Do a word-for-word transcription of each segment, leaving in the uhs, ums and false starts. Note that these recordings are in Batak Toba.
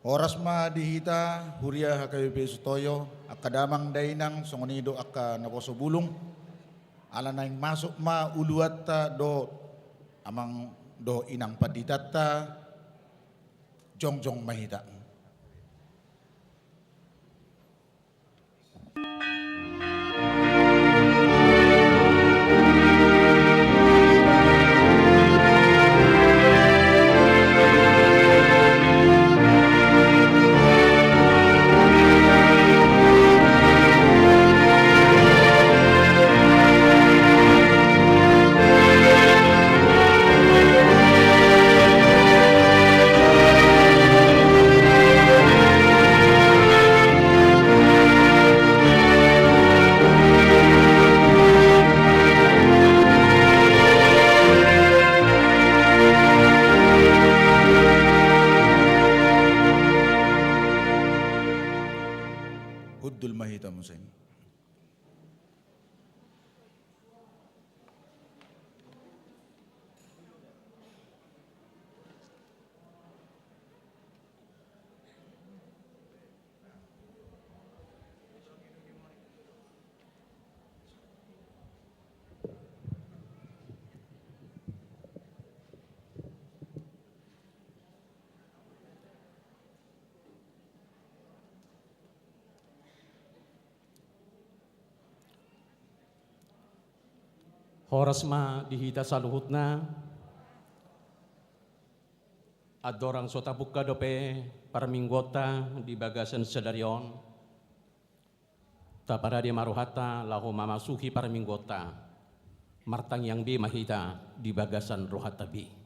Horas ma di hita, huria H K B P Sutoyo, angka damang dainang, songon i do angka naposo bulung. Ala naeng masuk ma uluanta dohot amang dohot inang panditanta, jongjong ma hita. Hundul ma hita muse. Horas ma di hita saluhutna. Andorang so tapungka dope parmingguonta di bagasan sadari on, taparade ma rohanta laho mamasuhi parmingguonta. Martangiang be ma hita di bagasan rohanta be.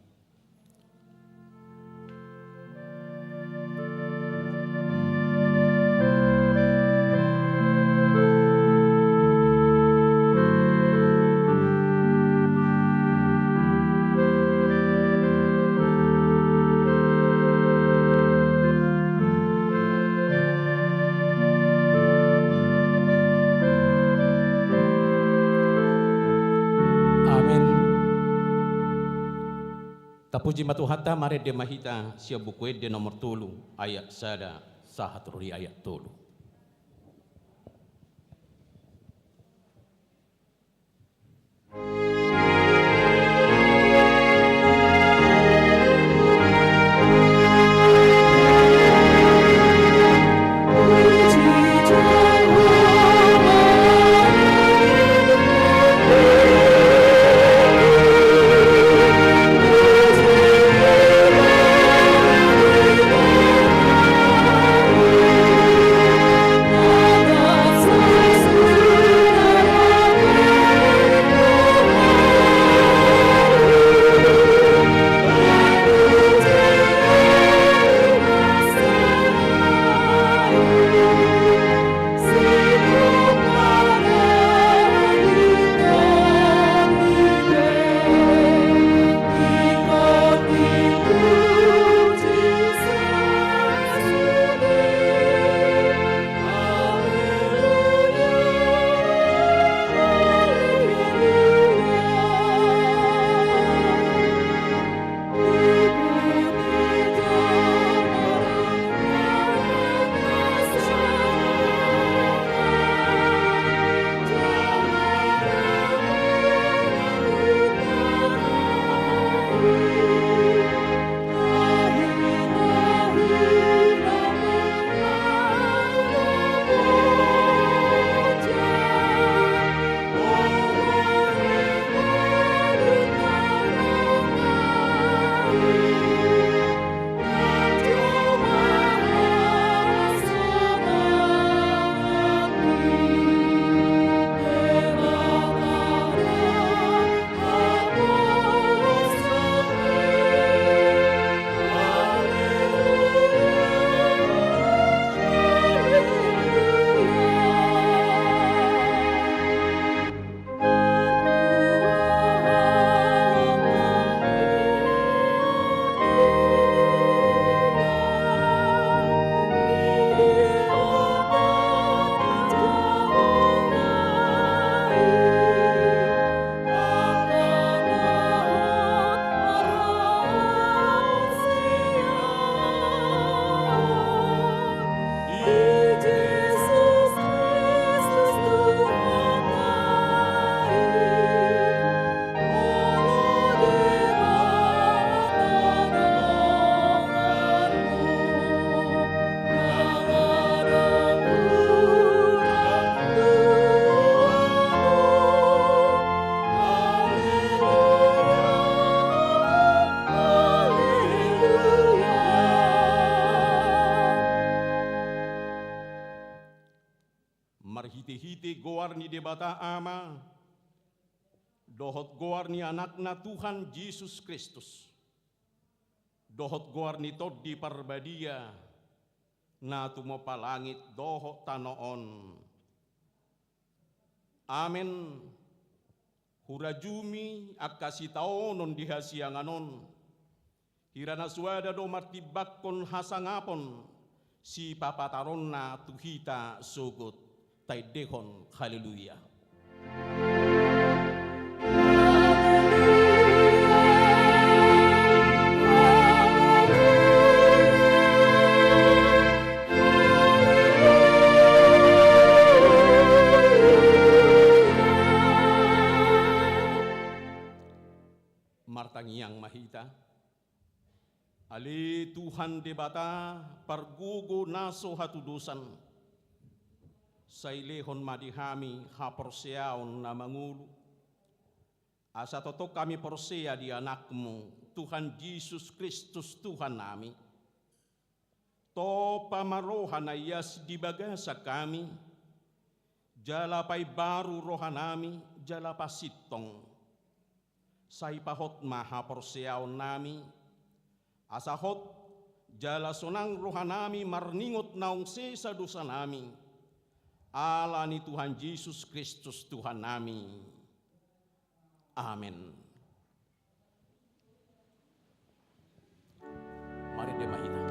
Amen. Tapuji ma Tuhanta, marende ma hita sian Buku Ende nomor tolu, ayat sada sahat ro di ayat tolu. Marhite goar ni Debata Ama, dohot goar ni Anakna Tuhan Jesus Kristus, dohot goar ni Tondi Parbadia, na tumompa langit dohot tano on. Amen. Hurajumi angka sitaonon di hasiangan on, hira na soada do martimbangkon hasangapon sipapataronna tu hita sogot, taendehon haleluya. Martangiang ma hita. Ale Tuhan Debata, pargogo na so hatudosan, sai lehon ma di hami haporseaon na mangolu, asa tongtong hami porsea di Anakmu, Tuhan Jesus Kristus Tuhannami. Tompa ma roha na ias di bagasan hami, jala paimbaru rohanami, jala pasintong. Sai pahot ma haporseaonnami, asa hot jala sonang rohanami marningot naung sesa dosanami, ala ni Tuhan Jesus Kristus Tuhannami. Amen. Marende ma hita.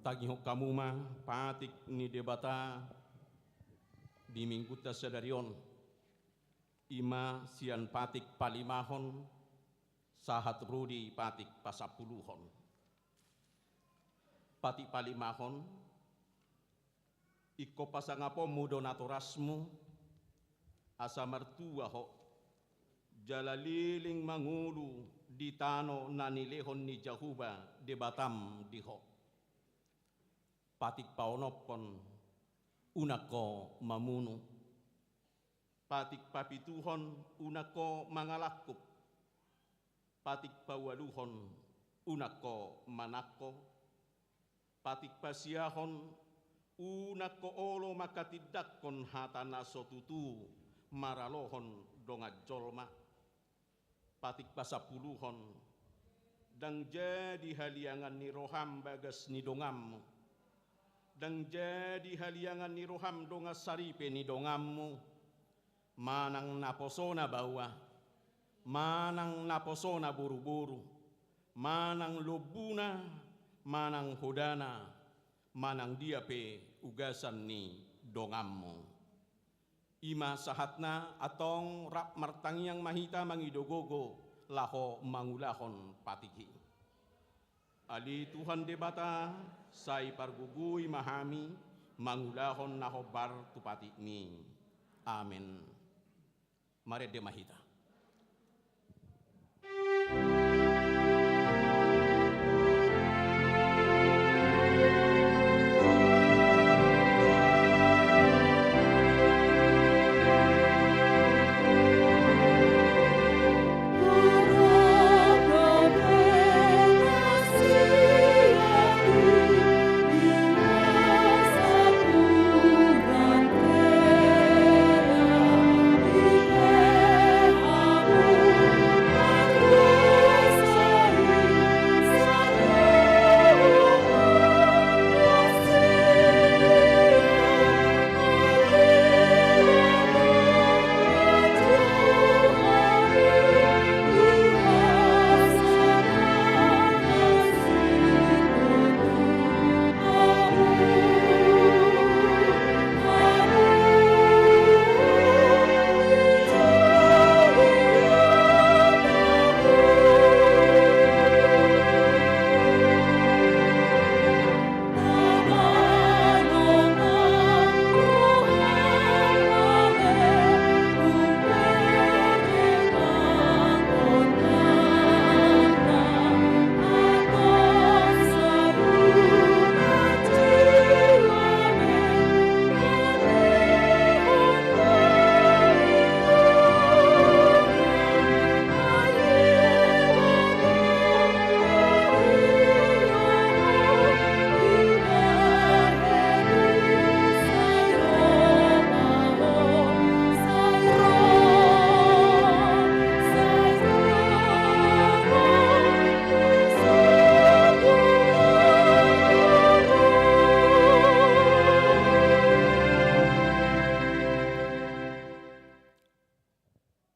Tangihon hamu ma patik ni Debata di Minggunta sadari on, i ma sian patik palimahon sahat ro di patik pasampuluhon. Patik palimahon, Ingkon pasangaponmu do natorasmu, asa martua ho, jala leleng mangolu di tano na nilehon ni Jahowa Debatam di ho. Patik paonomhon, unang ho mamunu. Patik papituhon, unang ho mangalangkup. Patik paualuhon, unang ho manangko. Patik pasiahon, unang ho olo manghatindanghon hata na so tutu maralohon dongan jolma. Patik pasampuluhon, ndang jadi haliangan ni roham bagas ni donganmu. Ndang jadi haliangan ni roham dongan saripe ni donganmu. Manang naposona baoa, manang naposona boruboru, manang lombuna, manang hodana, manang dia pe ugasan ni donganmu. I ma sahatna, antong rap martangiang ma hita mangido gogo laho mangulahon patik i. Ale Tuhan Debata, sai pargogoi ma hami mangulahon na hombar tu patikmi. Amen. Marende ma hita.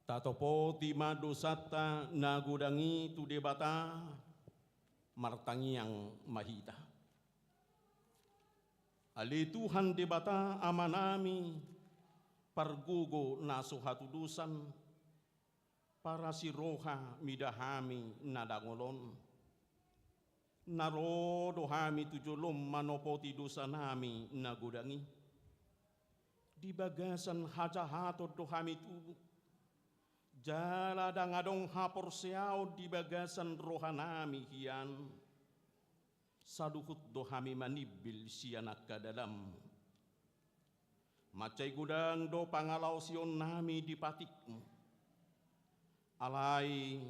Tatopoti ma dosanta na godang i tu Debata, martangiang ma hita. Ale Tuhan Debata Amanami, pargogo na so hatudosan, parasi roha mida hami na dangol on. Na ro do hami tu jolom manopoti dosanami na godang i. Di bagasan hajahaton do hami tubu. Jala ndang adong haporseaon di bagasan rohanami hian. Saluhut do hami manimbil sian angka dalanmu. Mansai godang do pangalaosionnami di patikmu. Alai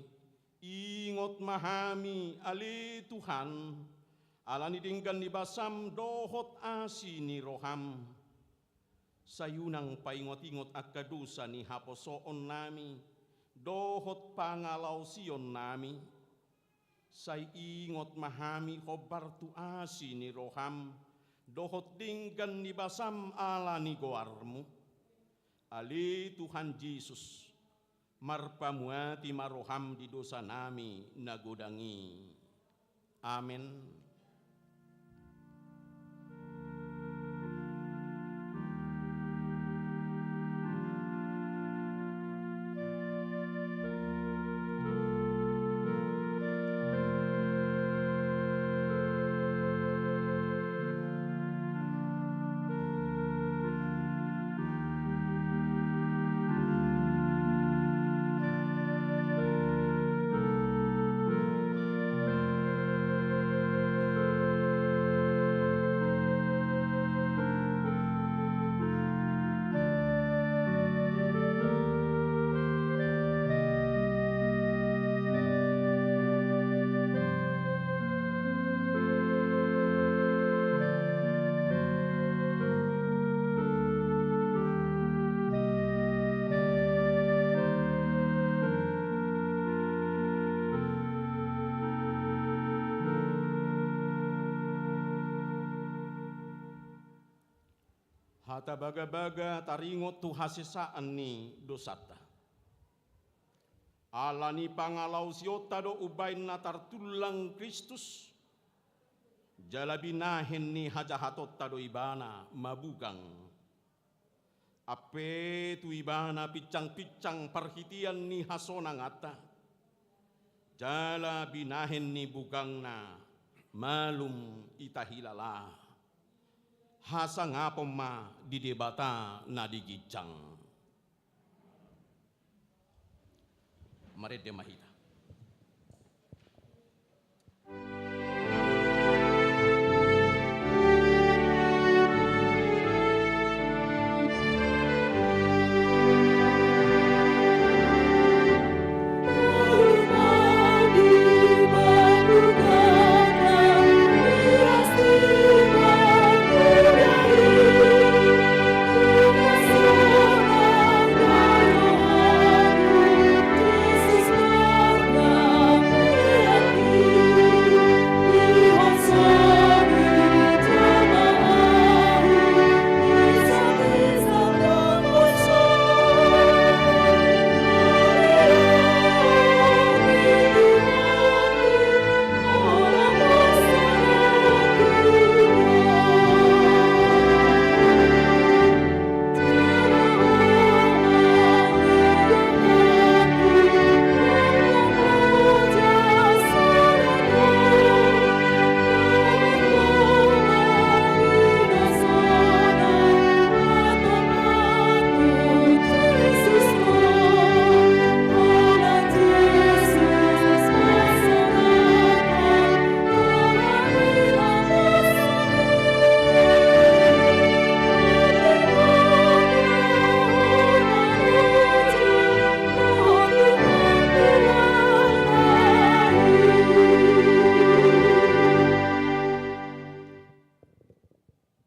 ingot ma hami, ale Tuhan, ala ni denggan ni basam dohot asi ni roham. Sai unang paingot-ingot angka dosa ni haposoonnami dohot pangalaosionnami. Sai ingot ma hami hombar tu asi ni roham dohot denggan ni basam ala ni goarmu. Ale Tuhan Jesus, marpamuati ma roham di dosanami na godang i. Amen. Hata bagabaga taringot tu hasesaan ni dosanta. Ala ni pangalaosionta do umbahen na tartullang Kristus, jala binahen ni hajahatonta do ibana mabugang. Ampe tu ibana pinsangpinsang parhitean ni hasonanganta, jala binahen ni bugangna malum ita hilala. Hasangapon ma di Debata na di ginjang. Marende ma hita.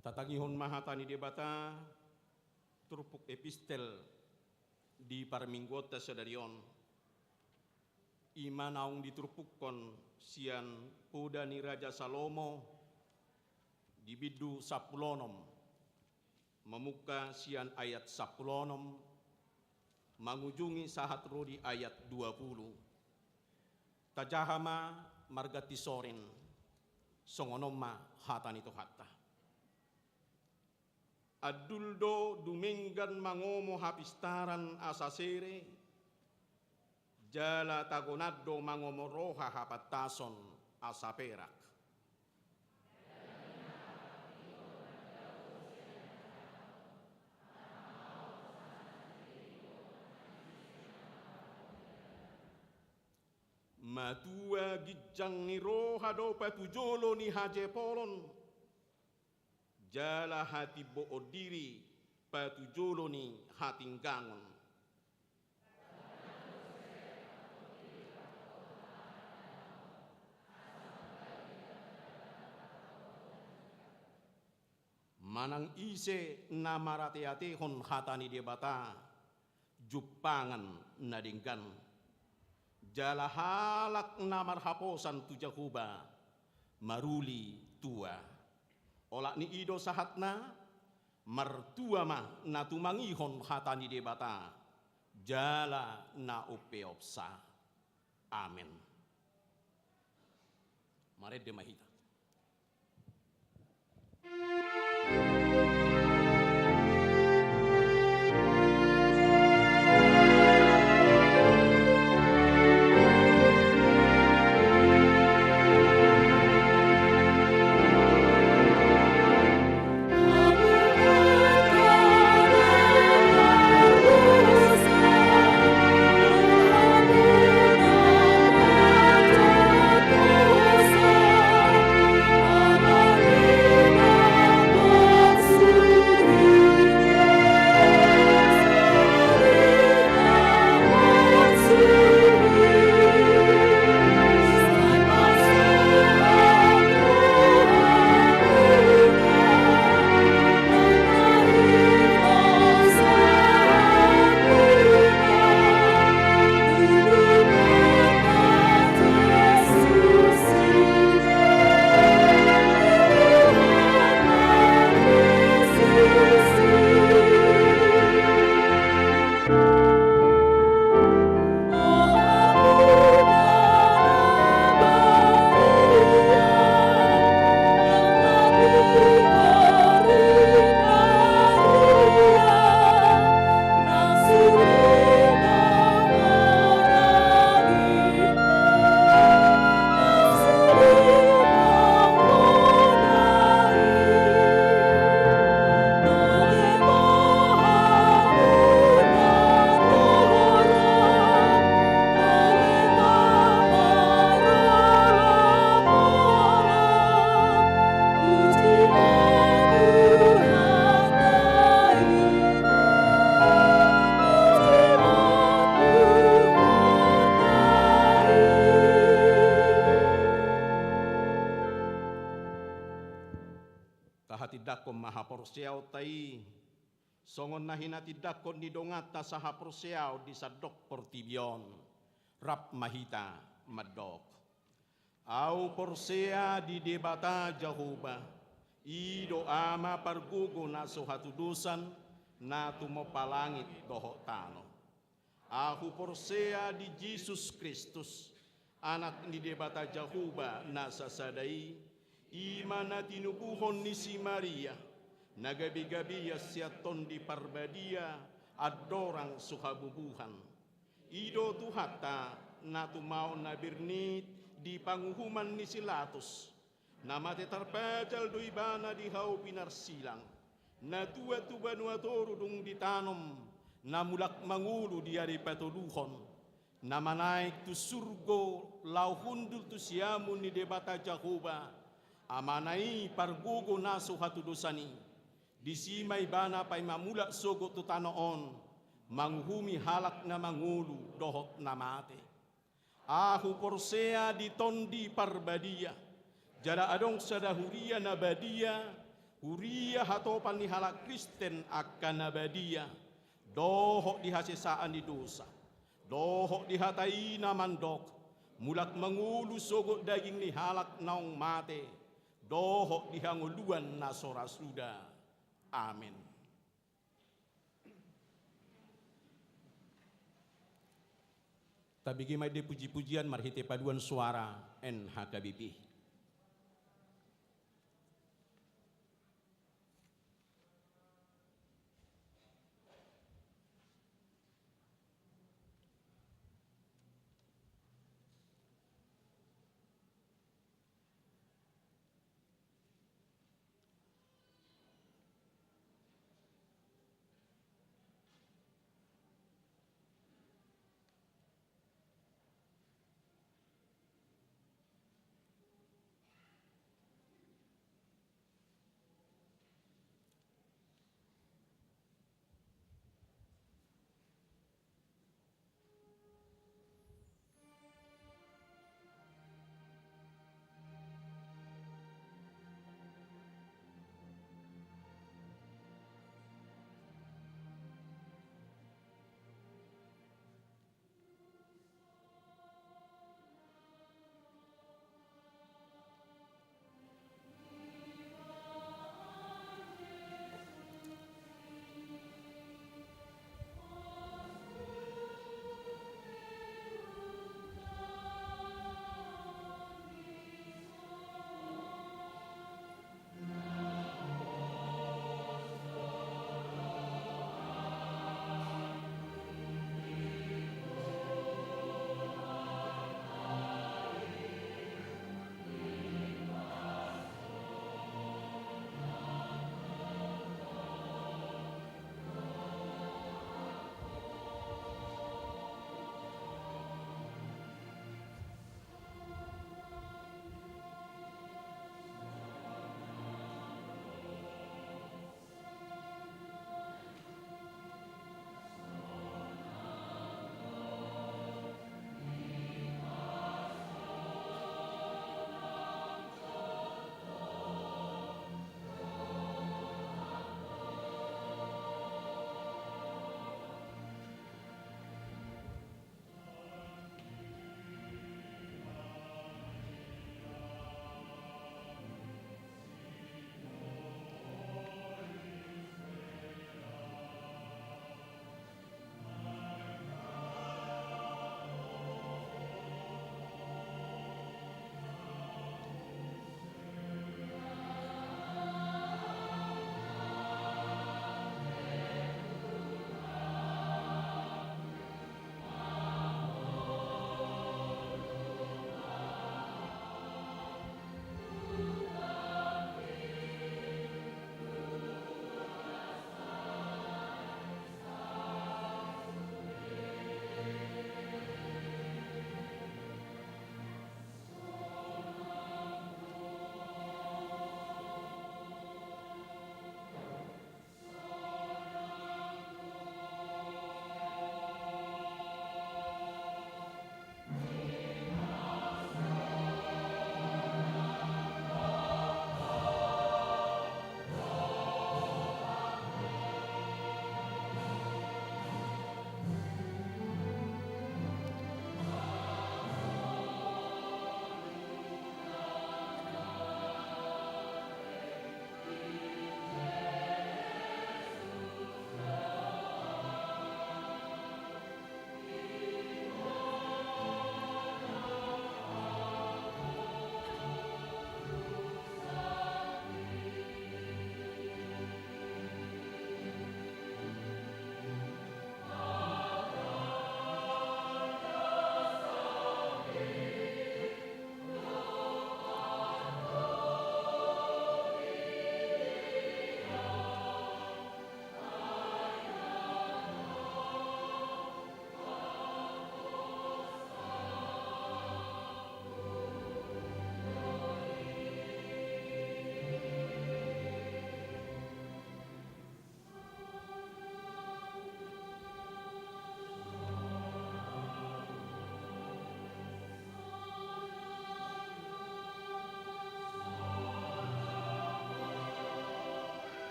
Tatangihon ma hata ni Debata, turpuk epistel di parmingguonta sadari on. I ma naung diturpukkon sian Poda ni Raja Salomo di bindu sampulu onom, mamungka sian ayat sampulu onom, mangujungi sahat ro di ayat dua pulu. Tajaha ma marganti sorin, songon on ma hata ni Tuhanta. Andul do dumenggan mangomo hapistaran asa sere, jala tagonan do mangomo roha hapantason asa perak. Matua ginjang ni roha do patujolo ni hajepolon, jala hatimboon diri patujolo ni hatinggangon. Manang ise na marateatehon hata ni Debata, jumpangan na denggan. Jala halak na marhaposan tu Jahowa, maruli tua. Olat ni i do sahatna, martua ma na tumangihon hata ni Debata, jala na umpeopsa. Amen. Marende ma hita. Tindangkon ma haporseaonta i, songon na hinatindangkon ni donganta sahaporseaon di sandok portibi on. Rap ma hita mandok: Ahu porsea di Debata Jahowa, i do Ama pargogo na so hatudosan, na tumompa langit dohot tano. Ahu porsea di Jesus Kristus, Anak ni Debata Jahowa na sasada i, i ma na tinubuhon ni si Maria, na gabe-gabean sian Tondi Parbadia, andorang so habubuhan. I do Tuhanta, na tumaon na bernit di panguhuman ni si Pilatus. Na mate tarpajal do Ibana di hau pinarsilang. Na tuat tu banua toru dung ditanom, na mulak mangolu di ari patoluhon. Na manaek tu surgo laho hundul tu siamun ni Debata Jahowa, Amana i pargogo na so hatudosan i. Disi ma Ibana paima mulak sogot tu tano on, manguhumi halak na mangolu dohot na mate. Ahu porsea di Tondi Parbadia, jala adong sada huria na badia, huria hatopan ni halak Kristen angka na badia, dohot di hasesaan ni dosa, dohot di hata i na mandok, mulak mangolu sogot daging ni halak naung mate, dohot di hangoluan na so ra suda. Amen. Tabege ma ende puji-pujian marhite paduan suara N H K B P.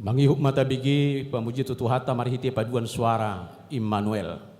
Mangihut ma tabege pamujion tu Tuhanta marhite paduan suara Immanuel.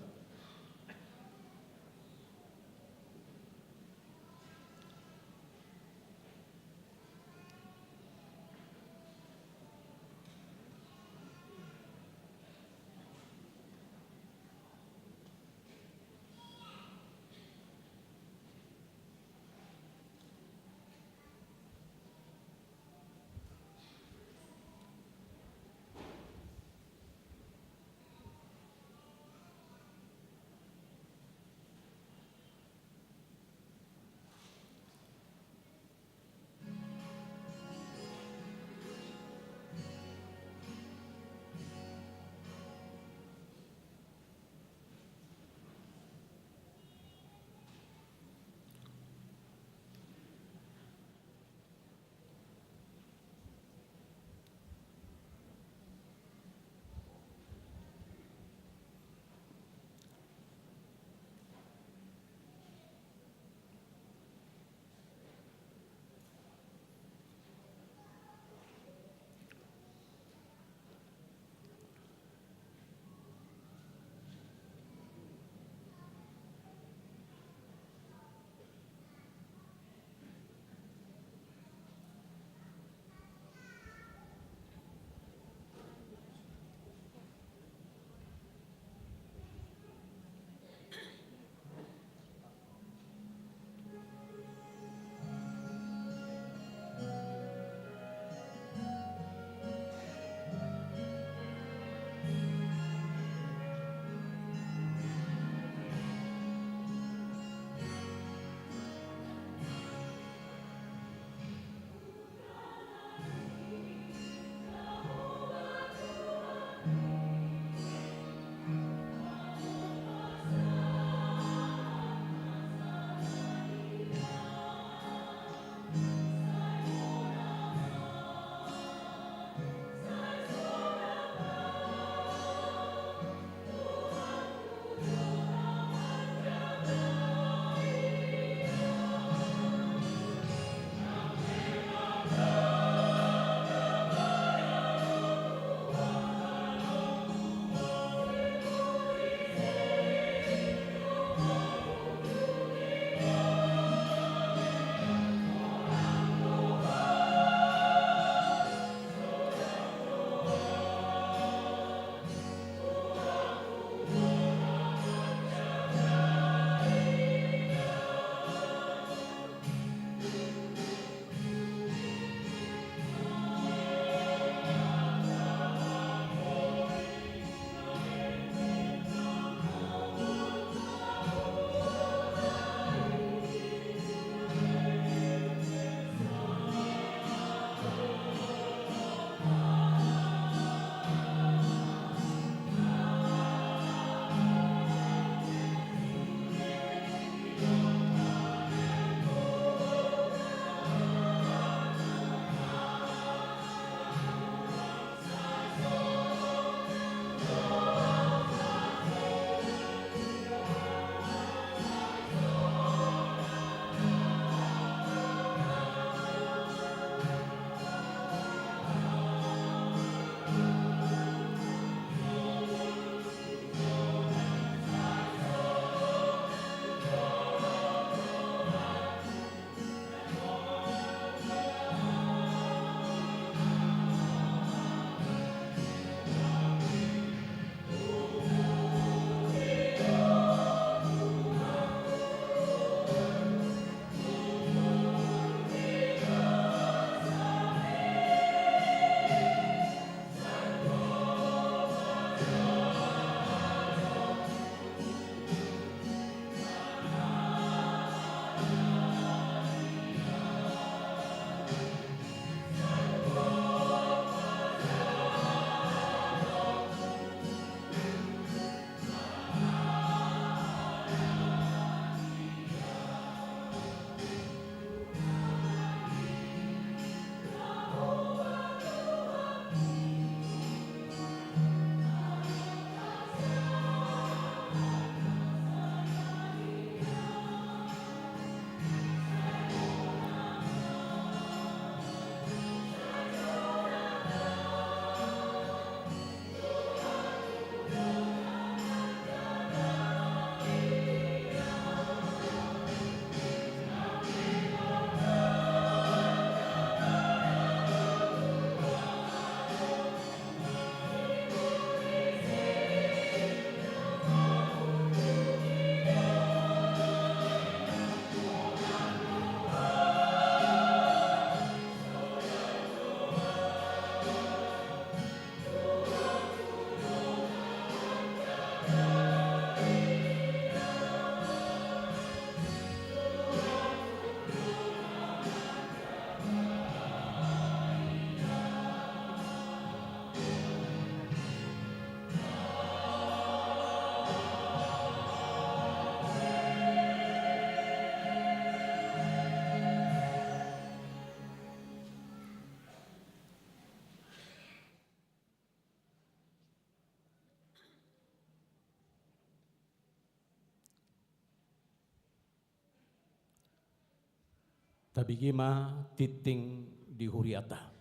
Tabege ma tingting di huriata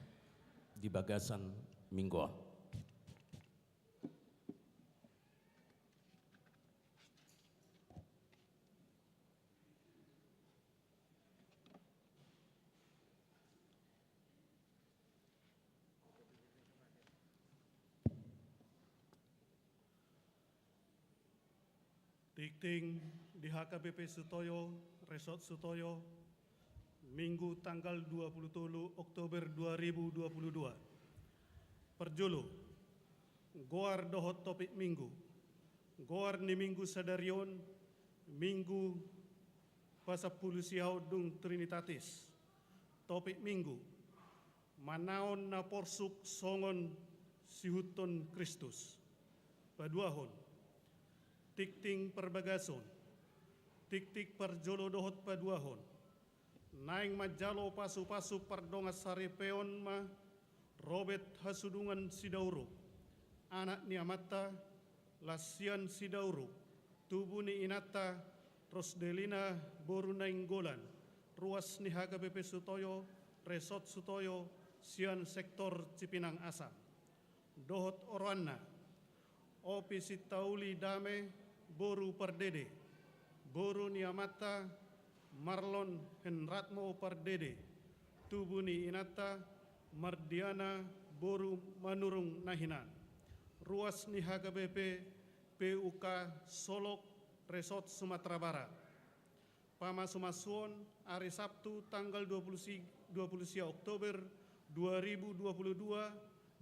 di bagasan minggu on. Tingting di H K B P Sutoyo, Resort Sutoyo, Minggu tanggal dua puluh tolu Oktober dua ribu dua puluh dua. Parjolo, goar dohot topik minggu. Goar ni minggu sadari on, Minggu pasampulu siaondung Trinitatis. Topik minggu, manaon na porsuk songon siihuthon Kristus. Paduahon, tingting parbagason. Tingting parjolo dohot paduahon, naeng manjalo pasupasu pardongansaripeon ma Robert Hasudungan Sidauruk, anak ni amanta, Lasian Sidauruk, tubu ni inanta, Rosdelina boru Nainggolan, ruas ni H K B P Sutoyo, Resort Sutoyo, sian sektor Cipinang Asam. Dohot oroanna, Opi Sintauli Dame boru Pardede, boru ni amanta Marlon Henratmo Pardede, tubu ni inanta Mardiana boru Manurung Nahinan, ruas ni H K B P P U K Solok, Resort Sumatera Barat. Pamasumasuon, ari Sabtu tanggal dua puluh si-, dua puluh sia Oktober dua ribu dua puluh dua,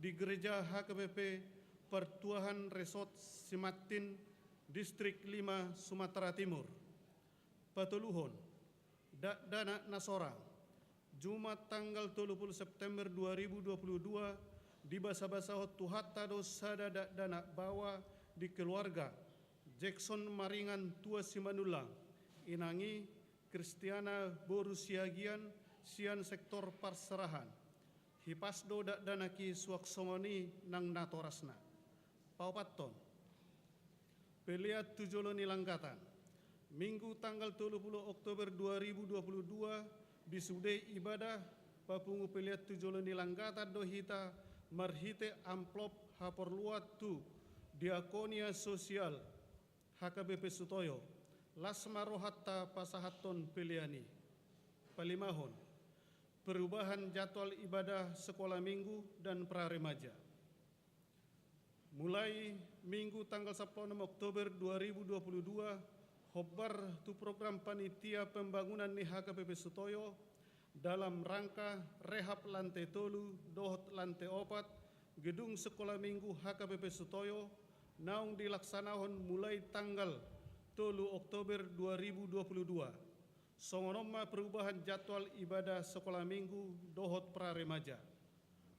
di Gereja H K B P Partuahan Resort Simantin, Distrik lima, Sumatera Timur. Patoluhon, dakdanak na sorang. Jumat tanggal tolu puluh September dua ribu dua puluh dua, dibasabasahon Tuhanta do sada dakdanak baoa di keluarga Jackson Maringan Tua Simanullang, inang i Kristiana boru Siagian, sian sektor Parserahan. Hipas do dakdanak i suang songon i nang natorasna. Paopathon, pelean tu jolo ni langgatan. Minggu tanggal tolu puluh Oktober dua ribu dua puluh dua, di sude ibadah papungu pelean tu jolo ni langgatan do hita marhite amplop haporluan tu diakonia sosial H K B P Sutoyo. Las ma rohanta pasahathon pelean i. Palimahon, perubahan jadwal ibadah sekolah minggu dan praremaja. Mulai Minggu tanggal sampulu onom Oktober dua ribu dua puluh dua, hombar tu program panitia pembangunan ni H K B P Sutoyo dalam rangka rehab lantai tolu dohot lantai opat gedung sekolah minggu H K B P Sutoyo, naung dilaksanahon mulai tanggal tolu Oktober dua ribu dua puluh dua. Songon on ma perubahan jadwal ibadah sekolah minggu dohot praremaja.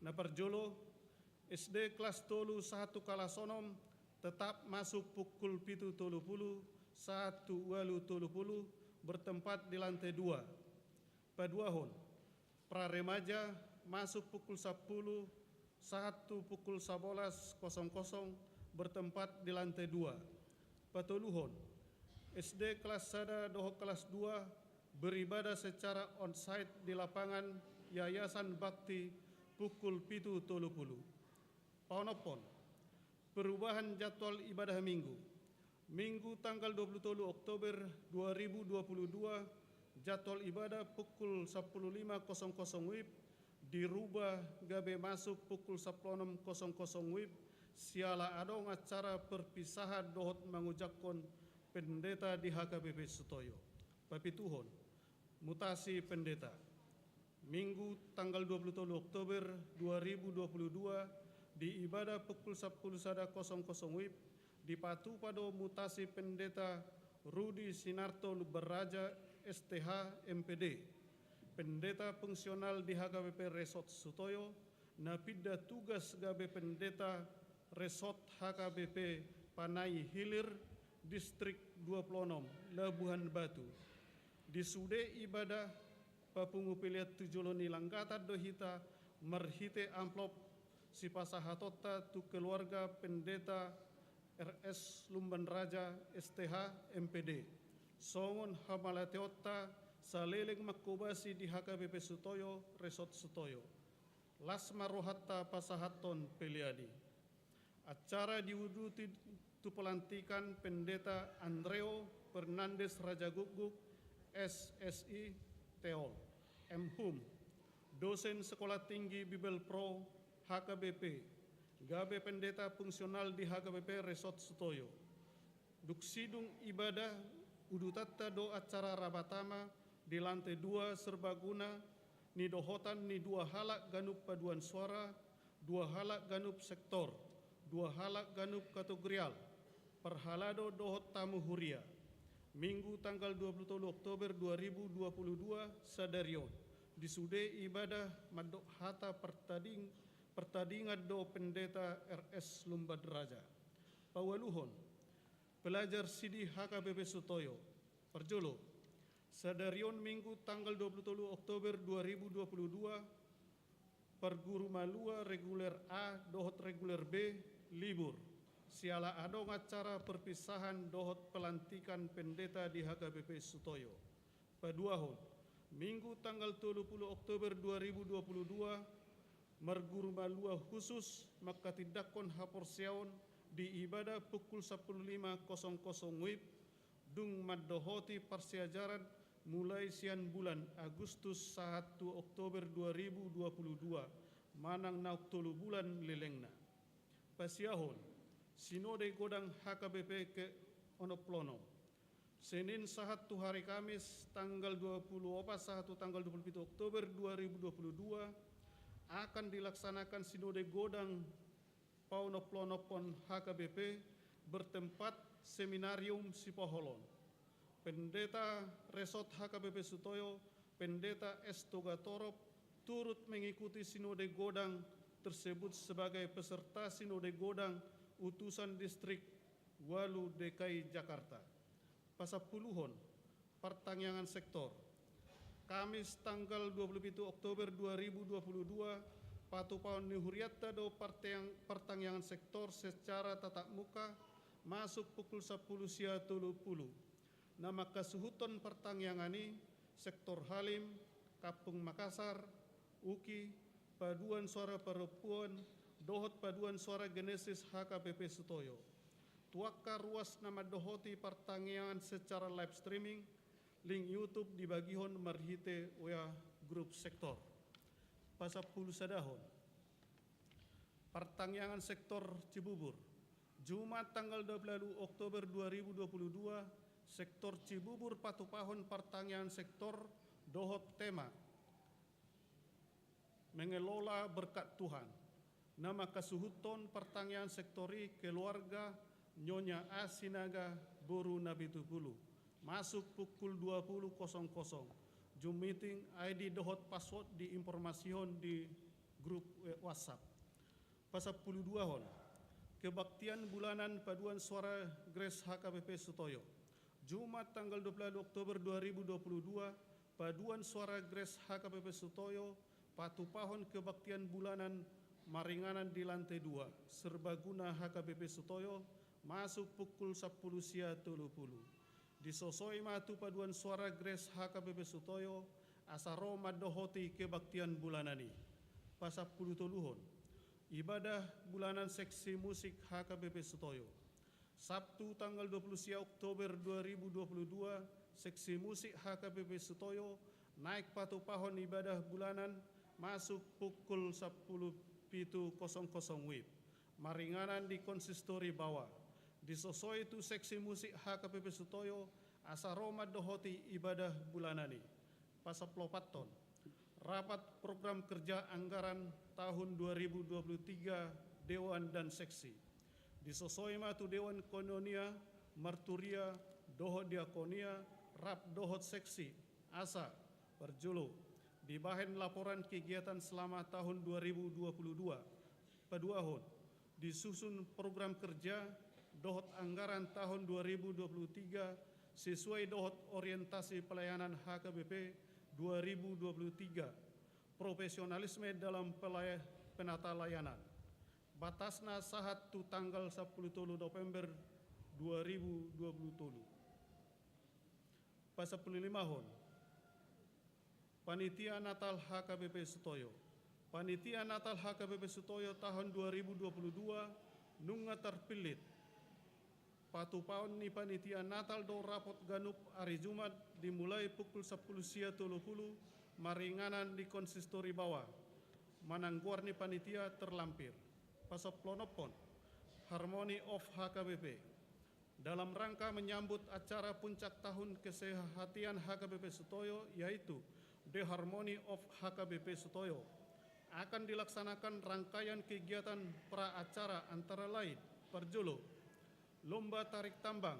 Na parjolo, S D kelas tolu sahat tu kelas onom tetap masuk pukul pitu tolu puluh sahat tu ualu tolu puluh, bertempat di lantai dua. Paduahon, praremaja masuk pukul sampulu sahat tu pukul sabolas kosong kosong, bertempat di lantai dua. Patoluhon, S D kelas sada dohot kelas dua beribadah secara onsite di lapangan Yayasan Bakti pukul pitu tolu puluh. Paonomhon, perubahan jadwal ibadah minggu. Minggu tanggal dua puluh tolu Oktober dua ribu dua puluh dua, jadwal ibadah pukul sampulu lima kosong kosong WIB dirubah gabe masuk pukul sampulu onom kosong kosong WIB, siala adong acara perpisahan dohot mangujakhon pendeta di H K B P Sutoyo. Papituhon, mutasi pendeta. Minggu tanggal dua puluh tolu Oktober dua ribu dua puluh dua, di ibadah pukul sampulu sada kosong kosong WIB, dipatupa do mutasi pendeta Rudi Sinarto Lumbanraja, S T H, M P D, pendeta fungsional di H K B P Resort Sutoyo, na pinda tugas gabe pendeta Resort H K B P Panai Hilir, Distrik dua puluh onom, Labuhan Batu. Di sude ibadah papungu pelean tu jolo ni langgatan do hita marhite amplop sipasahatonta tu keluarga pendeta R S Lumbanraja, S T H, M P D, songon hamauliateonta Saleleng manghobasi di H K B P Sutoyo, Resort Sutoyo. Las ma rohanta pasahathon pelean i. Acara diuduti tu pelantikan Pendeta Andreo Fernandes Rajagukguk, S Si, Teol, M Hum, dosen Sekolah Tinggi Bibelvrouw H K B P, gabe pendeta fungsional di H K B P Resort Sutoyo. Dung sidung ibadah, udutanta do acara rabatama di lantai dua serbaguna, nidohotan ni dua halak ganup paduan suara, dua halak ganup sektor, dua halak ganup kategorial, parhalado dohot tamu huria. Minggu tanggal dua puluh tolu Oktober dua ribu dua puluh dua sadari on, di sude ibadah mandok hata partading-, partadingan do Pendeta R S Lumban Raja. Paualuhon, pelajar sidi H K B P Sutoyo. Parjolo, sadari on Minggu tanggal dua puluh tolu Oktober dua ribu dua puluh dua, parguru malua reguler A dohot reguler B libur, siala adong acara perpisahan dohot pelantikan pendeta di H K B P Sutoyo. Paduahon, Minggu tanggal tolu puluh Oktober dua ribu dua puluh dua, marguru malua khusus manghatindanghon haporseaon di ibadah pukul sampulu lima kosong kosong WIB, dung mandohoti parsiajaran mulai sian bulan Agustus sahat tu Oktober dua ribu dua puluh dua, manang naung tolu bulan lelengna. Pasiahon, Sinode Godang H K B P ke onom pulu onom. Senin sahat tu hari Kamis, tanggal dua puluh opat sahat tu tanggal dua puluh pitu Oktober dua ribu dua puluh dua, akan dilaksanakan Sinode Godang paonom pulu onomhon H K B P bertempat Seminarium Sipoholon. Pendeta Resort H K B P Sutoyo, Pendeta S Togatorop, turut mengikuti Sinode Godang tersebut sebagai peserta Sinode Godang Utusan Distrik Walu D K I Jakarta. Pasampuluhon, partangiangan sektor. Kamis tanggal dua puluh pitu Oktober dua ribu dua puluh dua, patupahon ni hurianta do partang-, partangiangan sektor secara tatap muka, masuk pukul sampulu sia tolu pulu. Na manghasuhuthon partangiangan i, sektor Halim, Kampung Makassar, Uki, paduan suara parompuan, dohot paduan suara Genesis H K B P Sutoyo. Tu angka ruas na mandohoti partangiangan secara live streaming, link YouTube dibagihon marhite W A grup sektor. Pasampulu sadahon, partangiangan sektor Cibubur. Jumat tanggal dua puluh Oktober dua ribu dua puluh dua, sektor Cibubur patupahon partangiangan sektor dohot tema Mengelola Berkat Tuhan. Na manghasuhuthon partangiangan sektor i keluarga Nyonya A Sinaga boru Napitupulu. Masuk pukul dua puluh kosong kosong. Zoom meeting, I D dohot password diinformasihon di grup, eh, WhatsApp. Pasampulu duahon, kebaktian bulanan paduan suara Grace H K B P Sutoyo. Jumat tanggal dua puluh Oktober dua ribu dua puluh dua, paduan suara Grace H K B P Sutoyo patupahon kebaktian bulanan maringanan di lantai dua, serbaguna H K B P Sutoyo, masuk pukul sampulu sia tolu pulu. Disosoi ma tu paduan suara Grace H K B P Sutoyo, asa ro mandohoti kebaktian bulanan i. Pasampulu toluhon, ibadah bulanan seksi musik H K B P Sutoyo. Sabtu tanggal dua puluh sia Oktober dua ribu dua puluh dua, seksi musik H K B P Sutoyo naek patupahon ibadah bulanan masuk pukul sampulu pitu kosong kosong WIB. Maringanan di konsistori Bawa. Disosoi tu seksi musik H K B P Sutoyo, asa ro mandohoti ibadah bulanan i. Pasampulu opathon, rapat program kerja anggaran tahun dua ribu dua puluh tiga Dewan dan Seksi. Disosoi ma tu Dewan Koinonia, Marturia, dohot Diakonia, rap dohot seksi. Asa, parjolo, dibahen laporan kegiatan selama tahun dua ribu dua puluh dua. Paduahon, disusun program kerja dohot anggaran tahun dua ribu dua puluh tiga sesuai dohot orientasi pelayanan H K B P dua ribu dua puluh tiga, profesionalisme dalam pelaya-, penata layanan. Batasna sahat tu tanggal sampulu tolu November dua ribu dua puluh tolu. Pasampulu limahon, Panitia Natal H K B P Sutoyo. Panitia Natal H K B P Sutoyo tahun dua ribu dua puluh dua nunga tarpillit. Patupaon ni panitia Natal do rapot ganup ari Jumat dimulai pukul sampulu sia tolu pulu maringanan di konsistori baoa. Manang goar ni panitia terlampir. Pasampuluonomhon, Harmony of H K B P. Dalam rangka menyambut acara puncak tahun kesehatian H K B P Sutoyo, yaitu The Harmony of H K B P Sutoyo, akan dilaksanakan rangkaian kegiatan pra acara antara lain, parjolo, lomba tarik tambang,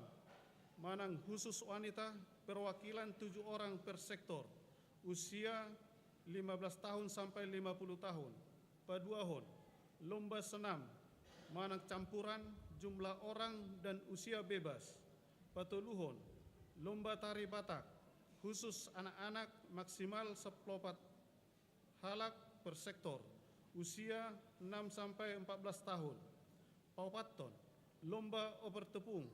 manang khusus wanita, perwakilan tujuh orang per sektor, usia lima belas tahun sampai lima puluh tahun. Paduahon, lomba senam, manang campuran, jumlah orang dan usia bebas. Patoluhon, lomba tari Batak, khusus anak-anak, maksimal sampulu opat halak per sektor, usia enam sampai empat belas tahun. Paopathon, lomba oper tepung,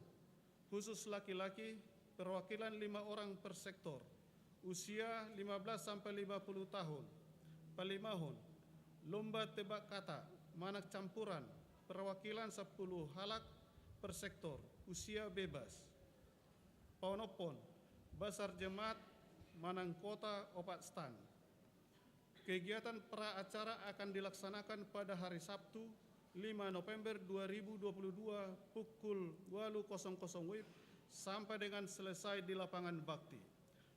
khusus laki-laki, perwakilan lima orang per sektor, usia lima belas sampai lima puluh tahun. Palimahon, lomba tebak kata, manang campuran, perwakilan sampulu halak per sektor, usia bebas. Paonomhon, basar jemaat, manang kota opat stan. Kegiatan pra acara akan dilaksanakan pada hari Sabtu, lima November dua ribu dua puluh dua, pukul walu kosong kosong W I B sampai dengan selesai di Lapangan Bakti.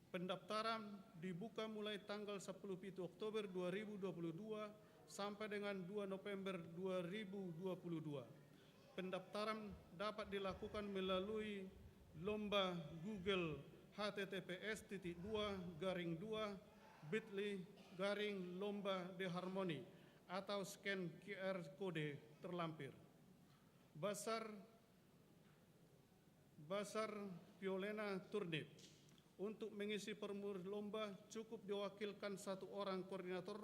Pendaftaran dibuka mulai tanggal sampulu pitu Oktober dua ribu dua puluh dua sampai dengan dua November dua ribu dua puluh dua. Pendaftaran dapat dilakukan melalui lomba Google H T T P S titik dua garing dua bit L Y garing lomba The Harmony atau scan Q R code terlampir. Basar, Basar Violena Turnip. Untuk mengisi formulir lomba, cukup diwakilkan satu orang koordinator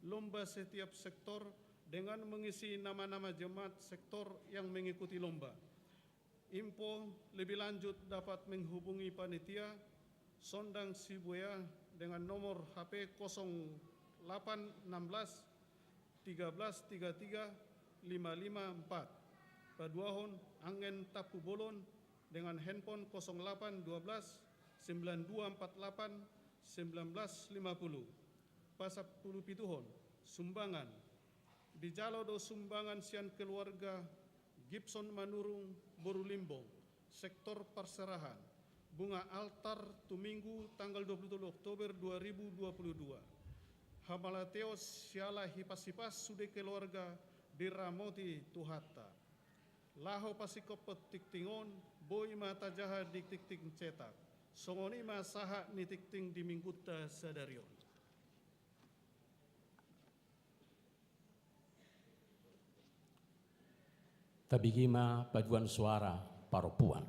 lomba setiap sektor dengan mengisi nama-nama jemaat sektor yang mengikuti lomba. Info lebih lanjut dapat menghubungi panitia Sondang Sibuea dengan nomor H P kosong delapan enam belas tiga belas tiga tiga lima lima empat. Paduahon, Angen Tampubolon dengan handphone kosong delapan dua belas sembilan dua empat delapan sembilan belas lima puluh. Pasampulu pituhon, sumbangan. Dijalo do sumbangan sian keluarga Gibson Manurung boru Limbong, sektor parserahan, bunga altar tu Minggu tanggal dua puluh tolu Oktober dua ribu dua puluh dua. Hamauliateon siala hipas-hipas sude keluarga diramoti Tuhanta. Laho pasingkophon tingting on, boi ma tajaha di tingting cetak. Songon i ma sahat ni tingting di Minggunta sadari on. Tabege ma paduan soara parompuan.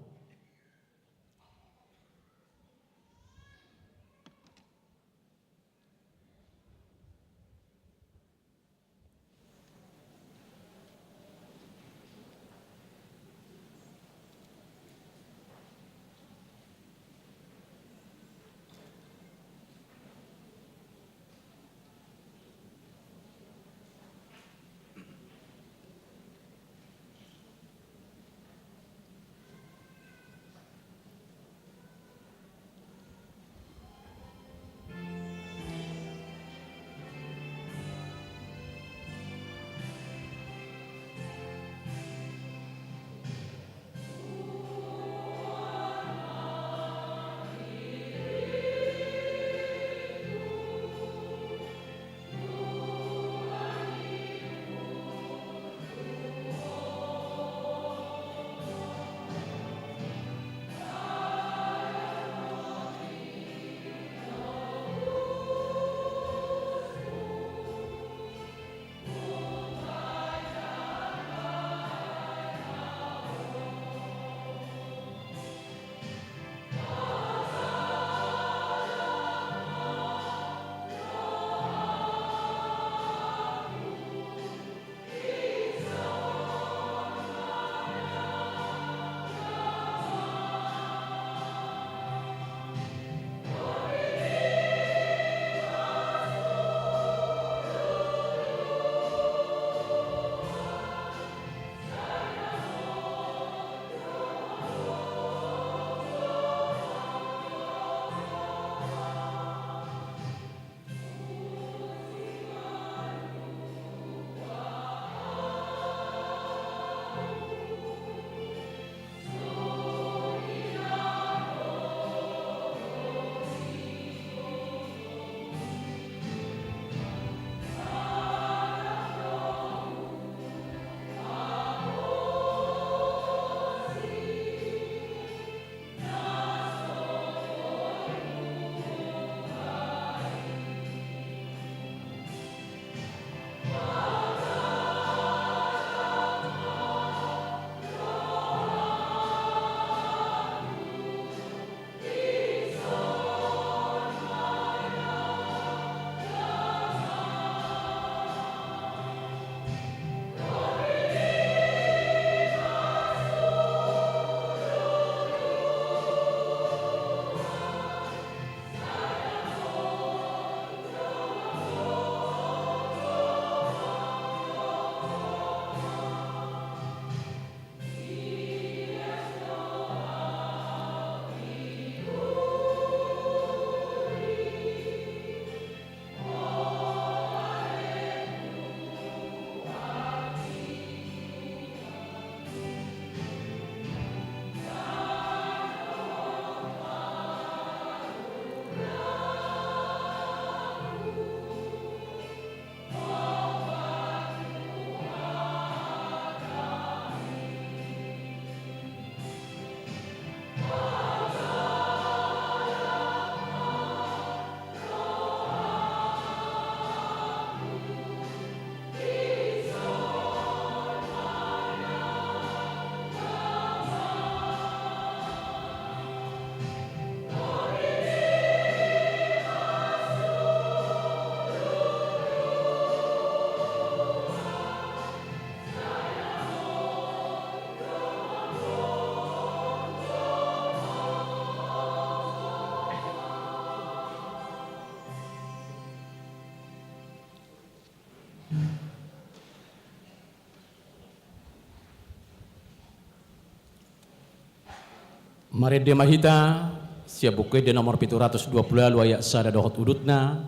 Marende ma hita sian Buku Ende nomor pitu ratus dua pulu ualu ayat sada dohot udutna,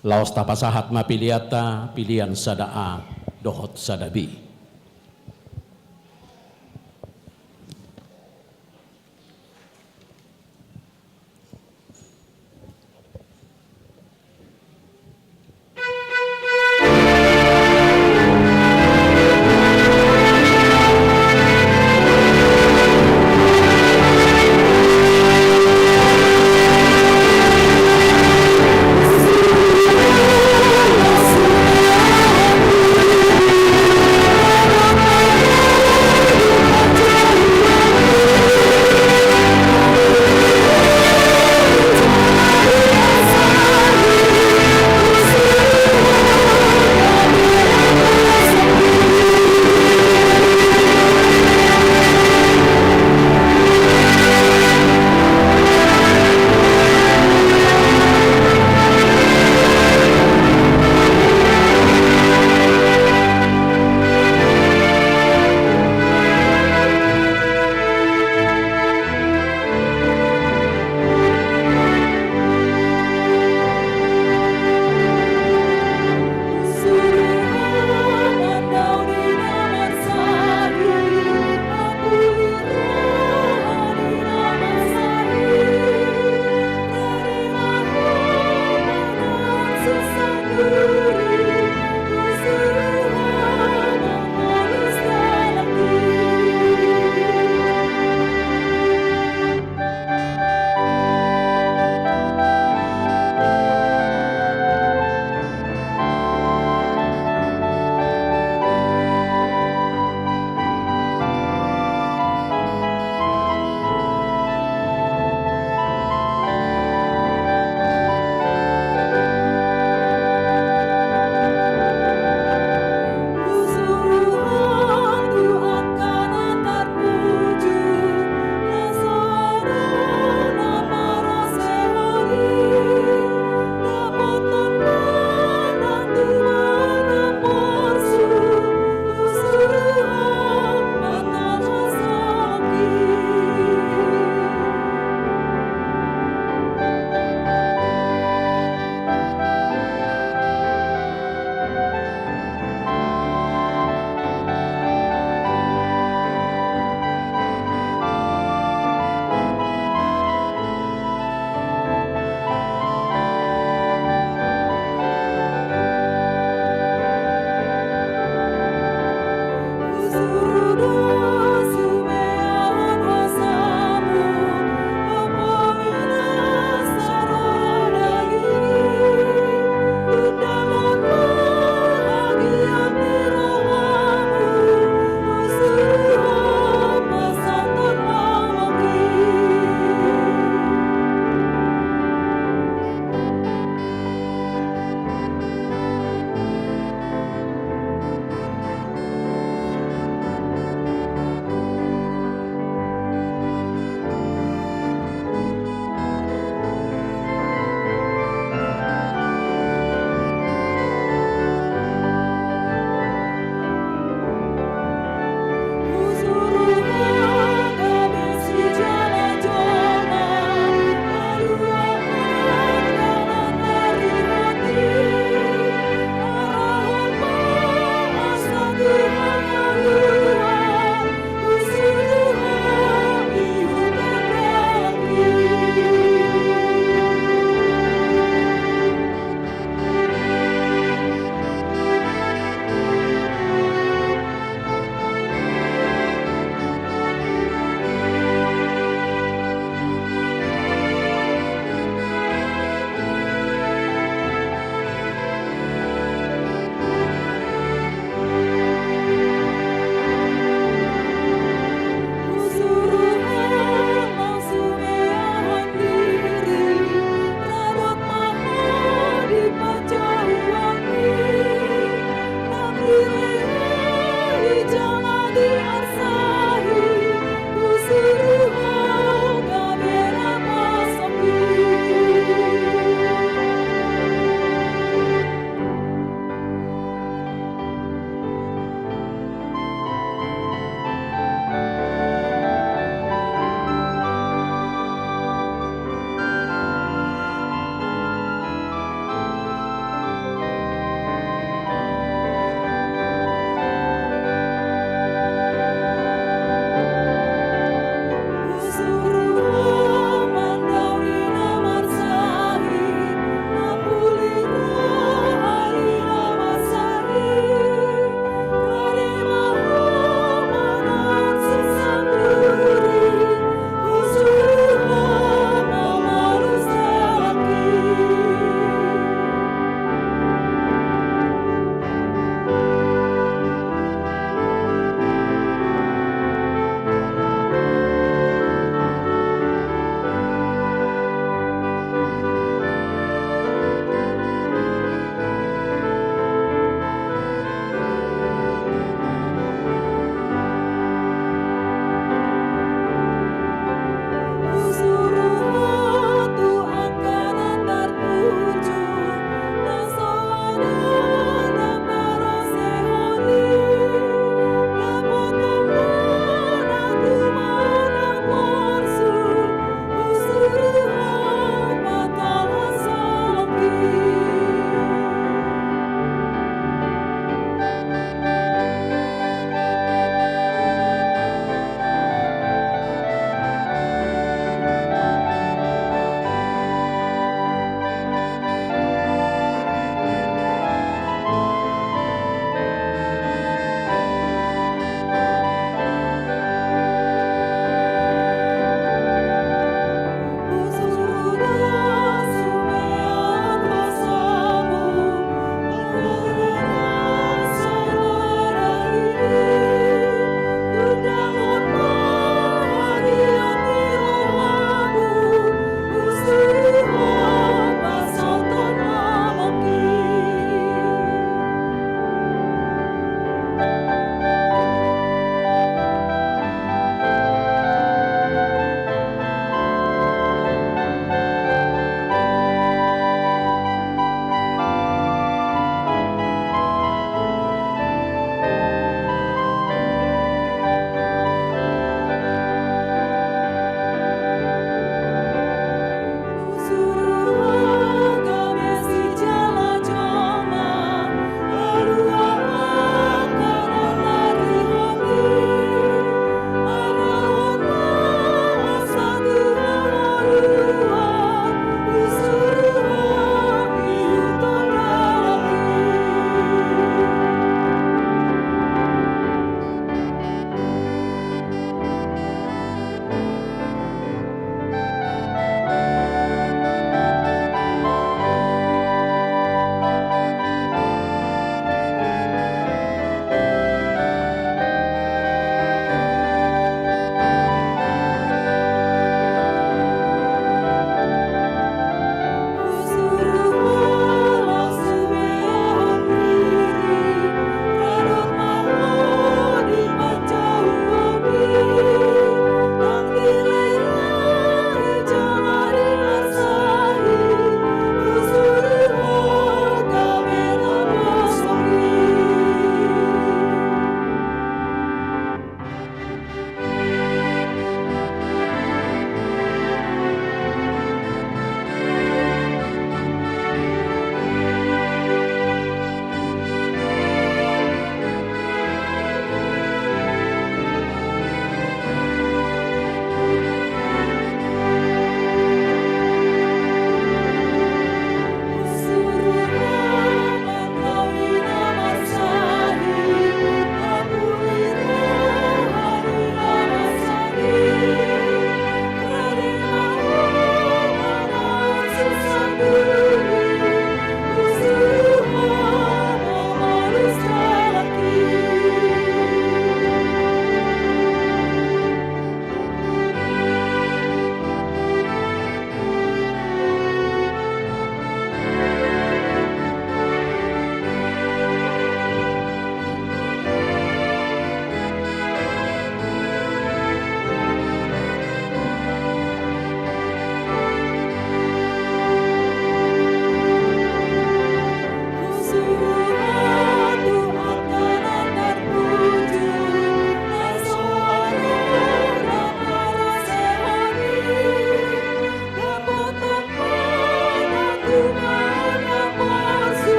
laos tapasahat ma peleanta, pelean sada A dohot sada B.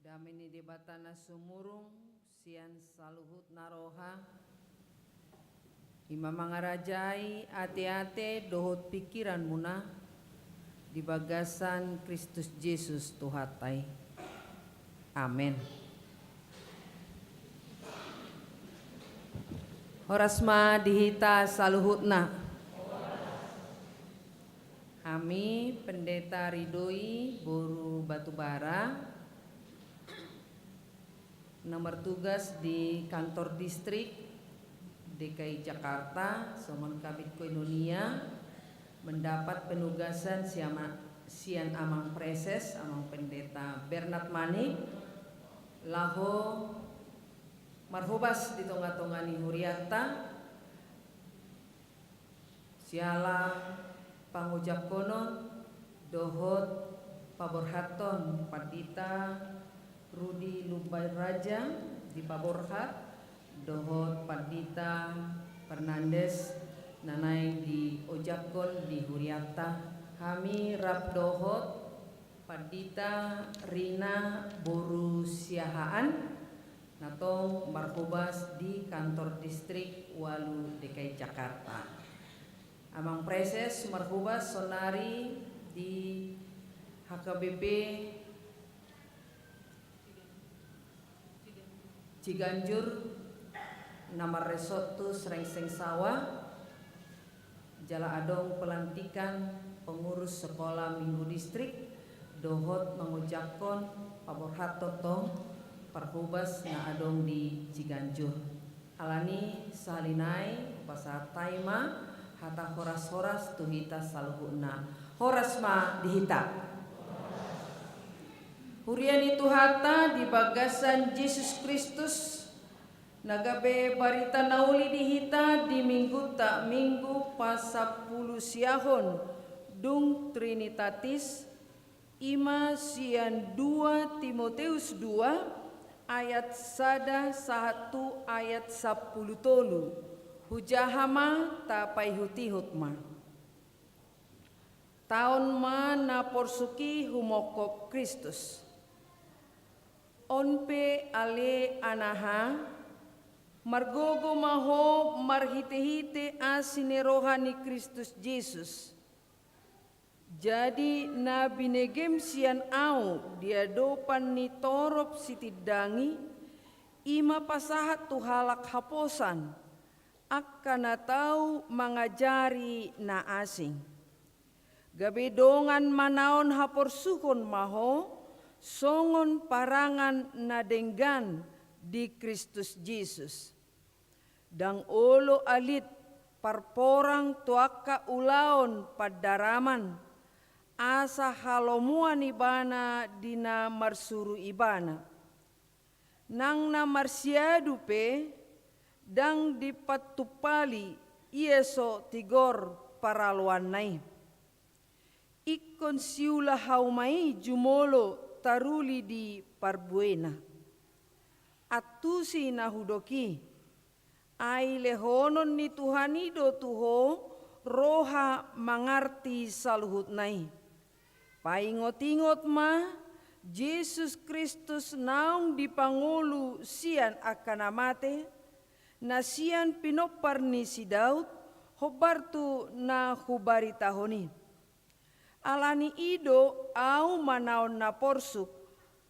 Dame ni Debata na sumurung sian saluhutna roha, i ma mangarajai ateate dohot pingkiranmuna di bagasan Kristus Jesus Tuhanta i. Amen. Horas ma di hita saluhutna. Hami Pendeta Ridoi boru Batubara, na martugas di kantor distrik D K I Jakarta, songon Kabid Koinonia, mendapat penugasan siama-, sian Amang Praeses, Amang Pendeta Bernard Manik, laho marhobas di tonga-tonga ni hurianta, siala pangojamhonon dohot paborhathon Pandita Rudi Lumban Raja di paborhat, dohot Pandita Fernandes na naeng diojakhon di hurianta, hami rap dohot Pandita Rina boru Siahaan, na tong marhobas di kantor distrik ualu D K I Jakarta. Amang Praeses marhobas saonari di H K B P Ciganjur, na marresort tu Srengseng Sawah, jala adong pelantikan pengurus sekolah minggu distrik, dohot mangojakhon paborhathon tong parhobas na adong di Ciganjur. Alani sahali nai hupasahat hami ma hata horas-horas tu hita saluhutna. Horas ma di hita. Huria ni Tuhanta di bagasan Jesus Kristus, na gabe barita na uli di hita di minggunta, minggu pasampulu siahon dung Trinitatis, i ma sian dua Timoteus dua ayat sada sahat tu ayat sampulu tolu. Hujaha ma, tapaihut-ihut ma. Taon ma na porsuk i humongkop Kristus. On pe ale anaha, margogo ma ho marhite-hite asi ni roha ni Kristus Jesus. Jadi na binegem sian ahu di adopan ni torop sitindangi, i ma pasahat tu halak haposan, angka na tau mangajari na asing. Gabe dongan manaon haporsukon ma ho, songon parangan na denggan di Kristus Jesus. Ndang olo alit parporang tu angka ulaon pandaraman, asa halomoan ibana di na marsuru ibana. Nang na marsiadu pe, ndang dipatumpali ia so tigor paraloanna i. Ingkon siula hauma i jumolo taruli di parbuena. Antusi na hudok i, ai lehonon ni Tuhan i do tu ho roha mangarti saluhutna i. Paingot-ingot ma Jesus Kristus naung dipangolu sian angka na mate, na sian pinompar ni si Daud, hombar tu na hubaritahon i. Alani i do ahu manaon na porsuk,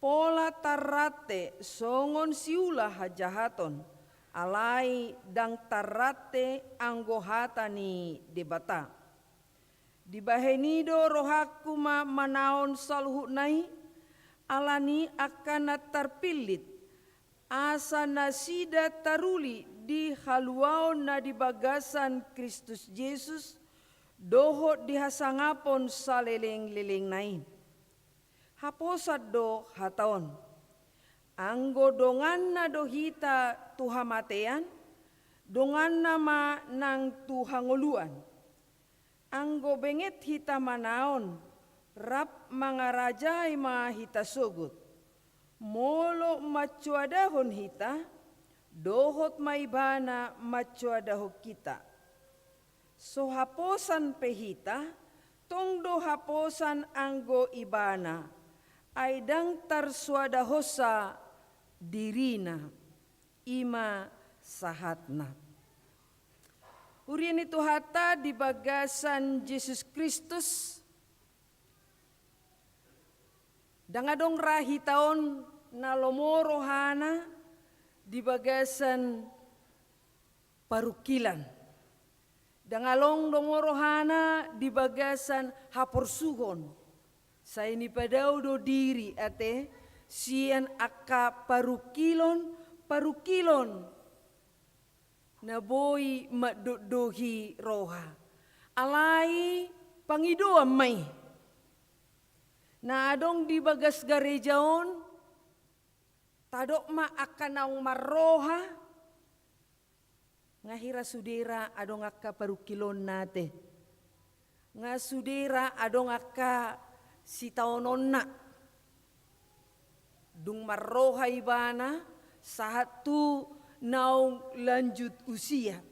pola tarrante songon siula hajahaton, alai ndang tarrante anggo hata ni Debata. Dibahen i do rohangku ma manaon saluhutna i, alani angka na tarpillit, asa nasida taruli di haluaon na di bagasan Kristus Jesus, dohot di hasangapon saleleng-lelengna i. Haposan do hata on. Anggo donganna do hita tu hamatean, donganna ma nang tu hangoluan. Anggo benget hita manaon, rap mangarajai ma hita sogot. Molo mancoadahon hita, dohot ma ibana mancoadahon hita. So haposan pe hita, Tong do haposan anggo ibana, ai ndang tarsoadahonsa dirina, i ma sahatna. Huria ni Tuhanta di bagasan Jesus Kristus, ndang adong ra hita on na lomo rohana di bagasan parungkilan. Ndang adong lomo rohana di bagasan haporsuhon. Sai nipadao do diri ate sian angka parungkilon, parungkilon na boi mandokdohi roha. Alai pangidoan ma i. Na adong di bagas gareja on, tadok ma angka naung marroha, nga hira sude ra adong angka parungkilonna ate. Nga sude ra adong angka sitaononna. Dung marroha ibana, sahat tu naung lanjut usia.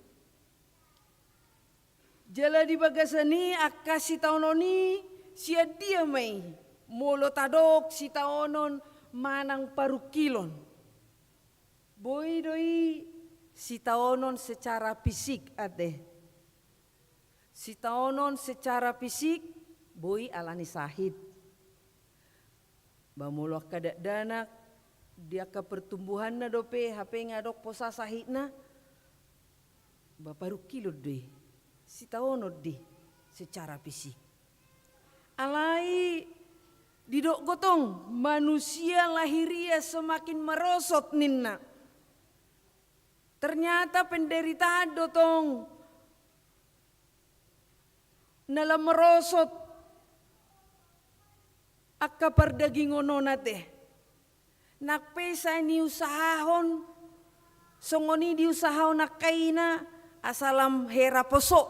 Jala di bagasan i angka sitaonon i sian dia ma i, molo tadok sitaonon manang parungkilon. Boi do i sitaonon secara fisik ate. Sitaonon secara fisik, boi alani sahit. Ba molo angka dakdanak, di angka pertumbuhanna dope, hape nga adong posa sahitna, ba parungkilon do i, sitaonon do i secara fisik. Alai didok do tong, manusia lahiriah semakin merosot ninna. Ternyata penderitaan do tong na lam merosot angka pardagingon on ate. Nang pe sai niusahahon, songon i diusahahon angka ina, asa lam hera poso.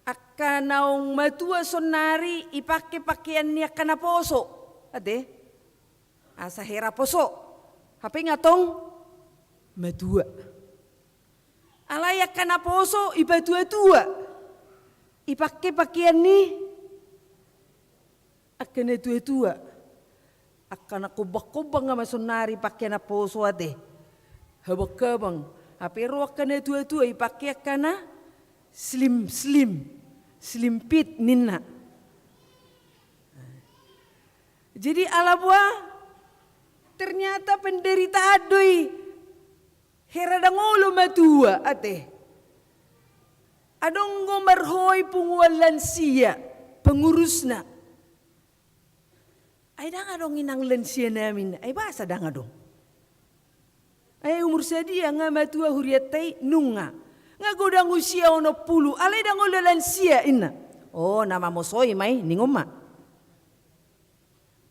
Angka naung matua saonari ipake pakean ni angka na poso, ate? Asa hera poso. Hape nga tong matua. Alai angka na poso ipatuatua. Ipake pakean ni angka na tuatua. Angka na kombangkombang nga ma saonari pake na poso ate. Habanghabang. Hape ro angka na tuatua ipake angka na slim, slim. Slim fit ninna. Jadi ala boha ternyata penderitaan do i. Hera ndang olo matua ate. Adong do marhoi punguan lansia, pengurusna. Ai ndang adong inang lansia nami, ai boasa ndang adong? Ai umur sadia nga matua hurianta i? Nunga. Nga godang usia onom pulu, alai ndang olo lansia inna. O, na mamosoi ma i, ningon ma.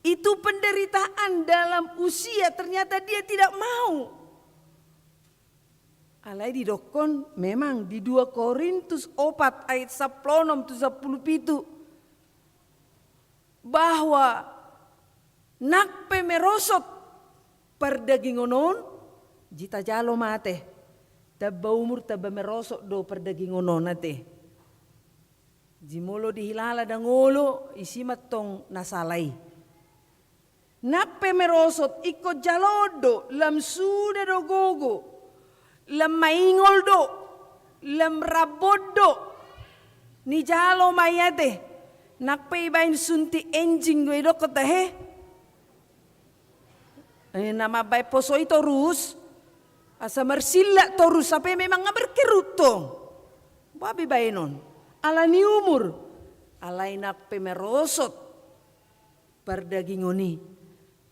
Itu penderitaan dalam usia, ternyata dia tidak mau. Alai didokkon memang di dua Korintus opat ayat sampulu onom tu sampulu pitu, bahwa nang pe merosot pardagingon on, jita jalo ma ate. Tamba umur tamba merosot do pardagingon on ate. Jimolo dihilala ndang olo, isi ma tong na sala i. Nang pe merosot, ingkon jaloon do, lam suda do gogo, lam maingol do, lam rambon do, nijalo ma i ate. Nang pe ibaen suntik enjing do i dokkon tahe. Eh, na mambaen poso i torus, asa marsillak torus, hape memang nga berkerut tong. Boha be baenon? Ala ni umur, alai nang pe merosot pardagingon i,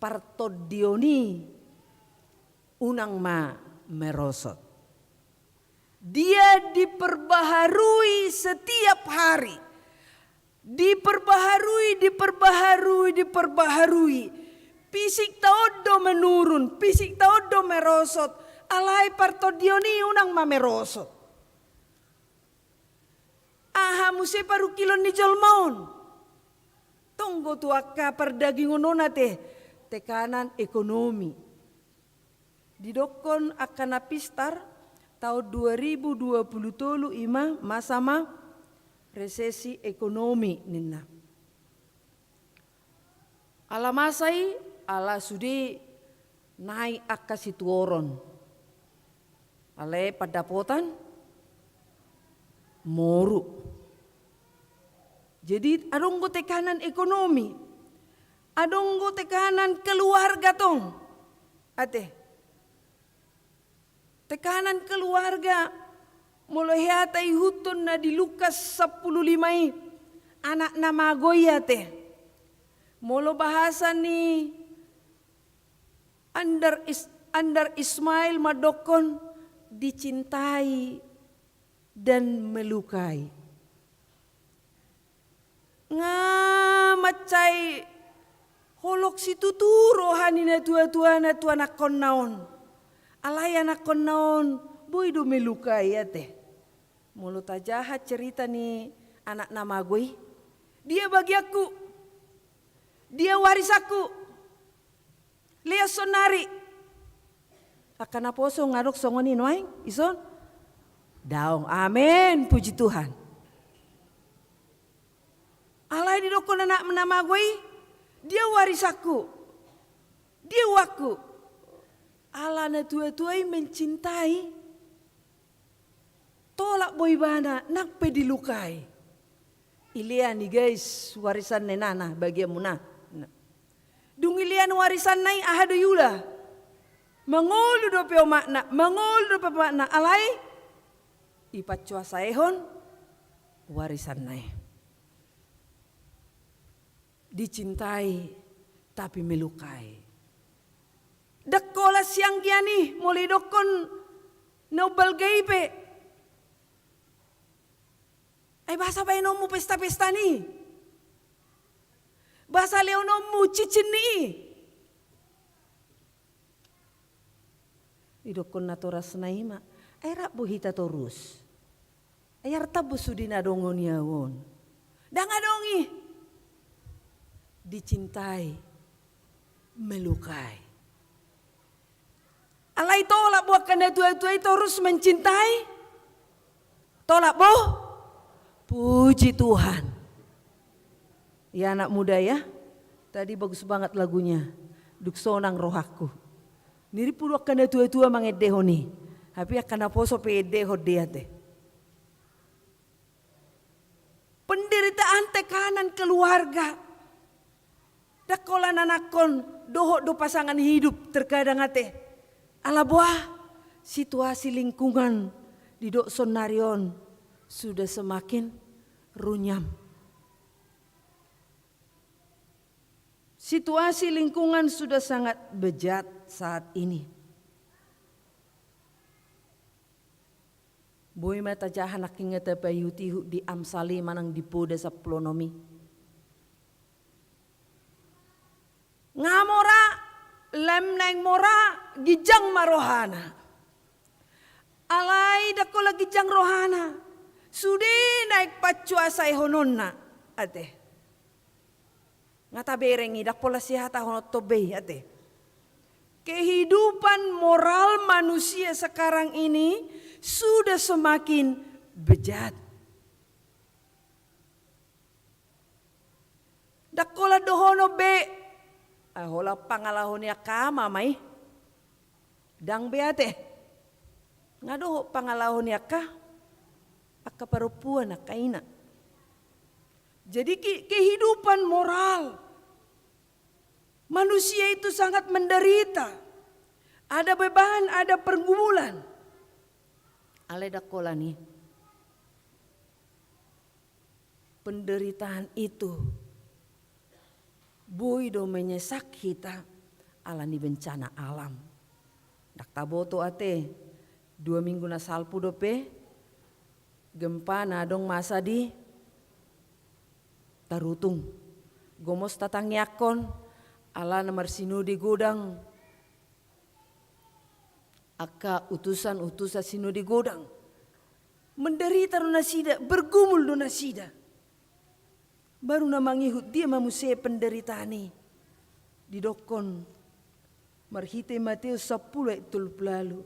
partondion i, unang ma merosot. Dia diperbaharui setiap hari. Diperbaharui, diperbaharui, diperbaharui. Fisikta on do menurun, fisikta on do merosot. Alai partondion i unang ma merosot. Aha muse parungkilon ni jolma on? Tong do tu angka pardagingon on ate, tekanan ekonomi. Didokkon angka na pistar, taon dua ribu dua pulu tolu i ma, masa ma Resesi ekonomi ninna. Ala masa i, ala sude naik angka situoron. Alai pandapotan moru. Jadi adong do tekanan ekonomi, adong do tekanan keluarga tong. Ate. Tekanan keluarga, molo hea taihuthon na di Lukas sampulu lima i, anak na mago i ate. Molo bahasa ni Andar Is-, Andar Ismail mandokkon dicintai dan melukai. Nga mansai holong situtu roha ni natuatuana tu anakkonna on. Alai anakkonna on boi do melukai ate. Molo tajaha cerita ni anak na mago i, dia bagianku, dia warisanku. Lihat sonari. Angka naposo nga adong songon i nuaeng, ison? Daong. Amen. Puji Tuhan. Alai didokkon anak na mago i, dia warisanku, dia uangku. Ala natuatua i mencintai. Tolap do ibana, nang pe dilukai. Ilean i guys, warisan na inana, bagianmuna. Dung ilean warisanna i, aha do iula? Mangolu dope omakna, mangolu dope omakna, alai ipancuasaehon warisanna i. Dicintai tapi melukai. Ndang holan sianggian i, molo idokkon na umbalga i pe. Ai boasa baenonmu pesta-pesta ni i? Boasa lehononmu cincin ni i? Idokkon natorasna i ma, ai rap do hita torus. Ai artap do sude na dongan ni ahu on. Ndang adong i. Dicintai, melukai. Alai tolap do angka natuatua i torus mencintai? Tolap do? Puji Tuhan. Ya anak muda ya, tadi bagus banget lagunya. Dung sonang rohangku. Nirimpu do angka natuatua mangendehon i. Hape angka naposo pe endehon dia te. Penderitaan tekanan keluarga. Ndang holan anakkon dohot do pasangan hidup terkadang ate. Ala boha situasi lingkungan didok sonari on sudah semakin runyam. Situasi lingkungan sudah sangat bejat saat ini. Boi ma tajaha nangkin nga tapaihutihut di Amsal i manang di Poda sampulu onom i. Nga mora, lam naeng mora, ginjang ma rohana. Alai ndang holan ginjang rohana, sude naeng pancuasaehononna ate. Nga tabereng i, ndang pola sihatahon on tombe i ate. Kehidupan moral manusia sekarang ini sudah semakin bejat. Ndang holan dohonon be, ah, holan pangalaho ni angka ama ma i. Ndang be ate. Nga dohot pangalaho ni angka, angka parompuan, angka ina. Jadi ki-, kehidupan moral manusia itu sangat menderita. Ada beban, ada pergumulan. Alai ndang holan i. Penderitaan itu boi do menyesak hita ala ni bencana alam. Ndang taboto ate, dua minggu na salpu dope gempa na adong masa di Tarutung. Gomos tatangiangkon, ala na marsinode godang angka utusan-utusan sinode godang. Menderita do nasida, bergumul do nasida. Baru na mangihut dia ma muse penderitaan i. Didokkon marhite Mateus sampulu ayat tolu pulu ualu.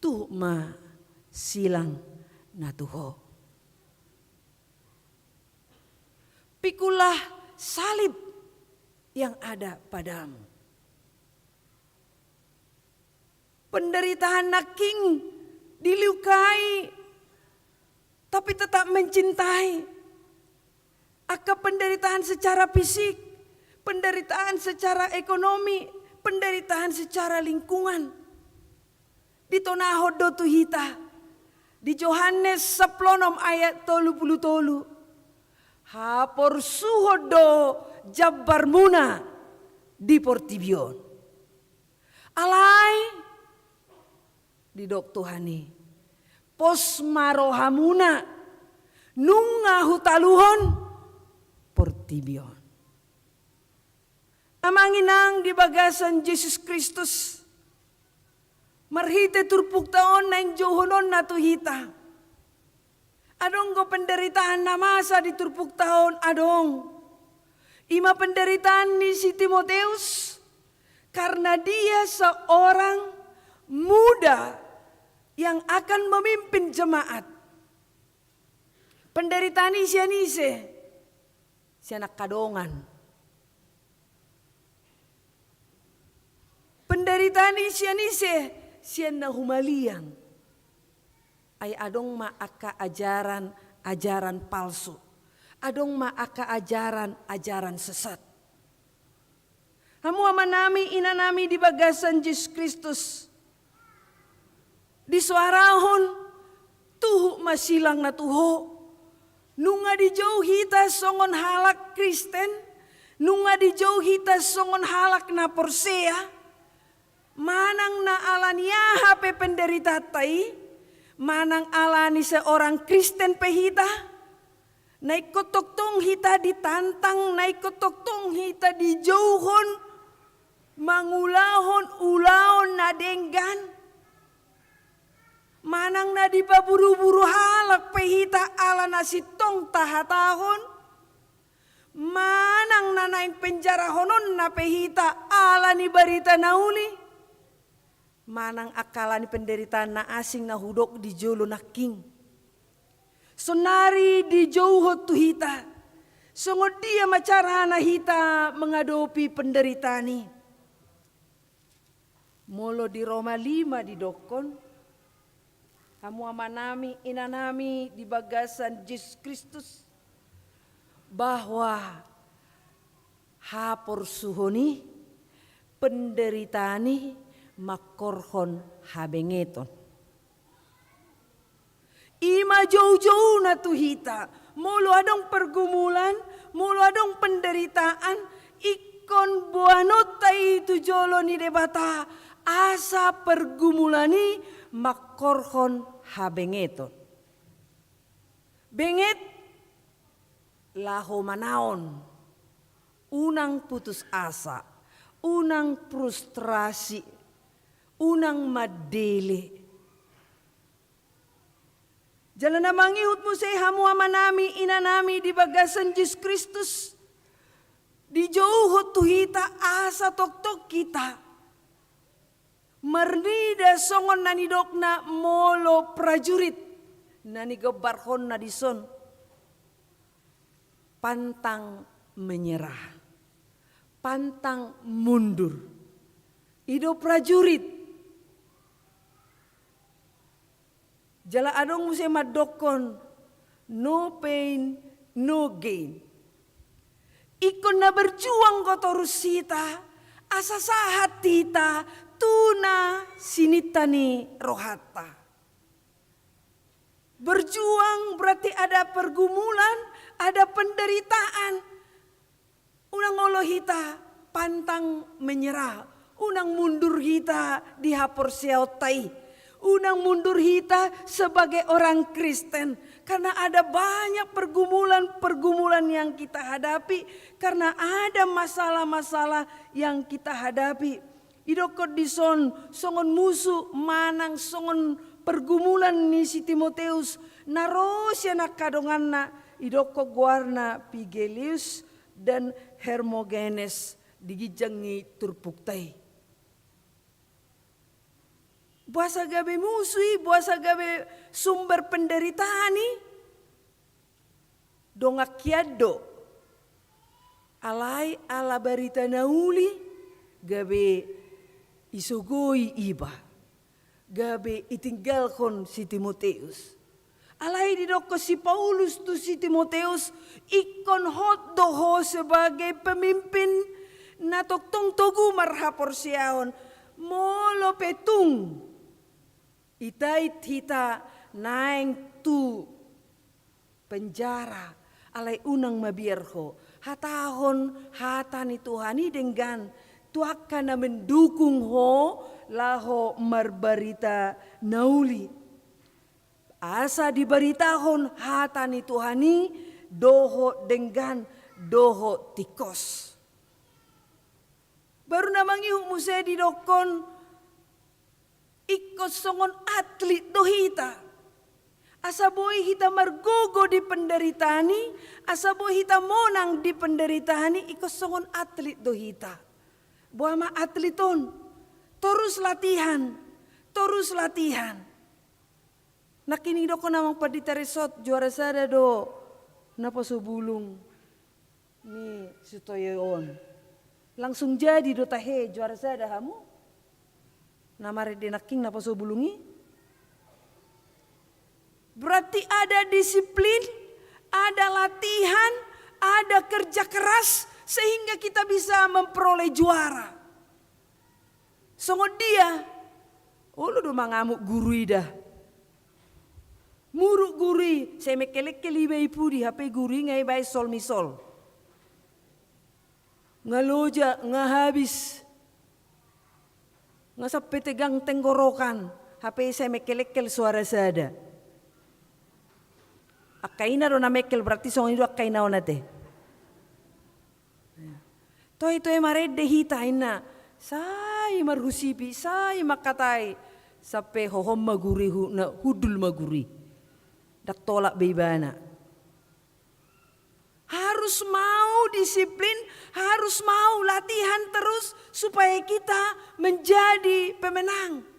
Tuhuk ma silang na tu ho. Pikullah salib yang ada padamu. Penderitaan nangkin, dilukai, tapi tetap mencintai. Angka penderitaan secara fisik, penderitaan secara ekonomi, penderitaan secara lingkungan. Ditonahon do tu hita di Johannes sampulu onom ayat tolu pulu tolu: Haporsuhon do jambarmuna di portibi on. Alai, didok Tuhan i, pos ma rohamuna, nunga hutaluhon portibi on. Amang inang di bagasan Jesus Kristus, marhite turpukta on naeng jouhononna tu hita. Adong do penderitaan na masa di turpukta on, adong. I ma penderitaan ni si Timoteus, karena dia seorang muda yang akan memimpin jemaat. Penderitaan i sian ise? Sian angka dongan. Penderitaan i sian ise? Sian na humaliang. Ai adong ma angka ajaran-ajaran palsu. Adong ma angka ajaran-ajaran sesat. Hamu amanami, inanami di bagasan Jesus Kristus, disoarahon, tuhuk ma silangna tu ho. Nunga dijou hita songon halak Kristen, nunga dijou hita songon halak na porsea, manang na ala ni aha pe penderitaanta i, manang ala ni seorang Kristen pe hita, na ingkon tongtong hita ditantang, na ingkon tongtong hita dijouhon mangulahon ulaon na denggan, manang na dipaburuburu halak pe hita ala na sintong tahatahon, manang na naeng penjarahononna pe hita ala ni barita na uli, manang angka ala ni penderitaan na asing na hudok di jolo nangkin. Saonari dijouhon tu hita, songon dia ma carana hita mengadopi penderitaan i. Molo di Roma lima didokkon, hamu amanami, inanami di bagasan Jesus Kristus, bahwa haporsuhon i, penderitaan i mangkorhon habengeton. I ma joujouna tu hita, molo adong pergumulan, molo adong penderitaan, ingkon boanonta i tu jolo ni Debata, asa pergumulan i mangkorhon habengeton. Benget laho manaon, unang putus asa, unang frustrasi, unang mandele. Jala na mangihut muse hamu amanami, inanami di bagasan Jesus Kristus, dijouhon tu hita asa tongtong hita marnida songon na nidokna molo prajurit na nigambarhonna dison. Pantang menyerah, pantang mundur. I do prajurit. Jala adong muse mandokkon, no pain, no gain. Ingkon na berjuang do torus hita, asa sahat hita tu na sininta ni rohanta. Berjuang berarti ada pergumulan, ada penderitaan. Unang olo hita pantang menyerah, unang mundur hita di haporseaonta i, unang mundur hita sebagai orang Kristen, karena ada banyak pergumulan-pergumulan yang kita hadapi, karena ada masalah-masalah yang kita hadapi. Didokkon dison songon musu manang songon pergumulan ni si Timoteus na ro sian angka donganna, didokkon goarna Pigelius dan Hermogenes di ginjang ni turpukta i. Boasa gabe musu i, boasa gabe sumber penderitaan i? Dongan hian do Alai ala barita na uli gabe isogoi iba, gabe itinggalhon si Timoteus. Alai didokkon si Paulus tu si Timoteus, ingkon hot do ho sebagai pemimpin na tongtong togu marhaporseaon, molo pe tung itait hita naeng tu penjara, alai unang mabiar ho. Hatahon hata ni Tuhan i denggan tu angka na mendukung ho laho marbarita na uli. Asa dibaritahon hata ni Tuhan i dohot denggan, dohot tingkos. Baru na mangihut muse didokkon, ingkon songon atlit do hita. Asa boi hita margogo di penderitaan i, asa boi hita monang di penderitaan i, ingkon songon atlit do hita. Boha ma atlit on? Torus latihan, torus latihan. Nangkin didokkon amang pandita resort, juara sada do naposo bulung ni Sutoyo on. Langsung jadi do tahe juara sada hamu? Na marende nangkin naposo bulung i? Berarti ada disiplin, ada latihan, ada kerja keras, sehingga kita bisa memperoleh juara. Songon dia? Olo do mangamuk guru i da. Muruk guru i, sai mengkelengkel iba i pudi, hape guru i nga ibaen sol misol. Nga loja, nga habis. Nga sampe tegang tenggorokan, hape sai mengkelengkel suara sada. Angka ina do na mengkel, berarti songon i do angka ina on ate. Toe-toe marende hita inna, sai marhusipi, sai mangkatai, sampe hohom ma guru i hu-, na hundul ma guru i. Ndang tolap be ibana. Harus mau disiplin, harus mau latihan terus supaya kita menjadi pemenang.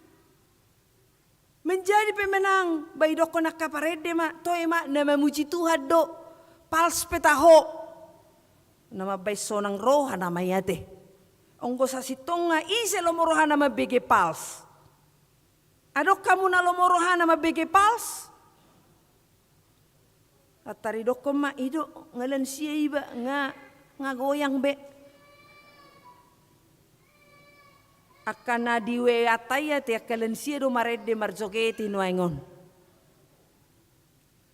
Menjadi pemenang, ba idokkon angka parende ma, toe ma, na mamuji Tuhan do, pals pe taho. Na mambaen sonang roha nama i ate. Anggo sasintongna ise lomo rohana mambege pals? Adong hamu na lomo rohana mambege pals? Antari dokkon ma, i do, nga lansia iba, nga, nga goyang be. Angka na di W A-ta i ate angka lansia do marende marjoget i nuaeng on.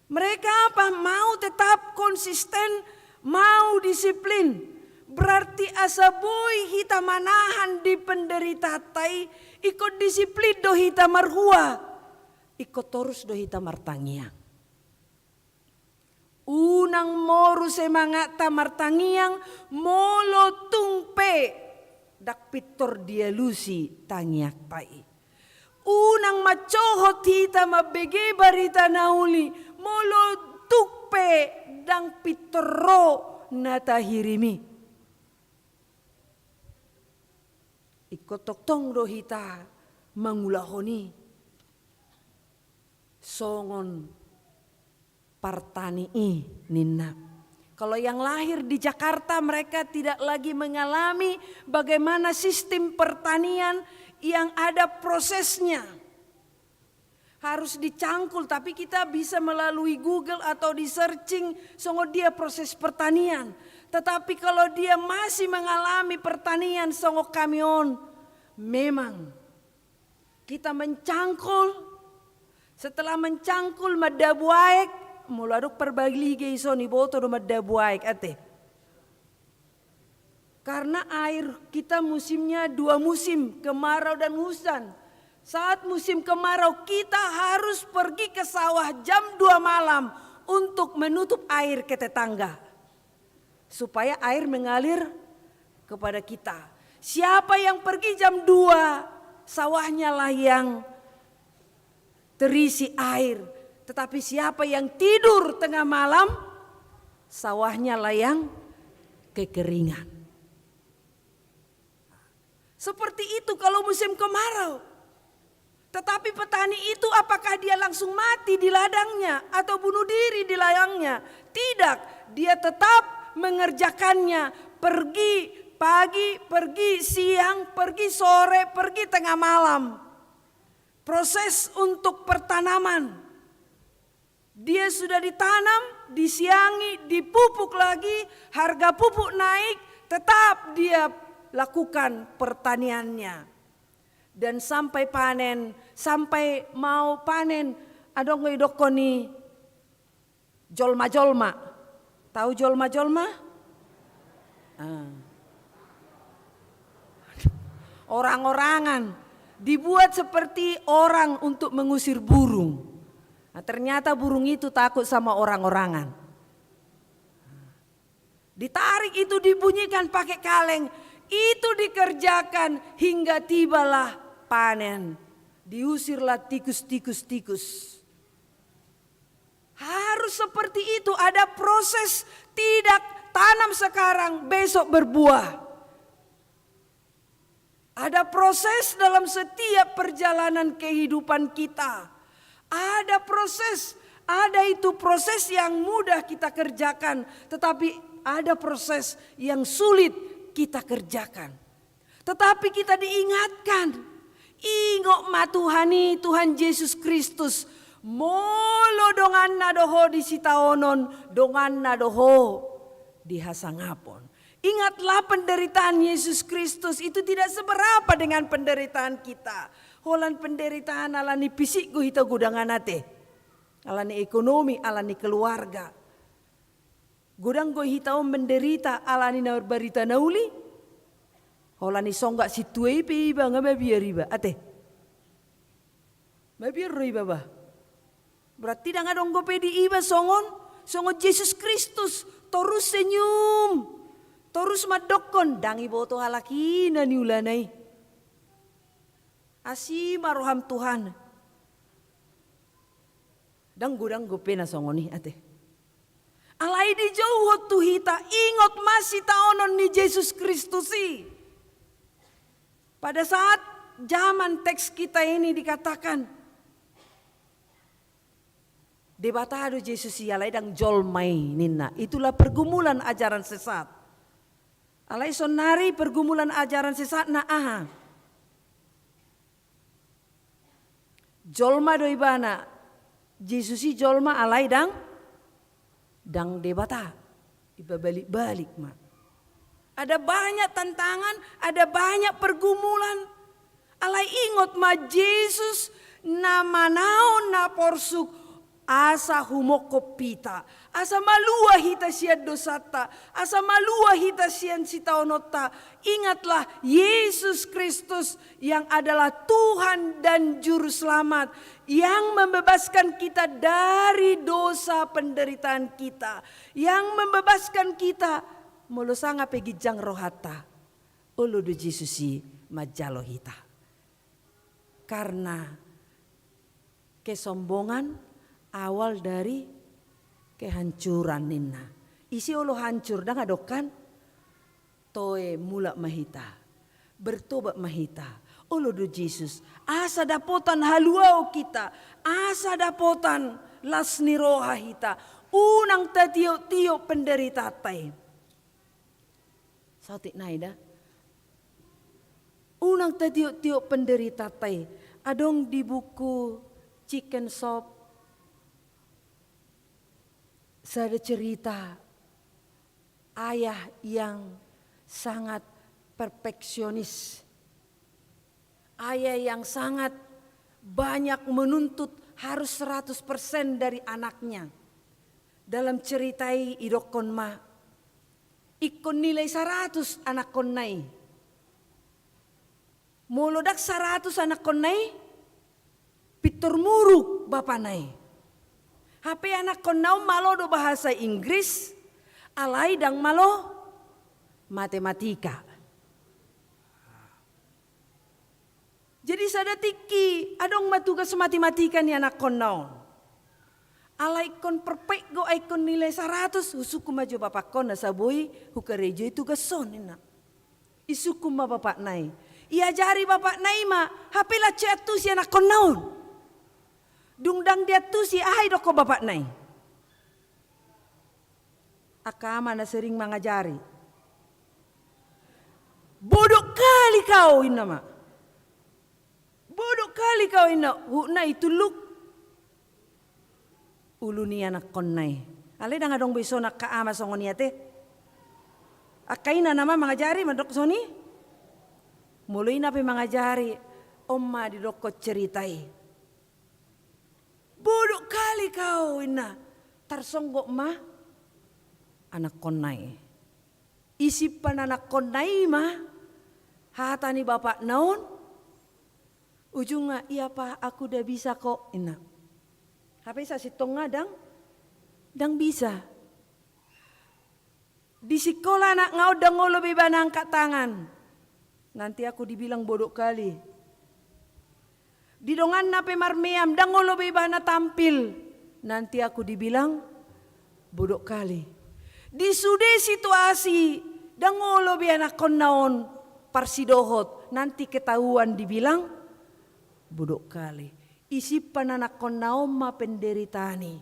Mereka apa? Mau tetap konsisten, mau disiplin. Berarti asa boi hita manahan di penderitaanta i, ingkon disiplin do hita marhua. Ingkon torus do hita martangiang. Unang moru semangatta martangiang, molo tung pe ndang pintor dialusi tangiangta i. Unang mancohot hita mambege barita na uli, molo tung pe ndang pintor ro na tahirim i. Ingkon tongtong do hita mangulahon i. Songon partani i ninna. Kalau yang lahir di Jakarta, mereka tidak lagi mengalami bagaimana sistem pertanian yang ada prosesnya. Harus dicangkul, tapi kita bisa melalui Google atau di searching songon dia proses pertanian. Tetapi kalau dia masih mengalami pertanian songon kami on, memang kita mencangkul, setelah mencangkul mandabu aek, molo adong parbaliga i son iboto do mandabu aek ate. Karena air kita musimnya dua musim, kemarau dan hujan. Saat musim kemarau, kita harus pergi ke sawah jam dua malam untuk menutup air ke tetangga. Supaya air mengalir kepada kita. Siapa yang pergi jam dua, sawahnya lah yang terisi air. Tetapi siapa yang tidur tengah malam, sawahnya lah yang kekeringan. Seperti itu kalau musim kemarau. Tetapi petani itu, apakah dia langsung mati di ladangnya atau bunuh diri di ladangnya? Tidak, dia tetap mengerjakannya. Pergi pagi, pergi siang, pergi sore, pergi tengah malam. Proses untuk pertanaman. Dia sudah ditanam, disiangi, dipupuk lagi, harga pupuk naik, tetap dia lakukan pertaniannya. Dan sampai panen, sampai mau panen, adong do idokkon ni jolma-jolma. Tahu jolma-jolma? Ah. Orang-orangan. Dibuat seperti orang untuk mengusir burung. Nah, ternyata burung itu takut sama orang-orangan. Ditarik itu, dibunyikan pakai kaleng. Itu dikerjakan hingga tibalah panen. Diusirlah tikus-tikus-tikus. Harus seperti itu, ada proses, tidak tanam sekarang, besok berbuah. Ada proses dalam setiap perjalanan kehidupan kita. Ada proses, ada itu proses yang mudah kita kerjakan, tetapi ada proses yang sulit kita kerjakan. Tetapi kita diingatkan, ingot ma Tuhan i, Tuhan Jesus Kristus, molo donganna do ho di sitaonon, donganna do ho di hasangapon. Ingatlah, penderitaan Yesus Kristus itu tidak seberapa dengan penderitaan kita. Holan penderitaan ala ni fisik do hita godang, ate. Ala ni ekonomi, ala ni keluarga. Godang do hita on menderita ala ni na barita na uli. Holan songgop sintua i pe iba nga mabiar iba, ate. Mabiar do iba, bah. Berarti ndang adong dope di iba songon, songon Jesus Kristus, torus senyum, torus mandokkon, ndang iboto halak i na niulana i. Asi ma roham Tuhan. Ndang godang dope na songon i, ate. Alai dijouhon tu hita, ingot ma sitaonon ni Jesus Kristus i. Pada saat zaman teks kita ini dikatakan, Debata do Jesus i, alai ndang jolma i, ninna. Itulah pergumulan ajaran sesat. Alai saonari pergumulan ajaran sesat na aha? Jolma do ibana. Jesus i jolma, alai ndang, ndang Debata. Ipabalik-balik ma. Ada banyak tantangan, ada banyak pergumulan. Alai ingot ma Jesus na manaon na porsuk, asa humongkop hita, asa malua hita sian dosanta, asa malua hita sian sitaononta. Ingatlah, Yesus Kristus yang adalah Tuhan dan Juru Selamat, yang membebaskan kita dari dosa penderitaan kita, yang membebaskan kita, molo sanga pe ginjang rohanta, olo do Jesus i manjalo hita. Karena kesombongan awal dari kehancuran, ninna. Ise olo hancur, ndang adong kan? Toe mulak ma hita, bertobat ma hita, olo do Jesus, asa dapotan haluaon hita, asa dapotan las ni roha hita, unang tatiop-tiop penderitaanta i. Saotik nai da. Unang tatiop-tiop penderitaanta i. Adong di buku Chicken Soup sada cerita ayah yang sangat perfeksionis. Ayah yang sangat banyak menuntut harus seratus persen dari anaknya. Dalam cerita i idokkon ma, ingkon nilai saratus anakkonna i. Molo ndang saratus anakkonna i, pintor muruk bapakna i. Hape anakkonna on malo do bahasa Inggris, alai ndang malo matematika. Jadi sada tingki adong ma tugas matematika ni anakkonna on. Alai ingkon perfect do, ai ingkon nilai saratus, husungkun ma jo bapakkon asa boi hukarejoi tugas on, ninna. Isungkun ma bapakna i. Iajari bapakna i ma, hape laos so iantusi anakkonna on. Dung ndang diantusi, aha idokkon bapakna i? Angka ama na sering mangajari. Bodoh kali kau, inna ma. Bodoh kali kau, inna, huhutna itulluk ulu ni anakkonna i. Alai ndang adong be songon angka ama songon i ate. Angka ina nama mangajari mandok songon i. Molo ina pe mangajari, on ma didokkon cerita i. Bodoh kali kau, inna. Tarsonggot ma anakkonna i. Isimpan anakkonna i ma hata ni bapakna on. Ujungna, "Iya pa, aku nda bisa kok," inna. Hape sasintongna ndang, ndang bisa. Di sikola anakna on ndang olo be ibana angkat tangan. Nanti aku dibilang bodoh kali. Di donganna pe marmeam, ndang olo be ibana tampil. Nanti aku dibilang bodoh kali. Di sude situasi, ndang olo be anakkonna on parsidohot. Nanti ketahuan dibilang bodoh kali. Isimpan anakkonna on ma penderitaan i.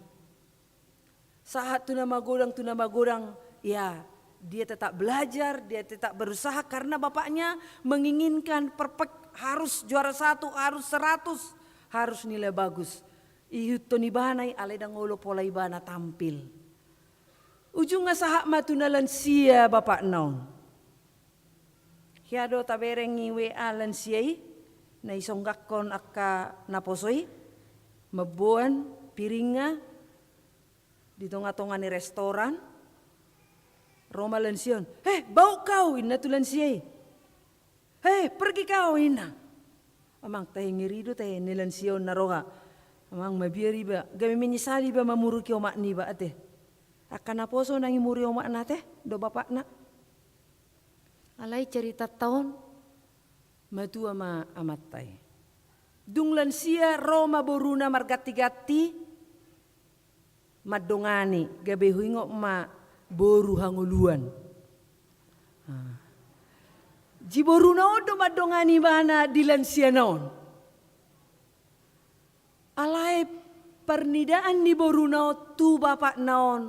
Sahat tu na magodang, tu na magodang, ya, dia tetap belajar, dia tetap berusaha karena bapaknya menginginkan perfect, harus juara satu, harus seratus, harus nilai bagus. Ihuthon ibana i, alai ndang olo pola ibana tampil. Ujungna sahat ma tu na lansia bapakna on. Hea do tabereng i W A lansia i, na isonggakkon angka naposo i, mamboan piringna di tonga-tonga ni restoran, ro ma lansia on. "Heh, bauk kau," inna tu lansia i. "Heh, pergi kau," inna. Amang, tahe ngeri do tahe ni lansia on na roha. Amang, mabiar iba, gabe menyesal iba mamuruki omak niba ate. Angka naposo nang imuri omakna ate, do bapakna. Alai ceritanta on, matua ma amanta i. Dung lansia ro ma boruna marganti-ganti mandongani, gabe huingot ma boru hangoluan. Ah. Ji boruna on do mandongani ibana di lansiana on. Alai parnidaan ni boruna on tu bapakna on.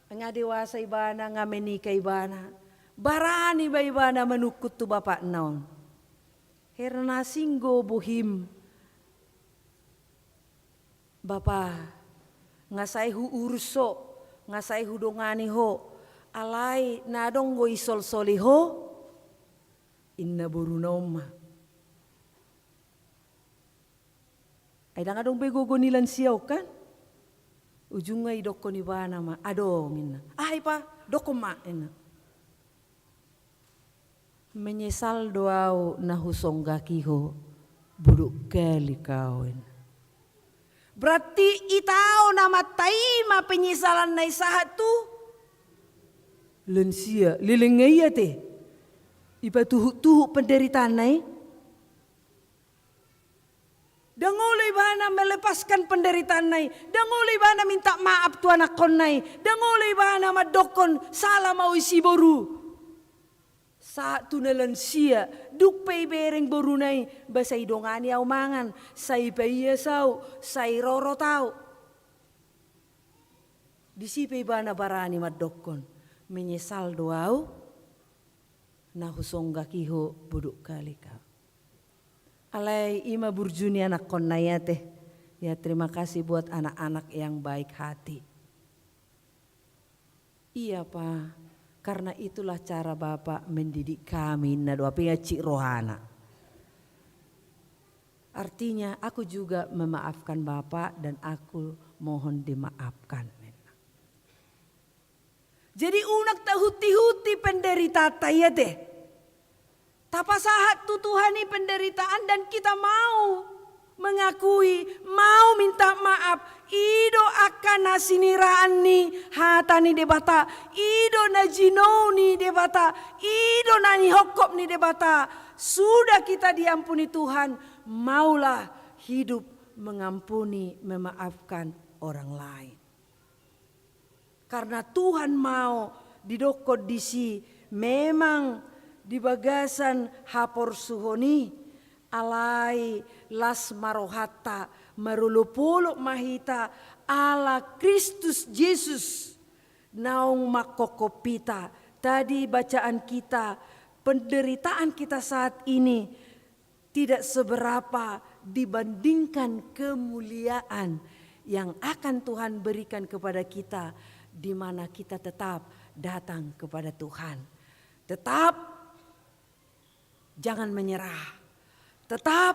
Nga dewasa ibana, nga menikah ibana. Barani ba ibana manungkun tu bapakna on. Hera na asing do bohim. Bapa, nga sai huurus ho, nga sai hudongani ho. Alai na adong do isolsoli ho. Inna boruna on ma. Ai ndang adong be gogo ni lansia on kan? Ujungna idokkon ibana ma, adong inna. Aha i pa, dokkon ma inna. Menyesal do au na husonggaki ho, bodoh kali kau inna. Berarti itaon amanta i ma penyesalanna i sahat tu lansia, lelengna i ate. Ipatuhuk-tuhuk penderitaanna i. Ndang olo ibana melepaskan penderitaanna i. Ndang olo ibana minta maaf tu anakkonna i. Ndang olo ibana mandokkon sala ma au i si boru. Sahat tu na lansia, dung pe ibereng boruna i, ba sai dongani au mangan, sai paias au, sai rorot au. Disi pe ibana barani mandokkon, menyesal do au na husonggaki ho, bodoh kali kau. Alai i ma burju ni anakkonna i ate. Ya, terima kasih buat anak-anak yang baik hati. Iya pa, karena itulah cara Bapak mendidik kami, inna do, hape nga cik rohana. Artinya, aku juga memaafkan Bapak dan aku mohon dimaafkan. Jadi unang tahunti-hunti penderitaanta i ate. Tapasahat tu Tuhan i penderitaan dan kita mau mengakui, mau minta maaf. I do angka na siniraan ni hata ni Debata, i do na jinou ni Debata, i do na nihongkop ni Debata. Sudah kita diampuni Tuhan, maulah hidup mengampuni, memaafkan orang lain. Karena Tuhan mau didokkon disi, memang di bagasan haporsuhon i, alai las ma rohanta, marolopolop ma hita ala Kristus Jesus naung manghophop hita. Tadi bacaan kita, penderitaan kita saat ini tidak seberapa dibandingkan kemuliaan yang akan Tuhan berikan kepada kita, di mana kita tetap datang kepada Tuhan. Tetap jangan menyerah. Tetap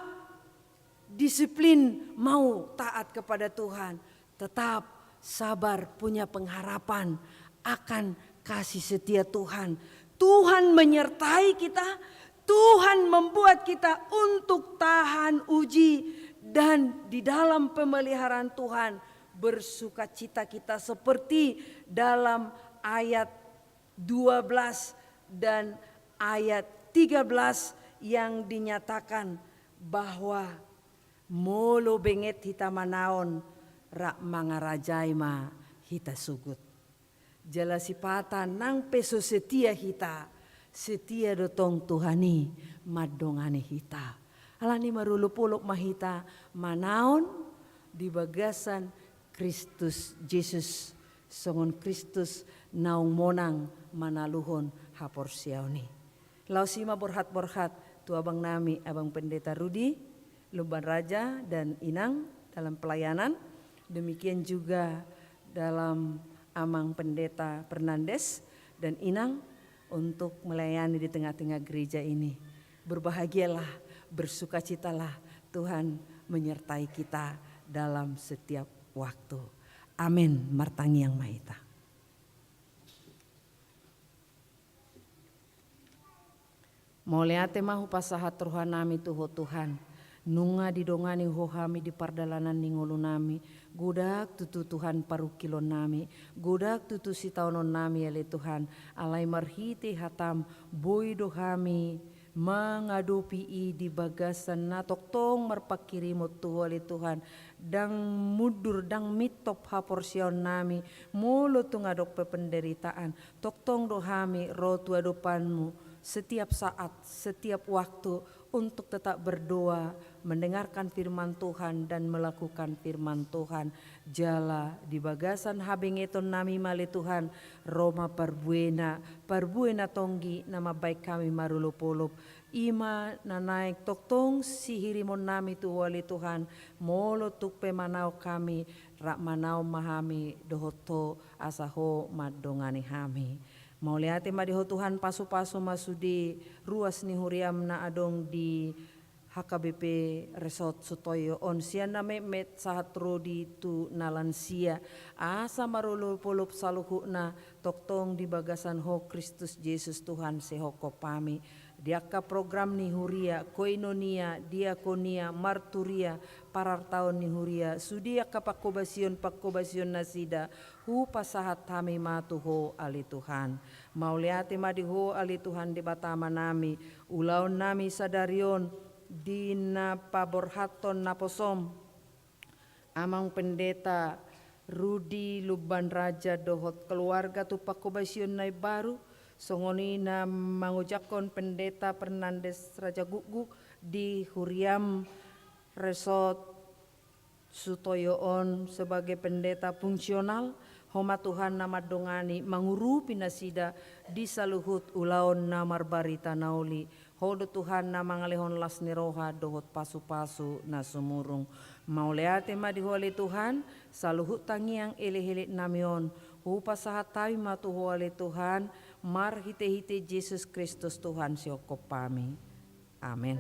disiplin mau taat kepada Tuhan. Tetap sabar, punya pengharapan akan kasih setia Tuhan. Tuhan menyertai kita, Tuhan membuat kita untuk tahan uji, dan di dalam pemeliharaan Tuhan bersukacita kita, seperti dalam ayat dua belas dan ayat tiga belas yang dinyatakan bahwa molo benget hita manaon, rap mangarajai ma hita sogot. Jala sipata nang pe so setia hita, setia do tong Tuhan i mandongani hita. Alani marolopolop ma hita manaon di bagasan Kristus Jesus, songon Kristus naung monang manaluhon haporseaon i. Laos i ma borhat-borhat tu abang nami, Abang Pendeta Rudi Lumban Raja dan Inang dalam pelayanan. Demikian juga dalam Amang Pendeta Fernandes dan Inang untuk melayani di tengah-tengah gereja ini. Berbahagialah, bersukacitalah, Tuhan menyertai kita dalam setiap waktu. Amin. Martangiang ma hita. Mauliate ma hupasahat rohanami tu Ho Tuhan. Nunga didongani Ho hami di pardalanan ni ngolunami. Godang tutu Tuhan parungkilonnami. Godang tutu sitaononnami ale Tuhan. Alai marhite hataM boi do hami mangadopi i di bagasan na tongtong marpanghirimon tu Ho ale Tuhan. Ndang mundur, ndang mintop haporseaonnami, molo tung adong pe penderitaan, tongtong do hami ro tu adopanMu setiap saat, setiap waktu, untuk tetap berdoa, mendengarkan firman Tuhan dan melakukan firman Tuhan. Jala di bagasan habengetonnami ma ale Tuhan, ro ma parbuena, parbue na tonggi na mambahen hami marolopolop. I ma na naeng tongtong sihirimonnami tu Ho ale Tuhan, molo tung pe manaon hami, rap manaon ma hami dohot Ho, asa Ho mandongani hami. Mauliate ma di Ho Tuhan, pasupasu ma sude ruas ni huriaM na adong di H K B P Resort Sutoyo on, sian na metmet sahat ro di tu na lansia, asa marolopolop saluhutna tongtong di bagasan Ho Kristus Jesus Tuhan, sihophop hami. Di angka program ni huria, koinonia, diakonia, marturia, parartaon ni huria, sude angka panghobasion-panghobasion nasida, hupasahat hami ma tu Ho ale Tuhan. Mauliate ma di Ho ale Tuhan Debata Amanami, ulaonnami sadari on di na paborhathon naposoM, Amang Pendeta Rudi Lumban Raja dohot keluarga tu panghobasion na imbaru, songon i na mangojakhon Pendeta Fernandes Rajagukguk di huriaM Resort Sutoyo on sebagai pendeta fungsional. Ho ma Tuhan na mandongani, mangurupi nasida di saluhut ulaon na marbarita na uli. Ho do Tuhan na mangalehon las ni roha dohot pasupasu na sumurung. Mauliate ma di Ho ale Tuhan, saluhut tangiang elekeleknami on hupasahat hami ma tu Ho ale Tuhan, marhitehite Jesus Kristus Tuhan sihophop hami. Amen.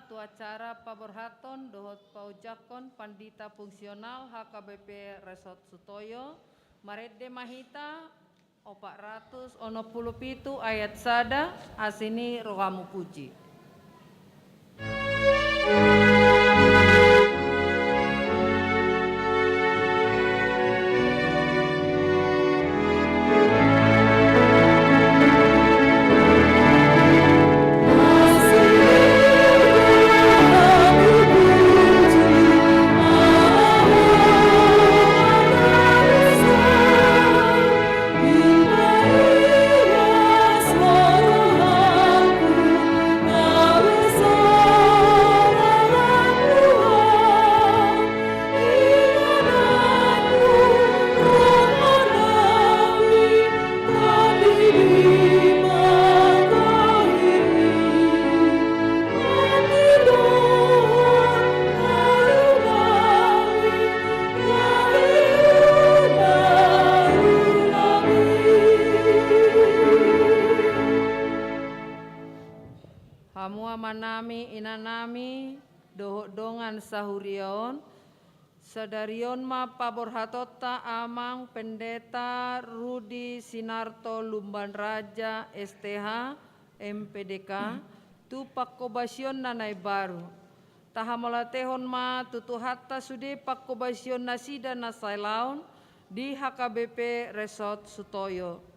Tu acara paborhathon dohot paunjakhon pandita fungsional H K B P Resort Sutoyo, marende ma hita opat ratus onom pulu pitu ayat sada, asi ni rohamu puji. Hamu amanami, inanami, dohot dongan sahuria on, sadari on ma paborhatonta Amang Pendeta Rudi Sinarto Lumban Raja, S T H, M P D K, tu pangkobasion na na imbaru. Tahamauliatehon ma tu Tuhanta sude pangkobasion nasida na salelengon di H K B P Resort Sutoyo.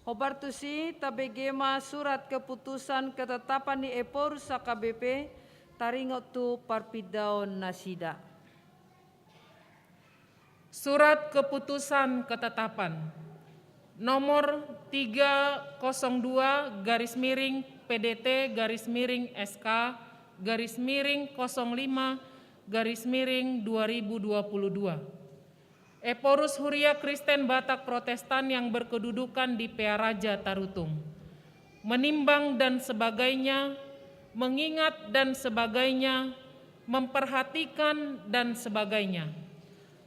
Hombar tusi, tabege ma surat keputusan ketetapan ni Ephorus H K B P taringot tu parpindaon nasida. Surat keputusan ketetapan nomor tiga kosong dua garis miring P D T garis miring S K garis miring kosong lima garis miring dua ribu dua puluh dua. Ephorus Huria Kristen Batak Protestan yang berkedudukan di Pearaja Tarutung. Menimbang dan sebagainya, mengingat dan sebagainya, memperhatikan dan sebagainya.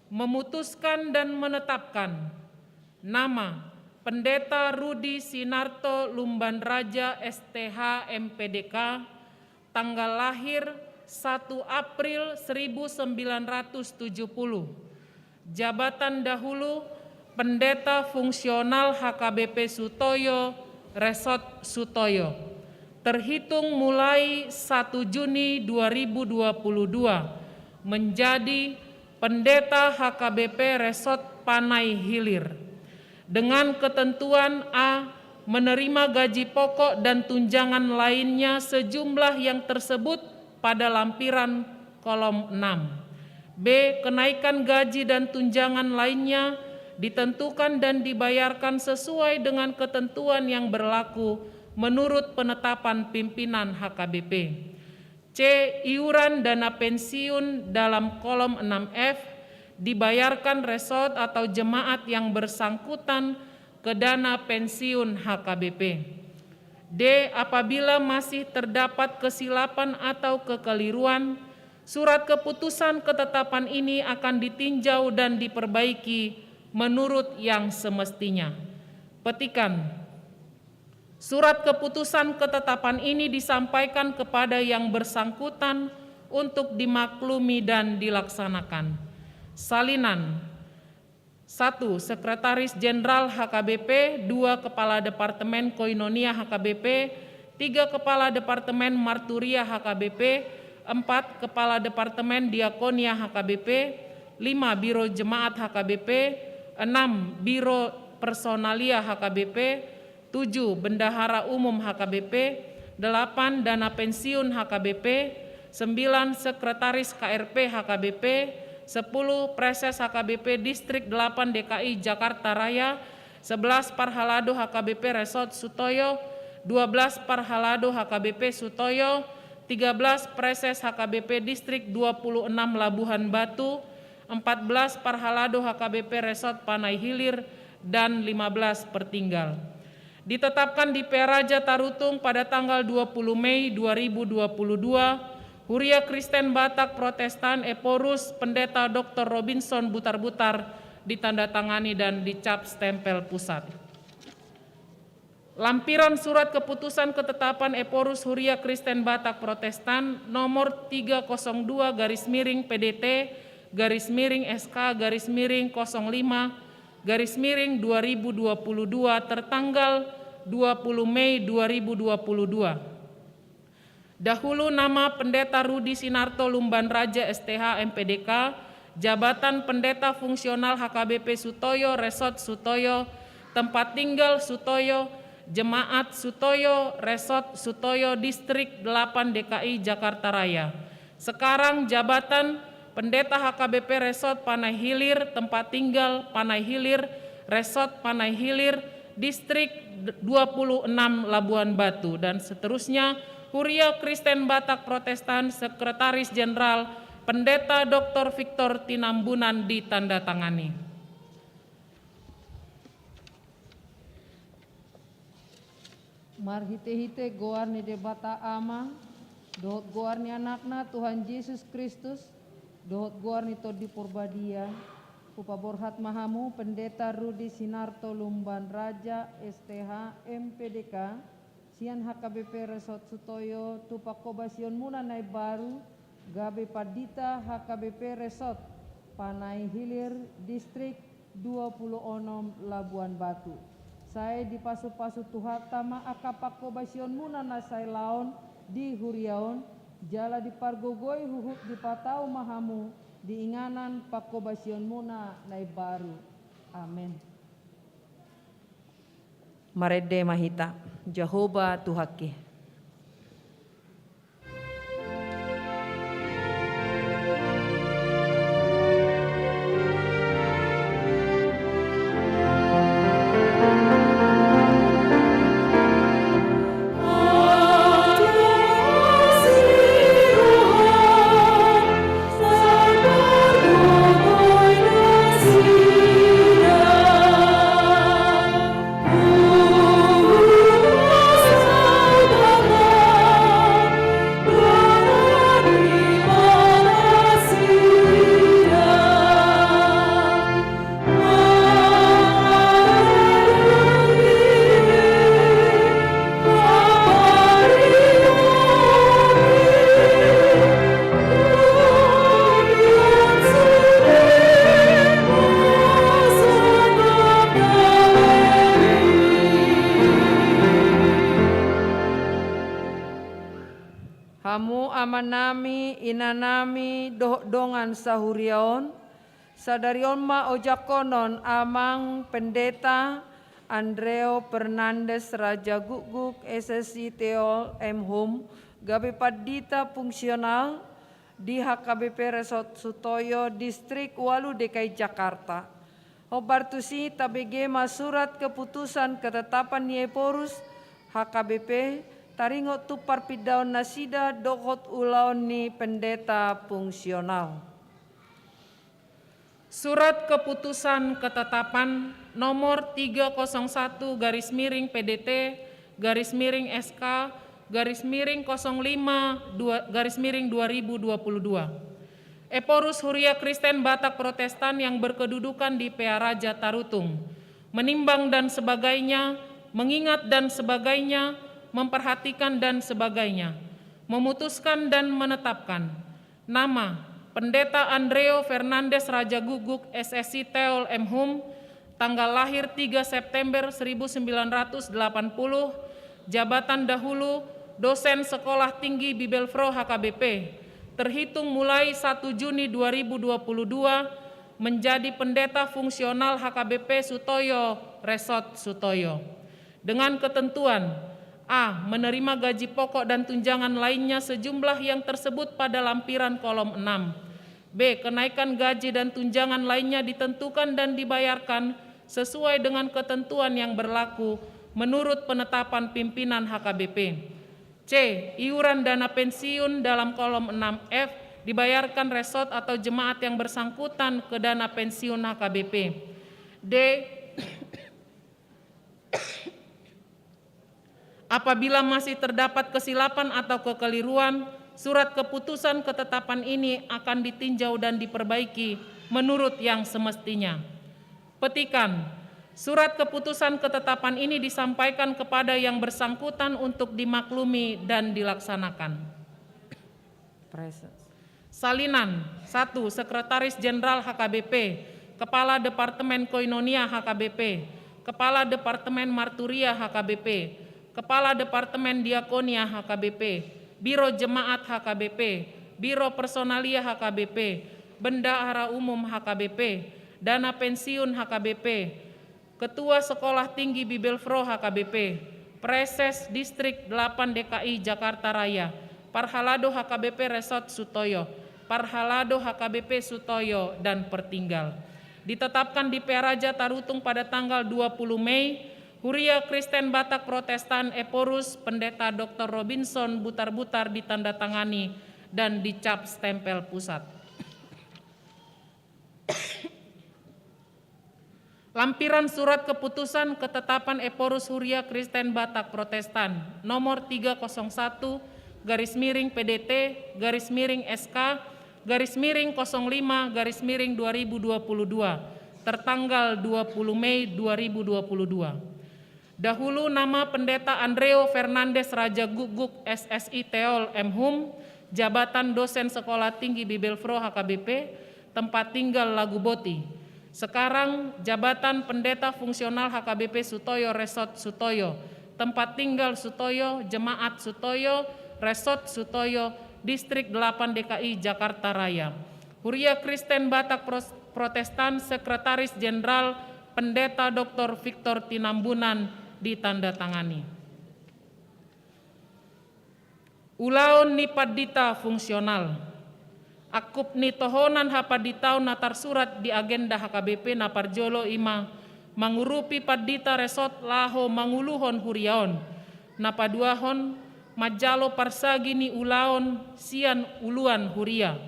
Memutuskan dan menetapkan nama Pendeta Rudi Sinarto Lumban Raja, S T H, M P D K, tanggal lahir satu April seribu sembilan ratus tujuh puluh. Jabatan dahulu, Pendeta Fungsional H K B P Sutoyo, Resort Sutoyo. Terhitung mulai satu Juni dua ribu dua puluh dua, menjadi Pendeta H K B P Resort Panai Hilir. Dengan ketentuan: A, menerima gaji pokok dan tunjangan lainnya sejumlah yang tersebut pada lampiran kolom enam. B, kenaikan gaji dan tunjangan lainnya ditentukan dan dibayarkan sesuai dengan ketentuan yang berlaku menurut penetapan pimpinan H K B P. C, iuran dana pensiun dalam kolom enam F dibayarkan resort atau jemaat yang bersangkutan ke dana pensiun H K B P. D, apabila masih terdapat kesilapan atau kekeliruan, surat keputusan ketetapan ini akan ditinjau dan diperbaiki menurut yang semestinya. Petikan. Surat keputusan ketetapan ini disampaikan kepada yang bersangkutan untuk dimaklumi dan dilaksanakan. Salinan. Satu, Sekretaris Jenderal H K B P, dua, Kepala Departemen Koinonia H K B P, tiga, Kepala Departemen Marturia H K B P, empat, Kepala Departemen Diakonia H K B P, lima, Biro Jemaat H K B P, enam, Biro Personalia H K B P, tujuh, Bendahara Umum H K B P, delapan, Dana Pensiun H K B P, sembilan, Sekretaris K R P H K B P, sepuluh, Preses H K B P Distrik delapan D K I Jakarta Raya, sebelas, Parhalado H K B P Resort Sutoyo, dua belas, Parhalado H K B P Sutoyo, tiga belas, Preses H K B P Distrik dua puluh enam Labuhan Batu, empat belas, Parhalado H K B P Resort Panai Hilir, dan lima belas, Pertinggal. Ditetapkan di Pearaja Tarutung pada tanggal dua puluh Mei dua ribu dua puluh dua, Huria Kristen Batak Protestan Ephorus Pendeta Doktor Robinson Butarbutar, ditandatangani dan dicap stempel pusat. Lampiran surat keputusan ketetapan Ephorus Huria Kristen Batak Protestan nomor tiga kosong dua garis miring P D T garis miring S K garis miring kosong lima garis miring dua ribu dua puluh dua tertanggal dua puluh Mei dua ribu dua puluh dua. Dahulu nama Pendeta Rudi Sinarto Lumban Raja S T H M P D K, jabatan Pendeta Fungsional H K B P Sutoyo, Resort Sutoyo, tempat tinggal Sutoyo, jemaat Sutoyo, Resort Sutoyo, Distrik delapan D K I Jakarta Raya. Sekarang jabatan Pendeta H K B P Resort Panai Hilir, tempat tinggal Panai Hilir, Resort Panai Hilir, Distrik dua puluh enam Labuan Batu, dan seterusnya, Huria Kristen Batak Protestan, Sekretaris Jenderal, Pendeta Doktor Victor Tinambunan, ditandatangani. Marhite-hite goar ni Debata Ama, dohot goar ni Anakna Tuhan Jesus Kristus, dohot goar ni Tondi Porbadia, hupaborhat ma hamu Pendeta Rudi Sinarto Lumban Raja S T H M P D K, sian H K B P Resort Sutoyo tu pangkobasionmuna na imbaru, gabe pandita H K B P Resort Panai Hilir Distrik dua puluh onom Labuan Batu. Sai dipasu-pasu Tuhanta ma angka pangkobasionmuna na sailaon di huria on, jala dipargogoi huhut dipatau ma hamu di inganan pangkobasionmuna na imbaru. Amen. Marende ma hita. Jahowa Tuhanki. Hamu amanami, inanami, dohot dongan sahuria on, sadari on ma ojakkonon amang Pendeta Andreo Fernandes Raja Gukguk, S S I Teol, M Hum, gabe pandita fungsional di H K B P Resort Sutoyo, Distrik ualu D K I Jakarta. Hombar tusi tabege ma surat keputusan ketetapan ni Ephorus H K B P, taringot tu parpindaon nasida dohot ulaon ni pendeta fungsional. Surat keputusan ketetapan nomor tiga kosong satu garis miring P D T garis miring S K garis miring kosong lima dua garis miring dua ribu dua puluh dua. Ephorus Huria Kristen Batak Protestan yang berkedudukan di Pearaja Tarutung, menimbang dan sebagainya, mengingat dan sebagainya, memperhatikan dan sebagainya, memutuskan dan menetapkan nama Pendeta Andreo Fernandes Raja Guguk, S S I Teol, M Hum, tanggal lahir tiga September seribu sembilan ratus delapan puluh, jabatan dahulu dosen Sekolah Tinggi Bibelvrouw H K B P, terhitung mulai satu Juni dua ribu dua puluh dua, menjadi pendeta fungsional H K B P Sutoyo, Resort Sutoyo. Dengan ketentuan, A, menerima gaji pokok dan tunjangan lainnya sejumlah yang tersebut pada lampiran kolom enam. B, kenaikan gaji dan tunjangan lainnya ditentukan dan dibayarkan sesuai dengan ketentuan yang berlaku menurut penetapan pimpinan H K B P. C, iuran dana pensiun dalam kolom enam F dibayarkan resort atau jemaat yang bersangkutan ke dana pensiun H K B P. D, apabila masih terdapat kesilapan atau kekeliruan, surat keputusan ketetapan ini akan ditinjau dan diperbaiki menurut yang semestinya. Petikan, Surat keputusan ketetapan ini disampaikan kepada yang bersangkutan untuk dimaklumi dan dilaksanakan. Presses. Salinan, satu, Sekretaris Jenderal H K B P, Kepala Departemen Koinonia H K B P, Kepala Departemen Marturia H K B P, Kepala Departemen Diakonia H K B P, Biro Jemaat H K B P, Biro Personalia H K B P, Bendahara Umum H K B P, Dana Pensiun H K B P, Ketua Sekolah Tinggi Bibelvrouw H K B P, Presses Distrik delapan D K I Jakarta Raya, Parhalado H K B P Resort Sutoyo, Parhalado H K B P Sutoyo, dan Pertinggal. Ditetapkan di Pearaja Tarutung pada tanggal dua puluh Mei, Huria Kristen Batak Protestan Ephorus, Pendeta Doktor Robinson Butarbutar, ditandatangani dan dicap stempel pusat. Lampiran surat keputusan ketetapan Ephorus Huria Kristen Batak Protestan nomor tiga kosong satu garis miring P D T garis miring S K garis miring kosong lima garis miring dua ribu dua puluh dua, tertanggal dua puluh Mei dua ribu dua puluh dua. Dahulu nama Pendeta Andreo Fernandes Raja Gukguk, S S I Teol, M Hum, jabatan dosen Sekolah Tinggi Bibelvrouw H K B P, tempat tinggal Laguboti. Sekarang jabatan Pendeta Fungsional H K B P Sutoyo, Resort Sutoyo, tempat tinggal Sutoyo, Jemaat Sutoyo, Resort Sutoyo, Distrik delapan D K I Jakarta Raya. Huria Kristen Batak Pros-, Protestan, Sekretaris Jenderal Pendeta Doktor Victor Tinambunan, ditandatangani. Ulaon ni pandita fungsional. Angkup ni tohonan hapanditaon na tarsurat di agenda H K B P na parjolo i ma mangurupi pandita resort laho manguluhon huria on. Na paduahon, manjalo parsagi ni ulaon sian uluan huria.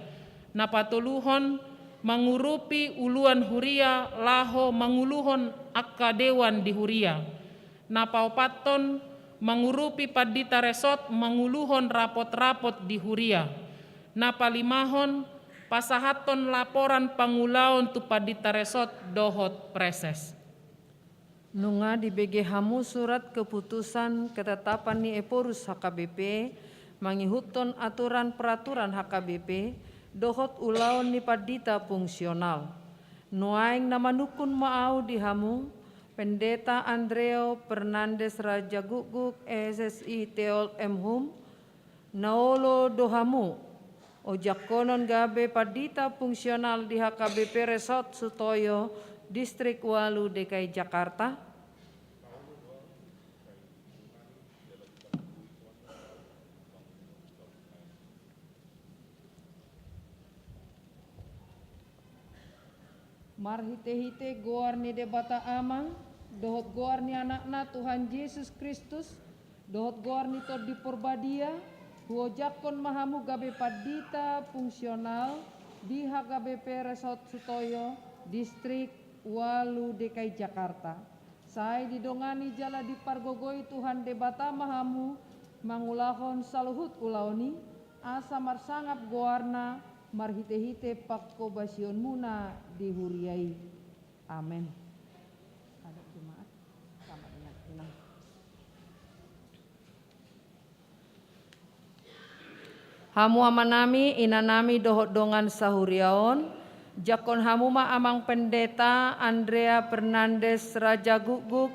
Na patoluhon, mangurupi uluan huria laho manguluhon angka dewan di huria. Na paopathon, mangurupi pandita resort manguluhon rapot-rapot di huria. Na palimahon, pasahathon laporan pangulaon tu pandita resort dohot preses. Nunga dibege hamu surat keputusan ketetapan ni Ephorus H K B P, mangihuthon aturan peraturan H K B P, dohot ulaon ni pandita fungsional. Nuaeng na manungkun ma ahu di hamu, Pendeta Andreo Fernandes Raja Gukguk, S S I Teol, M Hum, na olo do hamu ojakkonon gabe pandita fungsional di H K B P Resort Sutoyo, Distrik ualu D K I Jakarta? Marhite-hite goar ni Debata Ama, dohot goar ni Anakna Tuhan Jesus Kristus, dohot goar ni Tondi Porbadia, huojakkon ma hamu gabe pandita fungsional di H K B P Resort Sutoyo, Distrik ualu D K I Jakarta. Sai didongani jala dipargogoi Tuhan Debata ma hamu mangulahon saluhut ulaon i, asa marsangap goarna marhite-hite pangkobasionmuna di huria i. Amen. Adop jemaat, selamat dengan senang. Hamu amanami, inanami dohot dongan sahuria on, jangkon hamu ma Amang Pendeta Andrea Fernandes Raja Gukguk,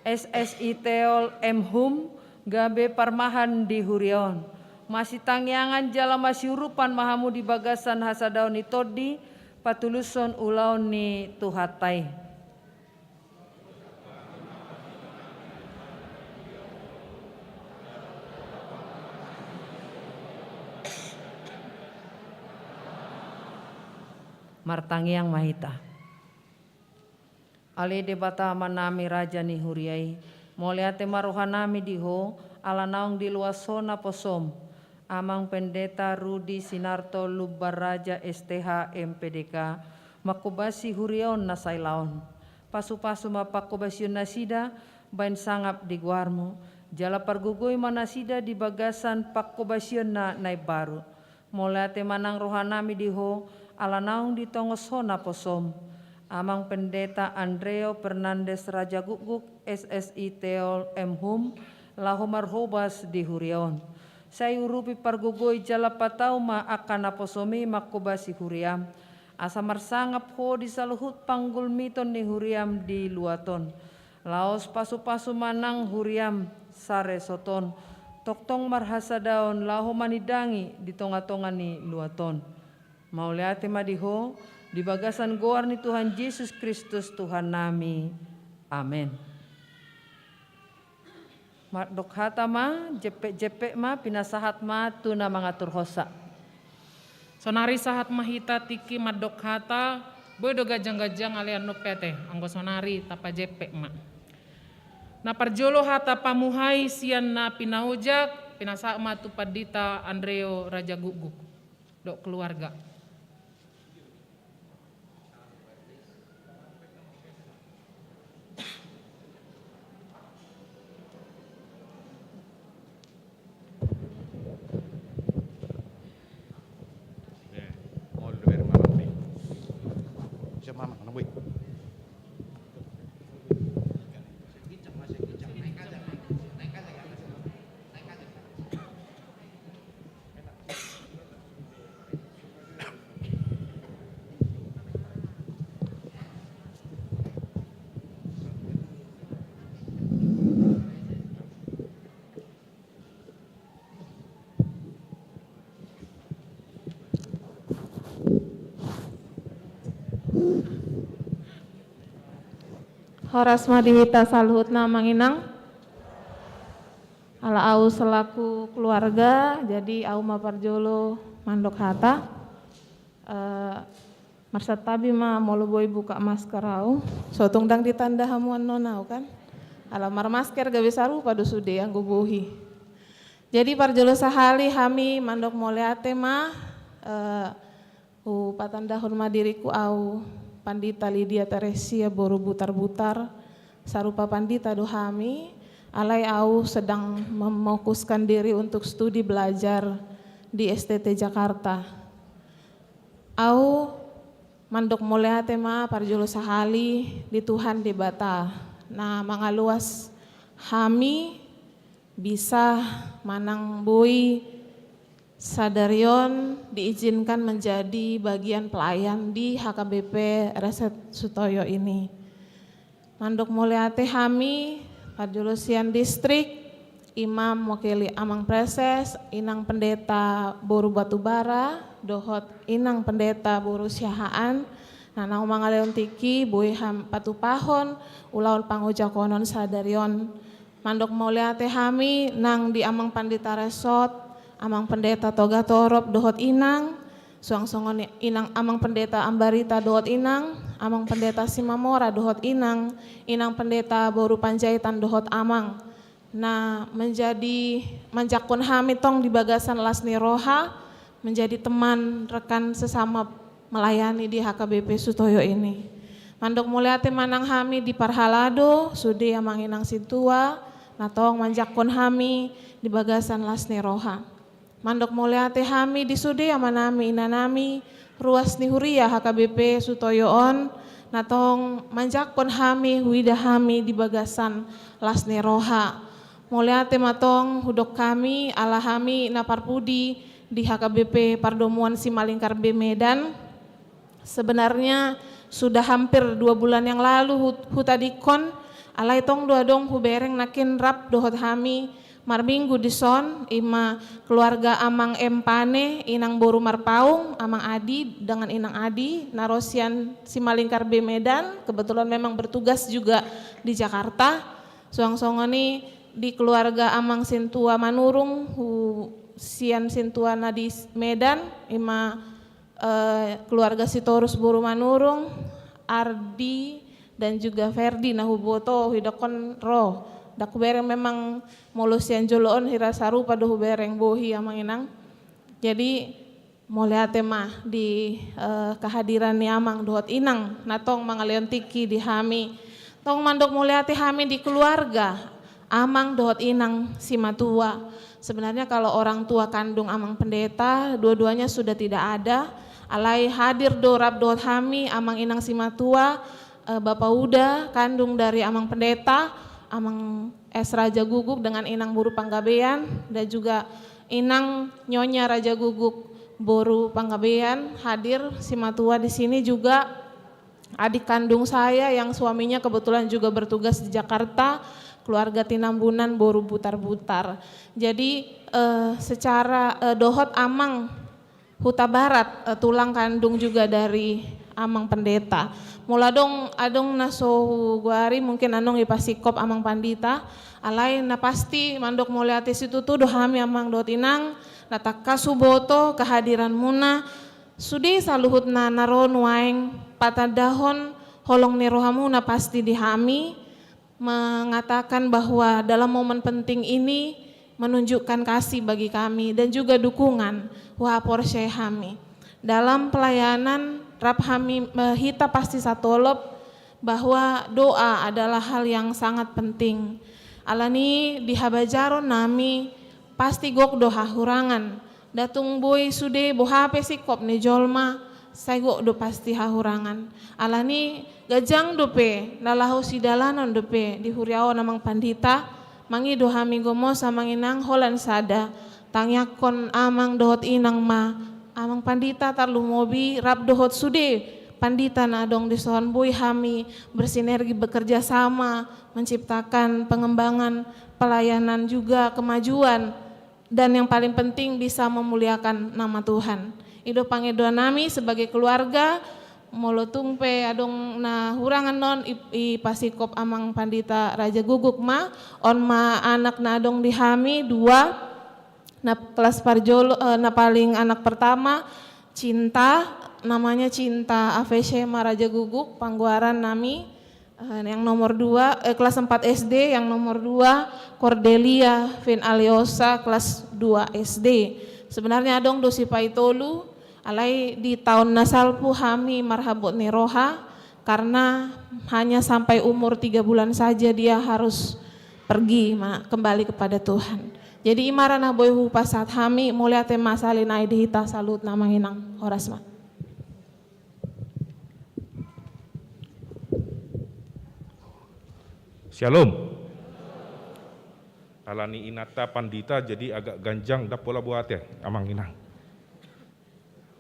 S S I Teol, M Hum, gabe parmahan di huria on. Masitangiangan jala masiurupan ma hamu di bagasan hasadaon ni Tondi, patulushon ulaon ni Tuhanta i. Martangiang ma hita. Ale Debata Amanami, Raja ni huria i, mauliate ma rohanami di Ho, ala naung diloas Ho naposom, Amang Pendeta Rudi Sinarto Lumban Raja, S T H, M P D K, mangkobasi huria on na sailaon. Pasu-pasu ma pangkobasion nasida baen sangap di goarmu, jala pargogoi ma nasida di bagasan pangkobasion na, na imbaru. Mauliate ma nang rohanami di Ho, ala naung ditongos Ho naposom, Amang Pendeta Andreo Fernandes Rajagukguk, S S I Teol, M Hum, laho marhobas di huria on. Sai urupi, pargogoi jala patau ma angka naposomi manghobasi huriam, asa marsangap Ho di saluhut panggulmiton ni huriam di luat on. Laos pasupasu ma nang huriam saresot on, tongtong marhasadaon laho manindangi di tongatonga ni luat on. Mauliate ma di Ho, di bagasan goar ni Tuhan Jesus Kristus Tuhannami. Amen. Mandok hata ma, jempek-jempek ma, pinasahat ma tu na mangaturhonsa. Sonari sahat ma hita tingki mandok hata, boi do ganjang-ganjang ale annon pe ate, anggo sonari tapajempek ma. Na parjolo hata pamuhai sian na pinaojak, pinasahat ma tu Pandita Andreo Rajagukguk dohot keluarga. Horas ma di hita saluhutna, Amang Inang. Ala au selaku keluarga, jadi au ma parjolo mandok hata. Eh, marsantabi ma molo boi buka masker au. So tung ndang ditanda hamu annon au kan. Ala marmasker gabe sarupa do sude anggo bohi. Jadi parjolo sahali hami mandok mauliate ma, eh, hupatandahon ma diriku, au Pandita Lydia Teresia boru Butarbutar. Sarupa pandita do hami, alai au sedang memfokuskan diri untuk studi belajar di S T T Jakarta. Au mandok mauliate ma parjolo sahali di Tuhan Debata na mangaluas hami bisa manang boi sadari on diizinkan menjadi bagian pelayan di H K B P Reset Sutoyo ini. Mandok mauliate hami parjolo sian distrik, i ma mewakili Amang Praeses, Inang Pendeta boru Batubara, dohot Inang Pendeta boru Siahaan, na naung mangalehon tingki boi hami patupahon ulaon pangojakonon sadari on. Mandok mauliate hami nang di Amang Pandita Resort, Amang Pendeta Toga Torop dohot Inang, suang songon i Inang, Amang Pendeta Ambarita dohot Inang, Amang Pendeta Simamora dohot Inang, Inang Pendeta boru Panjaitan dohot Amang, na menjadi manjangkon hami tong di bagasan las ni roha, menjadi teman rekan sesama melayani di H K B P Sutoyo ini. Mandok mauliate ma nang hami di parhalado, sude Amang Inang Sintua, na tong manjangkon hami di bagasan las ni roha. Mandok mauliate hami di sude amanami inanami, ruas ni huria H K B P Sutoyo on, na tong manjangkon hami, huida hami di bagasan las ni roha. Mauliate ma tong hudok hami, ala hami na parpudi di H K B P Pardomuan Simalingkar B Medan. Sebenarnya sudah hampir dua bulan yang lalu hut-, hutadingkon, alai tong do adong hubereng nangkin rap dohot hami marminggu dison, i ma keluarga Amang M Pane, Inang boru Marpaung, Amang Adi dengan Inang Adi, na ro sian Simalingkar B Medan, kebetulan memang bertugas juga di Jakarta. Suang songon i di keluarga Amang Sintua Manurung, hu-, sian Sintua na di Medan, i ma, eh, keluarga Sitorus boru Manurung, Ardi, dan juga Ferdi, na huboto, huidokon ro. Ndang hubereng memang molo sian jolo on hira sarupa do hubereng bohi, Amang Inang. Jadi, mauliate ma di, eh, kehadiran ni Amang dohot Inang na tong mangalehon tingki di hami. Tong mandok mauliate hami di keluarga Amang dohot Inang simatua. Sebenarnya kalau orang tua kandung Amang Pendeta, dua-duanya sudah tidak ada. Alai hadir do rap dohot hami amang inang simatua, eh, Bapa Uda, kandung dari amang pendeta, amang S Raja Guguk dengan inang boru Panggabean, dan juga inang Nyonya Raja Guguk boru Panggabean hadir simatua di sini juga. Adik kandung saya yang suaminya kebetulan juga bertugas di Jakarta, keluarga Tinambunan boru Butarbutar. Jadi, eh, secara, eh, dohot amang Hutabarat, eh, tulang kandung juga dari amang pendeta. Molo adong, adong na so hugoari mungkin annon ipasingkop amang pandita. Alai na pasti mandok mauliate situtu do hami amang dohot inang, na tangkas huboto kehadiranmuna, sude saluhutna na ro nuaeng patandahon holong ni rohamuna pasti di hami, mengatakan bahwa dalam momen penting ini menunjukkan kasih bagi kami dan juga dukungan huhaporseai hami. Dalam pelayanan rap hami, eh, hita pasti satolop bahwa doa adalah hal yang sangat penting. Alani di habajaron nami pasti gok do hahurangan. Nda tung boi sude boha pe singkop ni jolma, sai gok do pasti hahurangan. Alani ganjang dope, na laho sidalanon dope di huria on amang pandita, mangido hami gomos amang inang holan sada, tangiangkon amang dohot inang ma, amang pandita tarlumobi rap dohot sude pandita na adong dison boi hami bersinergi bekerja sama menciptakan pengembangan pelayanan juga kemajuan dan yang paling penting bisa memuliakan nama Tuhan. I do pangidoan nami sebagai keluarga, molo tung pe adong na hurang annon i, ipasingkop amang pandita Raja Guguk ma, on ma anak na adong di hami dua, na kelas parjolo, eh, na paling anak pertama Cinta, namanya Cinta Avesema Raja Guguk, panggoaran nami, Eh, yang nomor dua, eh, kelas empat S D, yang nomor dua, Cordelia Vin Aliosa, kelas dua S D. Sebenarnya adong do sipaitolu, alai di taon na salpu hami marhabot ni roha, karena hanya sampai umur tiga bulan saja dia harus pergi ma-, kembali kepada Tuhan. Jadi i ma ra na boi hupasahat hami, mauliate ma sahali nai di hita saluhutna amang inang, horas ma. Syalom. Alani inanta pandita jadi agak ganjang, ndang pola boha ate, amang inang.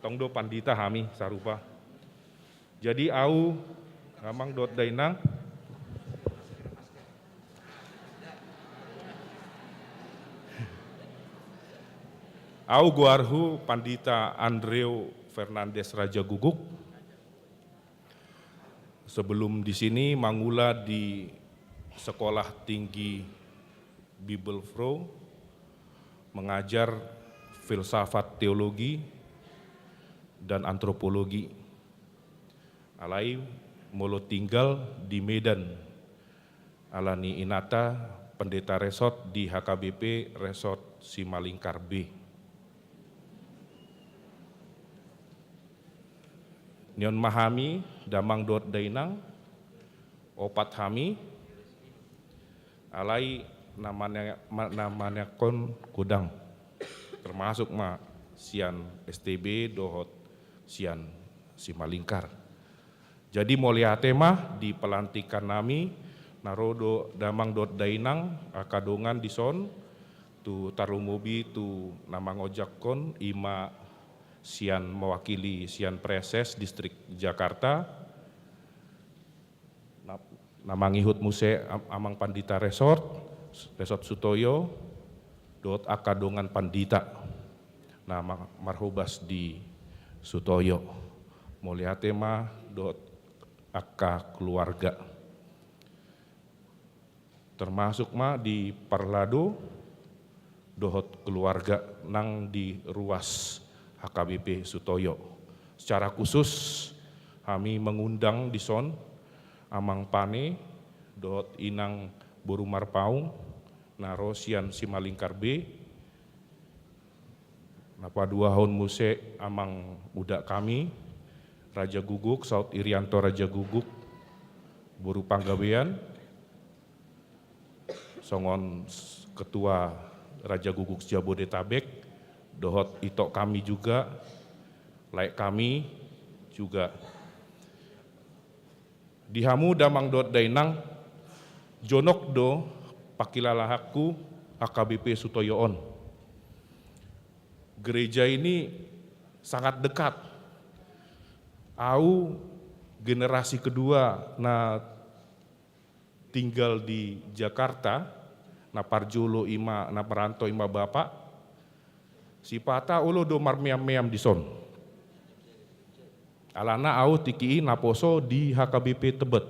Tong do pandita hami sarupa. Jadi au, amang dohot dainang, au goarhu Pandita Andreu Fernandes Raja Guguk. Sebelum di sini mangula di Sekolah Tinggi Bibelvrouw, mengajar filsafat teologi dan antropologi. Alai molo tinggal di Medan, alani inanta pendeta resort di H K B P Resort Simalingkar B. Nion ma hami, damang dohot dainang, opat hami, alai na mane-, ma-, na maneakhon godang, termasuk ma sian S T B dohot sian Simalingkar. Jadi mauliate ma di pelantikan nami, na ro do damang dohot dainang, angka dongan dison, tu tarlumobi tu na mangojakhon, i ma sian mewakili sian Praeses Distrik Jakarta, na, na mangihut muse am-, amang pandita resort, Resort Sutoyo, dohot angka dongan pandita na ma-, marhobas di Sutoyo. Mauliate ma dohot angka keluarga. Termasuk ma di parlado dohot keluarga nang di ruas H K B P Sutoyo. Secara khusus hami mengundang dison Amang Pane dohot Inang Boru Marpaung na ro sian Simalingkar B, na paduahon muse amang uda hami, Raja Guguk, Saud Irianto Raja Guguk, Boru Panggabean, songon s-, Ketua Raja Guguk Jabodetabek, dohot ito hami juga, Lae kami juga. Di hamu damang dohot dainang, jonok do pangkilalaanku H K B P Sutoyo on. Gereja ini sangat dekat. Au generasi kedua na tinggal di Jakarta, na parjolo ima, na merantau ima bapa. Sipata olo do marmeam-meam dison. Alana au tingki i naposo di H K B P Tebet.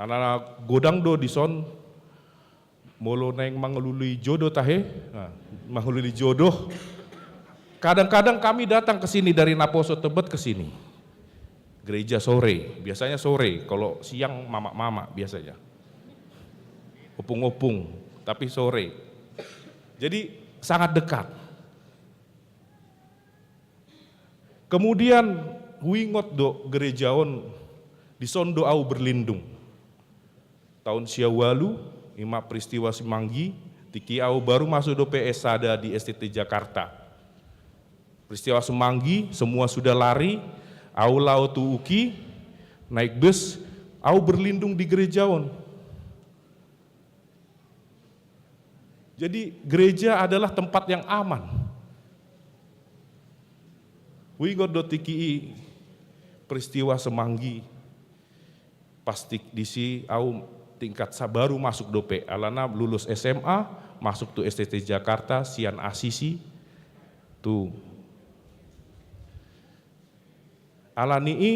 Alana godang do dison, molo naeng mangalului jodoh tahe, nah, mangalului jodoh. Kadang-kadang kami datang ke sini dari naposo Tebet ke sini. Gereja sore, biasanya sore, kalau siang mamak-mamak biasanya. Opung-opung, tapi sore. Jadi sangat dekat. Kemudian huingot do gereja on, dison do au berlindung. Taon sia ualu, ima peristiwa Semanggi, tingki au baru masuk dope S sada di S T T Jakarta. Peristiwa Semanggi, semua sudah lari, au lao tu U K I, naik bus, au berlindung di gereja on. Jadi gereja adalah tempat yang aman. Huingot do tingki i peristiwa Semanggi. Pasti disi au tingkat sa-, baru masuk dope, alana lulus S M A, masuk tu S T T Jakarta, sian Asisi, tu. Alani i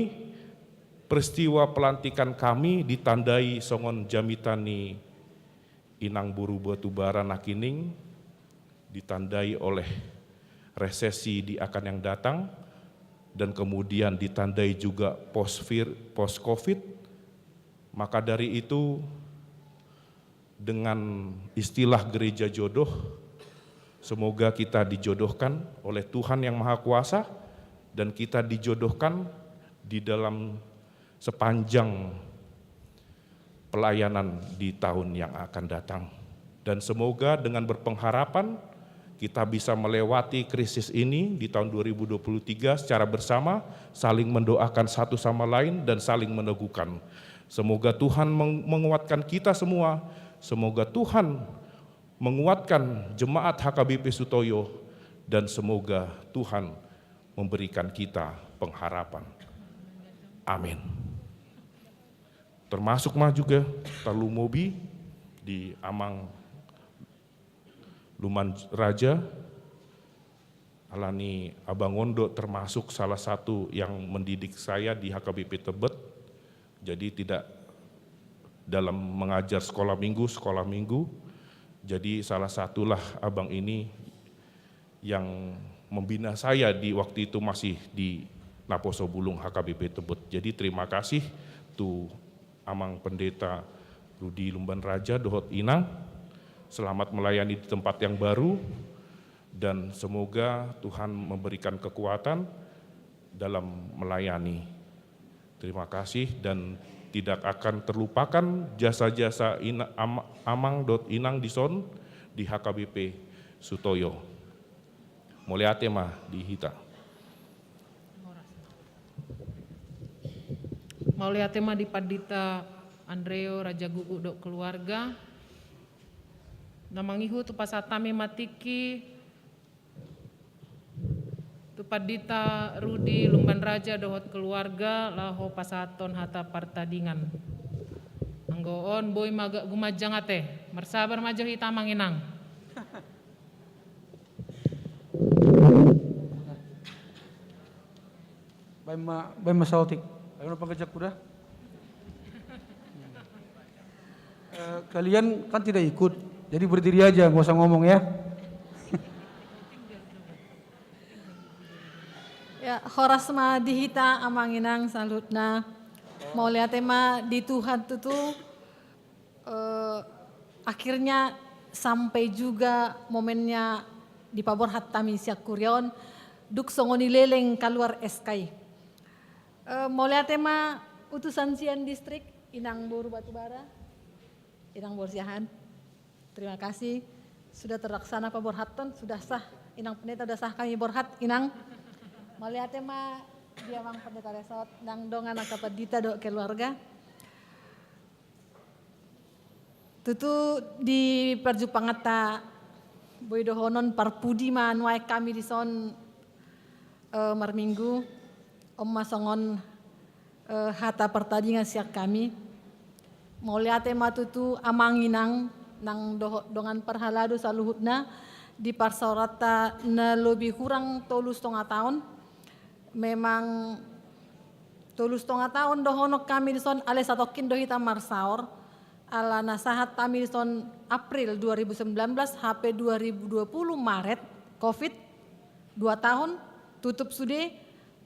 peristiwa pelantikan kami ditandai songon jamita ni Inang Boru Batubara nangkining, ditandai oleh resesi di akan yang datang, dan kemudian ditandai juga post vir-, post covid. Maka dari itu, dengan istilah gereja jodoh, semoga kita dijodohkan oleh Tuhan Yang Maha Kuasa dan kita dijodohkan di dalam sepanjang pelayanan di tahun yang akan datang. Dan semoga dengan berpengharapan kita bisa melewati krisis ini di tahun dua ribu dua puluh tiga secara bersama, saling mendoakan satu sama lain dan saling meneguhkan. Semoga Tuhan meng-, menguatkan kita semua. Semoga Tuhan menguatkan jemaat H K B P Sutoyo dan semoga Tuhan memberikan kita pengharapan. Amin. Termasuk ma juga tarlumobi di Amang Lumban Raja, alani abang on do termasuk salah satu yang mendidik saya di H K B P Tebet. Jadi tidak dalam mengajar sekolah minggu, sekolah minggu. Jadi salah satulah abang ini yang membina saya di waktu itu masih di Naposo Bulung H K B P Tebet. Jadi terima kasih tu Amang Pendeta Rudi Lumban Raja dohot Inang. Selamat melayani di tempat yang baru dan semoga Tuhan memberikan kekuatan dalam melayani. Terima kasih dan tidak akan terlupakan jasa-jasa ina-, am-, Amang dohot Inang dison di H K B P Sutoyo. Mauliate ma di hita. Mauliate ma di Pandita Andreo Rajagugu dohot keluarga. Na mangihut hupasahat hami ma tingki tu Pandita Rudi Lumban Raja dohot keluarga laho pasahathon hata partadingan. Anggo on boi ma ga-, gumanjang ate. Marsabar ma jo hita Amang Inang. Baen ma, baen ma saotik. Baen ma pangkejak kuda. Eh, kalian kan tidak ikut, jadi berdiri aja, nggak usah ngomong ya. Ya, horas ma di hita Amang Inang saluhutna. Mauliate ma di Tuhan tutu, eh, akhirnya sampai juga momennya dipaborhat hami sian kuria on, dung songon i leleng kaluar S K I. Eh, mauliate ma utusan sian distrik, Inang Boru Batubara, Inang Boru Siahaan. Terima kasih sudah terlaksana paborhathon, sudah sah Inang Pendeta, udah sah kami borhat, Inang. Mauliate ma di Amang Pendeta Resort, nang dongan angka pandita dohot keluarga. Tutu di parjumpanganta boi dohonon parpudi ma nuaeng hami dison, eh, marminggu, on ma songon, eh, hata partadingan sian hami. Mauliate ma tutu Amang Inang, nang dohot dongan parhalado saluhutna di parsaoranta na lobi hurang tolu stonga taon. Memang tolu stonga taon dohonon hami dison, alai satongkin do hita marsaor. Ala na sahat hami dison April dua ribu sembilan belas hape dua ribu dua puluh Maret, covid, dua taon, tutup sude.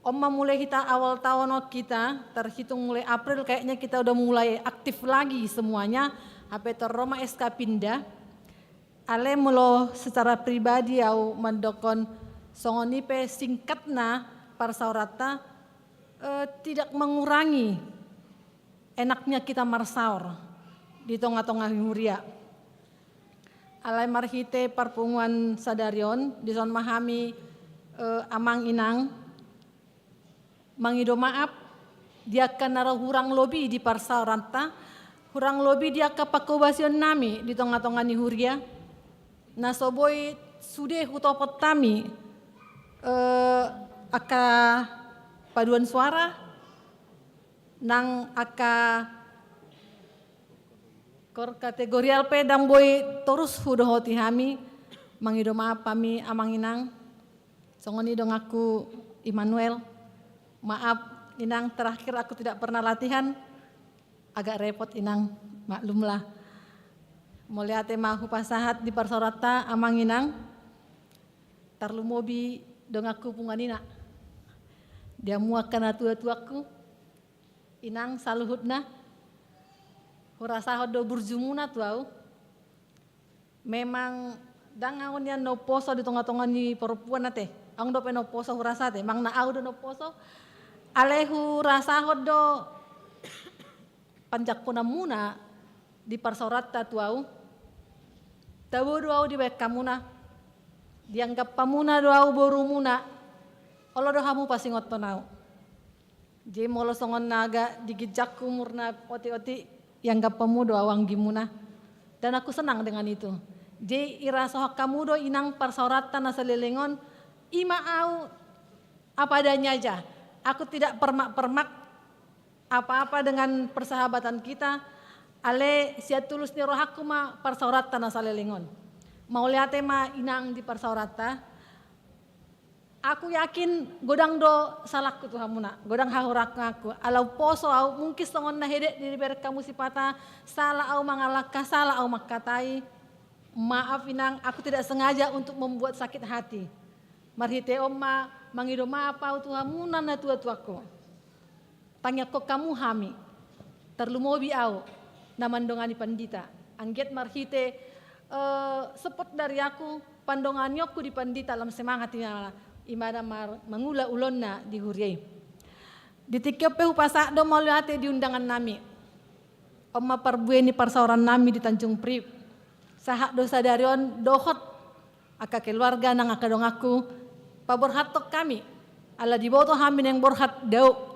On ma mulai hita awal taon on, kita terhitung mulai April, kayaknya kita udah mulai aktif lagi semuanya. Hape tor ro ma S K pinda. Alai molo secara pribadi au mandokkon, songon i pe singkatna parsaoranta, eh, tidak mengurangi enaknya kita marsaor di tonga-tonga ni huria. Alai marhite parpunguan sadari on, dison ma hami, eh, Amang Inang, mangido maaf di angka na ro hurang lobi di parsaoranta, hurang lobi di angka pangkobasion nami di tonga-tonga ni huria, na so boi sude hutopot hami, eh, angka paduan suara, nang angka kor kategorial pe ndang boi torus hudohoti hami, mangido maaf hami Amang Inang. Songon i donganku Immanuel. Maaf Inang, terakhir aku tidak pernah latihan. Agak repot Inang, maklumlah. Mauliate ma hupasahat di parsaoranta Amang Inang. Tarlumobi donganku punguan ina. Di hamu angka natua-tuaku, Inang saluhutna. Hurasahon do burjumuna tu au. Memang ndang au nian na umposo di tonga-tonga ni parompuan ate. Au dope na umposo hurasa ate, manang na au do na umposo. Alai hurasahon do panjangkonanmuna di parsaoranta tu au. Tabo do au dibaen hamuna. Dianggap hamuna do au borumuna. Olo do hamu pasingothon au. Jadi molo songon na agak di ginjangku umurna otik-otik, ianggap hamu do au anggimuna. Dan aku senang dengan itu. Jadi irasohon hamu do Inang parsaoranta na saleleng on, i ma au apa adanya aja. Aku tidak permak-permak apa-apa dengan persahabatan kita, alai sian tulus ni rohangku ma parsaoranta na saleleng on. Mauliate ma Inang di parsaoranta. Aku yakin godang do salahku tu hamuna, godang hahuranganku. Ala umposo au, mungkin songon na hedek dibereng hamu sipata, sala au mangalangka, sala au mangkatai. Maaf Inang, aku tidak sengaja untuk membuat sakit hati. Marhite on ma mangido maaf au tu hamuna natua-tuaku. Tangiangkon hamu hami, tarlumobi au na mandongani pandita. Anggiat marhite, eh, support dari aku, pandonganionku di pandita lam semangat ima, ima na mar-, mangula ulaonna di huria i. Di tingki on pe hupasahat do mauliate di undangan nami. On ma parbue ni parsaoran nami di Tanjung Priuk. Sahat do sadari on dohot angka keluarga nang angka donganku, paborhathon hami. Ala diboto hami naeng borhat dao.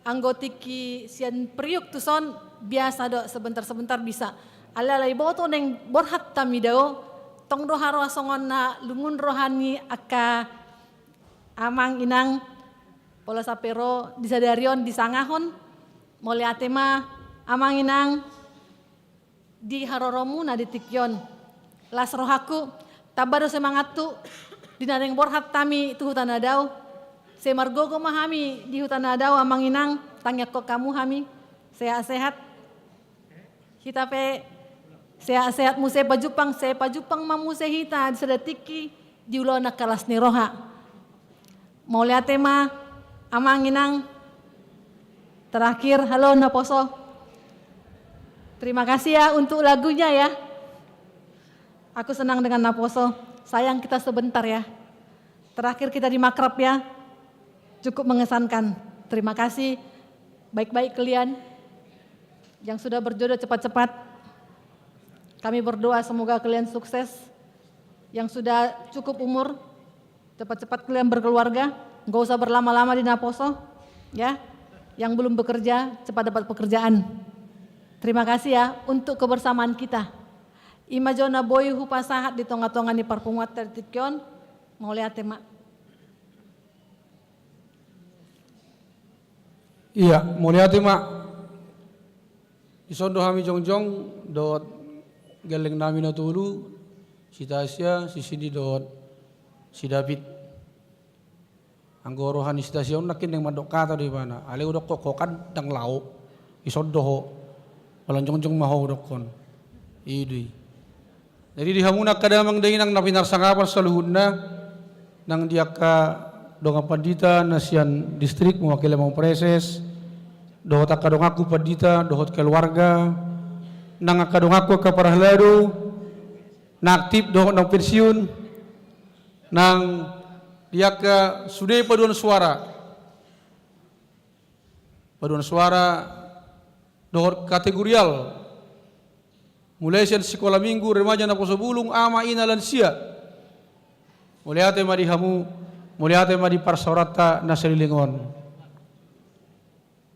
Anggo tingki sian Priuk tuson biasa do, sebentar-sebentar bisa. Alai ala diboto naeng borhat hami dao, tong do haroa songon na lungun roha ni angka amang inang, pola sampe ro di sadari on disangahon. Mauliate ma amang inang di haroromuna di tingki on. Las rohangku, tamba do semangathu di na naeng borhat hami tu huta na dao. Sai margogo ma hami di huta na dao amang inang, tangiangkon hamu hami, sehat-sehat. Hita pe sehat-sehat muse pajumpang, sai pajumpang ma muse hita di sada tingki di ulaon angka las ni roha. Mauliate ma amang inang. Terakhir, halo naposo. Terima kasih ya untuk lagunya ya. Aku senang dengan naposo. Sayang kita sebentar ya. Terakhir kita di Makrab ya. Cukup mengesankan. Terima kasih. Baik-baik kalian yang sudah berjodoh cepat-cepat. Kami berdoa semoga kalian sukses. Yang sudah cukup umur, Cepat-cepat kalian berkeluarga, nggak usah berlama-lama di naposo, ya. Yang belum bekerja, cepat dapat pekerjaan. Terima kasih ya untuk kebersamaan kita. I ma jo na boi hupasahat di tonga-tonga ni parpunguanta di tingki on, mauliate ma. Ia, mauliate ma. Dison do hami jongjong dohot gelleng nami na tolu, si Tasya, si Cindy dohot si David. Anggo roha ni si Tasya on nangkin naeng mandok hata do ibana, alai hudok ho kan ndang laho, dison do ho. Holan jongjong ma ho hudokkon. I do i. Jadi di hamu na angka damang dainang na pinarsangapan saluhutna, nang di angka dongan pandita na sian distrik mewakili amang praeses, dohot angka donganku pandita, dohot keluarga, nang angka donganku angka parhalado, na aktif dohot naung pensiun, nang di angka sude paduan suara, paduan suara dohot kategorial, mulai sian sikola minggu, remaja, naposo bulung, ama, ina, lansia. Mauliate ma di hamu, mauliate ma di parsaoranta na saleleng on.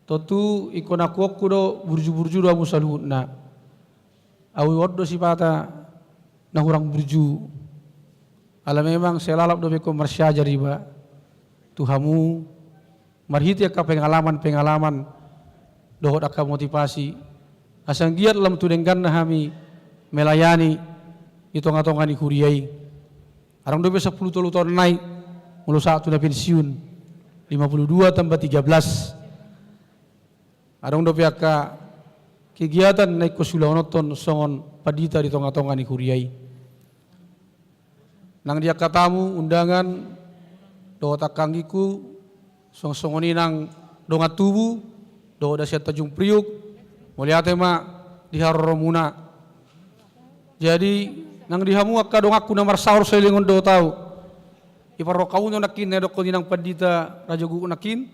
Tontu ingkon akuonku do burju-burju do hamu saluhutna. Au on do sipata na hurang burju. Ala memang sai lalap dope ingkon marsiajar iba tu hamu marhite angka pengalaman-pengalaman dohot angka motivasi asa anggiat lam tu dengganna hami melayani di tonga-tonga ni huria i. Adong dope sampulu tolu taon nai molo sahat tu na pensiun, lima puluh dua tambah tiga belas. Adong dope angka kegiatan na ingkon siulahononhon songon pandita di tonga-tonga ni huria i. Nang di angka tamu undangan dohot angka anggingku, songon-songon i nang dongan tubu dohot na sian Tanjung Priuk, mauliate ma di haroromuna. Jadi nang di hamu angka donganku na marsaor saleleng on dohot au, i parrohahon nangkin na didokkon ni nang pandita raja guguk nangkin.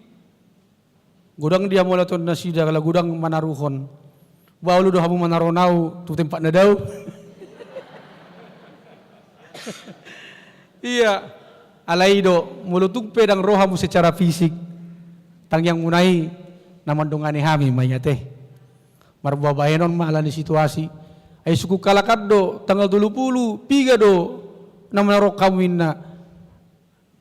Godang dia mauliate nasida, ala godang manaruhon. Ba olo do hamu manaruhon au tu tempat na dao. Ia, alai do molo tung pe ndang ro hamu secara fisik, tangiangmuna i na mandongani hami ma i ate. Marbuah bahenon ma ala ni situasi. Ai sungkun halak an do tanggal tolu pulu piga do na manaruhon hamu inna.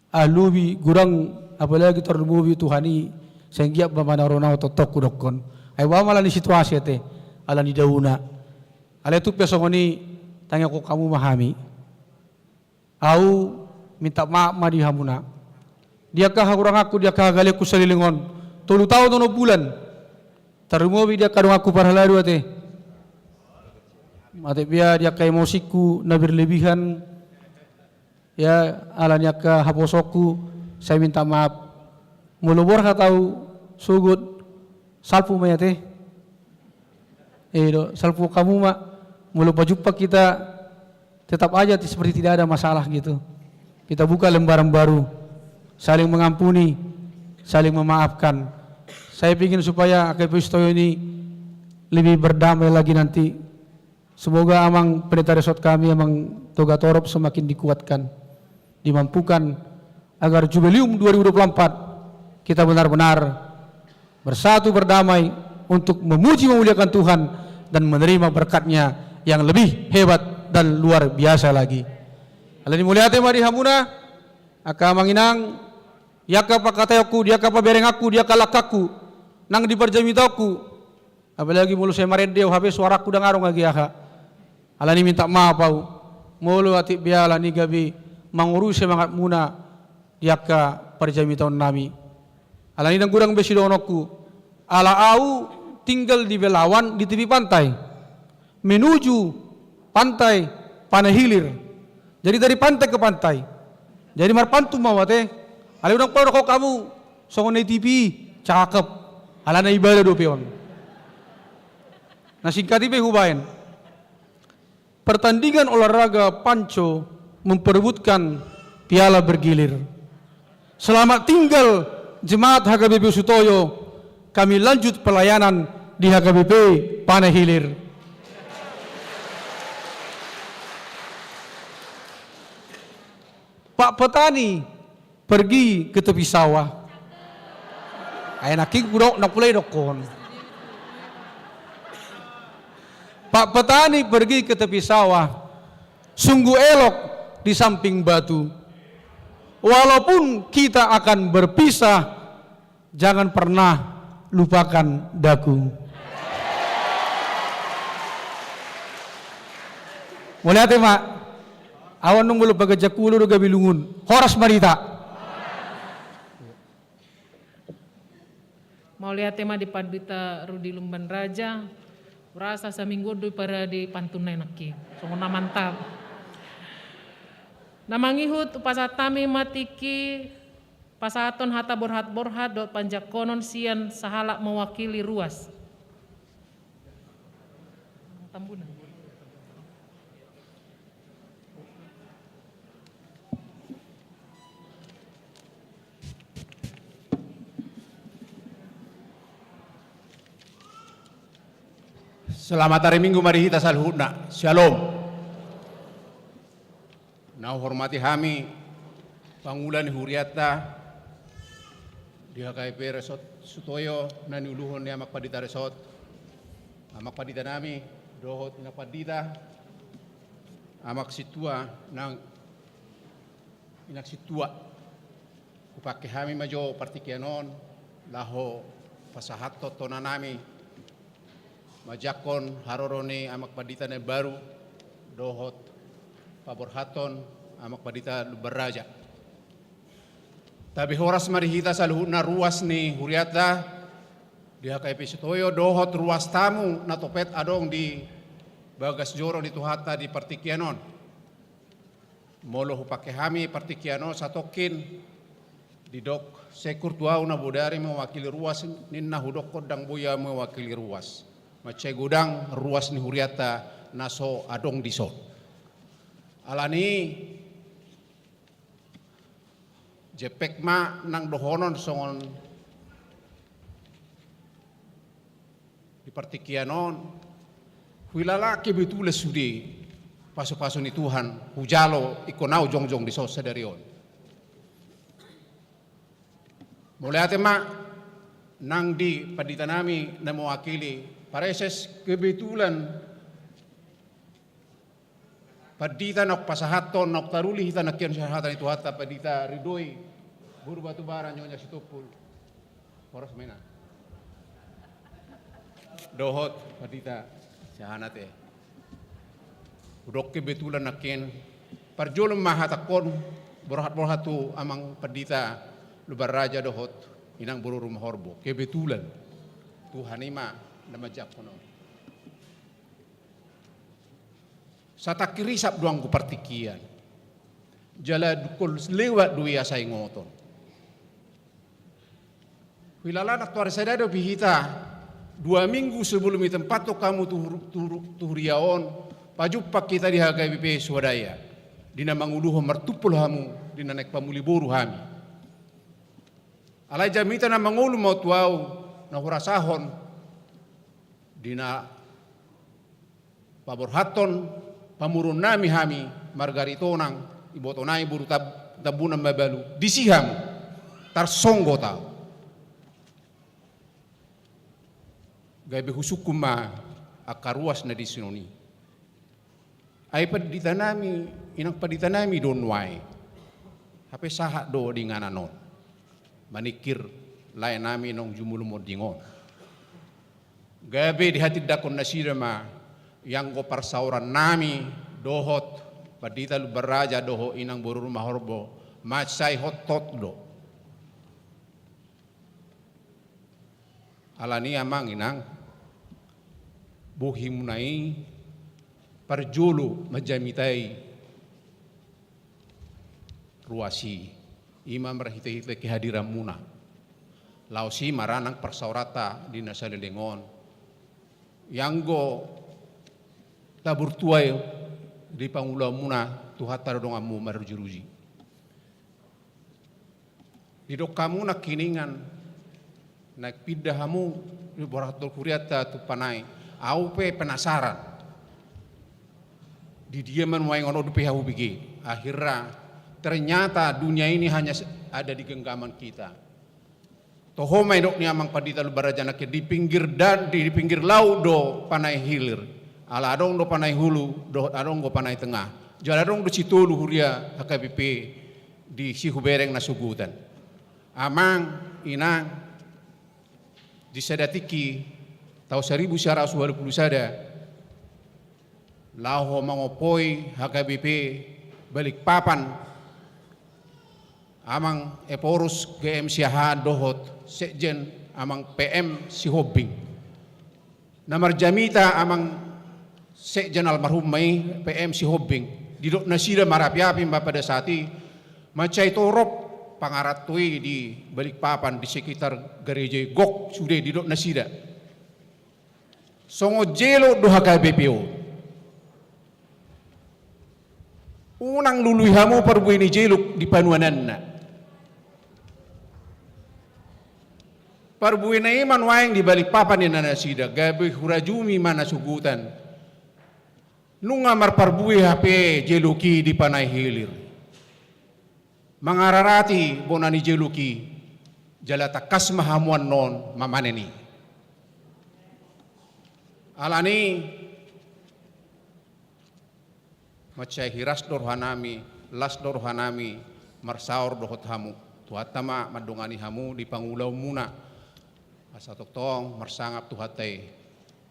Ah, lobi godang, apalagi tarlumobi Tuhan i, sai anggiat ma manaruhon au tongtong hudokkon. Ai boha ma ala ni situasi ate, ala ni dauna. Alai tung pe songon i, tangiangkon hamu ma hami. Au minta maaf ma di hamuna. Di angka hahuranganku, di angka hagaleonku saleleng on, tolu taon onom bulan. Tarlumobi di angka donganku parhalado ate. Mate pia di angka emosingku na berlebihan. Ya, ala ni angka haposoonku, sai minta maaf. Molo borhat au sogot, salpu ma i ate. Eh, do, salpu hamu ma. Molo pajumpa kita, tetap aja ti-, seperti tidak ada masalah gitu. Kita buka lembaran baru. Saling mengampuni, saling memaafkan. Saya pingin supaya H K P Ustoyo ini lebih berdamai lagi nanti. Semoga Amang Pendeta Resort kami, Amang Togatorop, semakin dikuatkan, dimampukan agar Jubileum dua ribu dua puluh empat kita benar-benar bersatu berdamai untuk memuji memuliakan Tuhan dan menerima berkat-Nya yang lebih hebat dan luar biasa lagi. Alani mauliate ma di hamuna, angka amang inang, di angka pangkataionku, di angka paberenganku, di angka langkangku, nang di parjamitaonku, apalagi molo sai marende au hape suarangku ndang adong age aha. Alani minta maaf au. Molo atik be alani gabe mangurusi semangatmuna di angka parjamitaonnami. Alani ndang godang be sidohononku. Ala au tinggal di Belawan di tepi pantai. Menuju pantai Panai Hilir. Jadi dari pantai ke pantai. Jadi marpantun ma au ate. Alai unang pola dokkon hamu songon na di T V i, cakep. Alana ibadah dope on. Na singkat i pe hubaen. Pertandingan olahraga panco memperebutkan piala bergilir. Selamat tinggal jemaat H K B P Usutoyo. Kami lanjut pelayanan di H K B P Panai Hilir. Pak petani, Pergi ke tepi sawah. Ai nangkin hudok, ndang pola didokkon. Pak petani pergi ke tepi sawah, sungguh elok di samping batu. Walaupun kita akan berpisah, jangan pernah lupakan daku. Mauliate ma. Ahu annon molo paganjangku olo do gabe lungun. Horas ma di hita. Mauliate ma di Pandita Rudi Lumban Raja. Hurasa saminggu on do i parade pantun nai nangkin. Songon na mantap. Na mangihut hupasahat hami ma tingki pasahathon hata borhat-borhat dohot panjangkonon sian sahalak mewakili ruas. Tambunan. Selamat hari Minggu ma di hita saluhutna. Syalom. Na huhormati hami pangula ni hurianta di H K B P Resort Sutoyo, na niuluhon ni Amang Pandita Resort, Amang Pandita nami, dohot Inang Pandita, Amang Sintua, nang Inang Sintua. Hupangke hami ma jo partingkian on laho pasahathon tona nami manjangkon haroro ni Amang Pandita na imbaru dohot paborhathon Amang Pandita Lumban Raja. Tabe horas ma di hita saluhutna ruas ni hurianta di H K B P Sutoyo dohot ruas tamu na topet adong di bagas joro ni Tuhanta di partingkian on. Molo hupangke hami partingkian on satongkin, didok sengkur tu ahu na bodari mewakili ruas, ninna hudokkon ndang boi ahu mewakili ruas. Mansai godang ruas ni hurianta na so adong dison. Alani i jempek ma nang dohonon songon di partingkian on, huilala kebetulan sude pasu-pasu ni Tuhan hujalo ingkon ahu jongjong dison sadari on. Mauliate ma nang di pandita nami na mewakili pareses, kebetulan pandita naung pasahathon, naung taruli hita nangkin sian hata ni Tuhanta, Pandita Ridhoi boru Batubara, Nyonya Sitompul. Horas ma, Inang. Dohot pandita sian hata i. Hudok kebetulan nangkin, parjolo ma hatangkon borhat-borhat tu Amang Pandita Lumban Raja dohot Inang boru Rumahorbo. Kebetulan Tuhan i ma na manjangkon on. Satangki risap do anggo partingkian. Jala dungkon lewat do i asa ingoton. Huilala nantoari sada dope hita, dua minggu sebelum i tempathon hamu tu hur-, tu hur-, tu huria on, pajumpang hita di H K B P Swadaya. Di na manguluhon martumpol hamu, di na naeng pamuli boru hami. Alai jamita na mangolu ma tu ahu, na hurasahon, di na paborhathon pamoruon nami hami, marga Aritonang, iboto nami boru Tab-, Tambunan Mabalu, disi hamu, tarsonggot ahu. Gabe husungkun ma angka ruas na dison i. Ai pandita nami, inang pandita nami do nuaeng. Hape sahat do di inganan on. Maningkir lae nami naung jumolo monding on. Gabe dihatindangkon nasida ma, ianggo parsaoran nami dohot Pandita Lumban Raja dohot Inang boru Rumahorbo, mansai hot-hot do. Alani amang inang, bohimuna i parjolo manjamitai ruas i, i ma marhite-hite kehadiranmuna. Laos i ma ra nang parsaoranta di na saleleng on. Ianggo taburtua i di pangulaonmuna, Tuhanta do donganmu maruji-ruji. Didok hamu nangkiningan, naeng pinda hamu di borhat ni hurianta Tumpang i. Ahu pe penasaran. Di dia ma nuaeng on, on dope ahu hubege. Akhirna Ternyata dunia ini hanya se-, ada di genggaman kita. Toho ma didok ni amang pandita Lumban Raja nangkin, di pinggir dan, di, di pinggir laut do Panai Hilir. Ala adong do Panai Hulu, dohot adong do Panai Tengah. Jala adong do sitolu huria H K B P di Sihubereng na sogot an. Amang, inang, di sada tingki taon saribu sia ratus ualu pulu sada, laho mangompoi H K B P Balikpapan, amang Ephorus G M Siahaan dohot sekjen amang P M Sihombing. Na marjamita amang sekjen almarhum ma i, P M Sihombing. Didok nasida marapi-api ma pada saat i, mansai torop pangaranto i di Balikpapan, di sekitar gareja i, gok sude, didok nasida. Songon jelo do H K B P on. Unang lului hamu parbue ni jeluk di panuananna. Parbuena i ma nuaeng di Balikpapan, ninna nasida, gabe hurajumi ma na sogot an. Nunga marparbue hape jeluk i di Panai Hilir. Mangararati bona ni jeluk i, jala tangkas ma hamu annon mamanen i. Alani i, mansai hiras do rohanami, las do rohanami marsaor dohot hamu. Tuhanta ma mandongani hamu di pangulaonmuna. Asa tongtong marsangap Tuhanta i.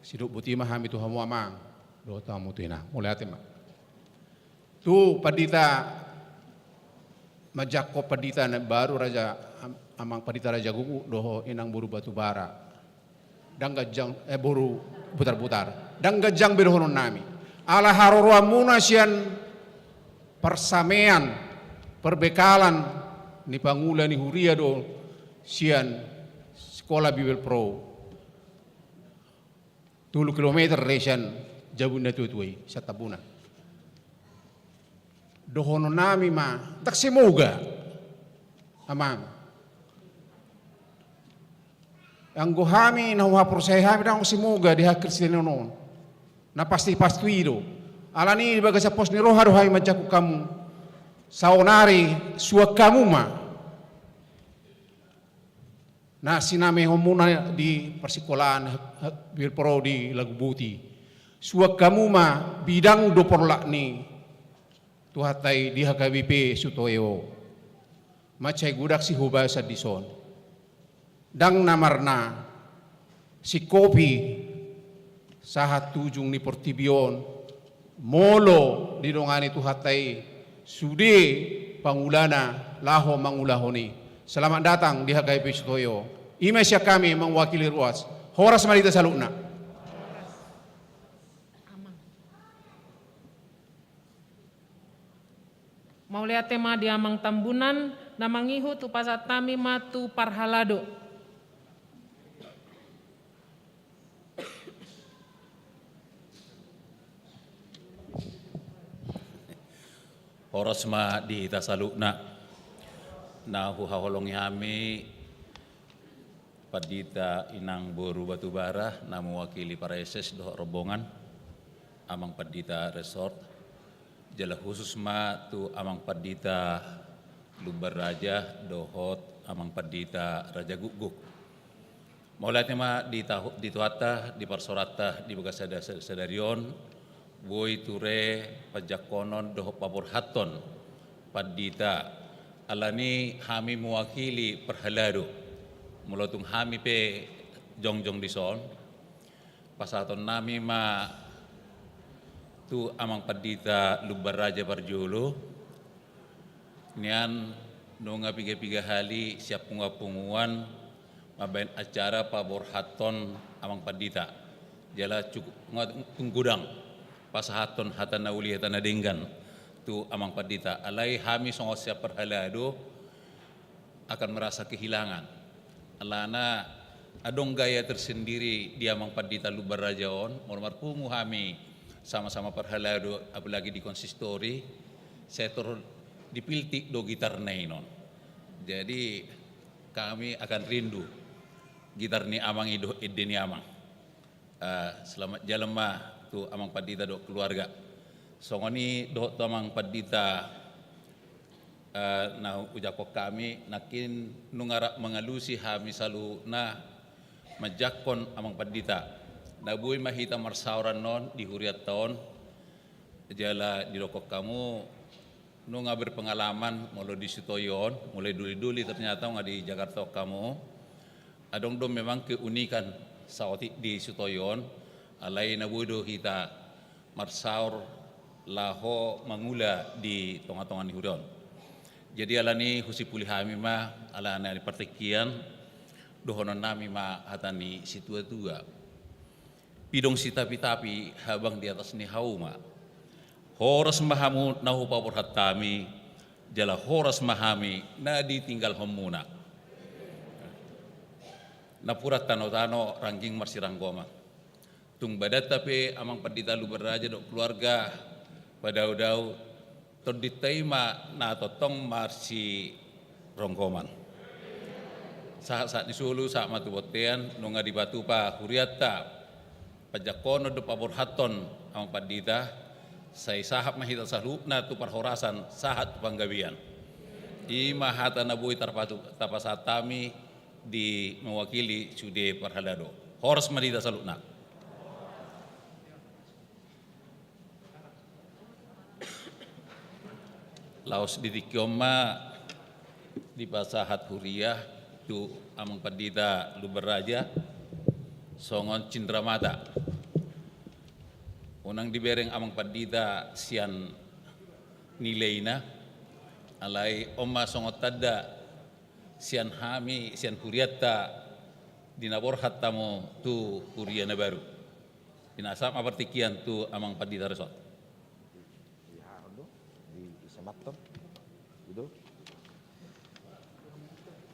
Sidok boti ma hami tu hamu amang dohot hamu tu inang. Mauliate ma. Tu pandita, manjangkon pandita na baru, Raja, am-, amang pandita Raja Guguk dohot inang boru Batubara. Ndang ganjang, eh, boru Butarbutar. Ndang ganjang be dohononnami. Ala haroroanmuna sian parsamean, parbekalan ni pangula ni huria do sian Sikola Bibelvrouw. Tolu kilometer do i sian jabu ni natuatua i, sian Tambunan. Dohononnami ma, ndang semoga, amang. Anggo hami na huhaporseai hami, ndang semoga di hakristenon on. Na pasti-pasti i do. Alani i di bagasan pos ni roha do hami manjangkon hamu. Saonari suan hamu ma na sinamehonmuna di parsikolaan, eh, Bibelvrouw di Laguboti. Suan hamu ma, bidang do porlak ni Tuhanta i di H K B P Sutoyo. Mansai godang sihobasan dison. Ndang na marna singkopi sahat tu ujung ni portibi on, molo didongani Tuhanta i sude pangulana laho mangulahon i. Selamat datang di H K B P Sutoyo. I ma sian hami mewakili ruas. Horas ma di hita saluhutna. Mauliate ma di amang Tambunan, na mangihut hupasahat hami ma tu parhalado. Horas ma di hita saluhutna. Na huhaholongi hami Pandita Inang Boru Batubara na mewakili Praeses dohot rombongan, Amang Pandita Resort, jala khusus ma tu Amang Pandita Lumban Raja dohot Amang Pandita Raja Gukguk. Mauliate ma di tahu-, di Tuhanta, di parsaoranta, di bagasan sada-, sadari on, boi ture panjangkonon dohot paborhathon pandita. Alani hami mewakili parhalado. Molo tung hami pe jongjong dison, pasahatonnami ma tu Amang Pandita Lumban Raja parjolo, nian nunga piga-piga hali sian punguan-punguan mambahen acara paborhathon Amang Pandita. Jala cukup nga-, tung godang pasahathon hata na uli, hata na denggan tu Amang Pandita. Alai hami songon sian parhalado akan merasa kehilangan. Alana adong gaya tersendiri di Amang Pandita Lumban Raja on, molo marpungu hami sama-sama parhalado, apalagi di konsistori, sai tor dipiltik do gitarna i non. Jadi, kami akan rindu gitar ni Amang i dohot ende ni Amang. Eh, selamat jalan ma tu Amang Pandita dohot keluarga. Songon i dohot tu Amang Pandita eh, na hujangkon hami, nangkin nunga rap mangalusi hami saluhutna manjangkon Amang Pandita. Na boi ma hita marsaor annon di hurianta on, jala didokkon hamu, nunga berpengalaman molo di Sitohi on, mulai doli-doli ternyata nunga di Jakarta on hamu. Adong do memang keunikan saotik di Sitohi on, alai na boi do hita marsaor laho mangula di tonga-tonga ni huria on. Jadi alani husipuli hami ma, alani partingkian, dohononnami ma hata ni situa-tua. Pidong sitapi-tapi habang di atas ni hauma. Horas ma hamu na hupaborhat hami, jala horas ma hami na ditinggalhonmuna. Napuran tano-tano rangging marsiranggoman. Tung badanta pe Amang Pandita Lumban Raja dohot keluarga, padao-dao, tondinta i ma na tongtong marsironggoman. Sahat-sahat ni solu, sahat ma tu bontean, nunga dipatupa hurianta panjangkonon dohot paborhathon Amang Pandita, sai sahat ma hita saluhutna tu parhorasan, sahat tu panggabean. I ma hata na boi tarpatu-, tapasahat hami di mewakili sude parhalado. Horas ma di hita saluhutna. Laos di tingki on ma dipasahat huria tu Amang Pandita Lumban Raja songon cindramata. Unang dibereng Amang Pandita sian nilaina, alai on ma songon tanda sian hami, sian hurianta, di na borhat hamu tu huria na baru. Pinasahat ma partingkian tu Amang Pandita Resort.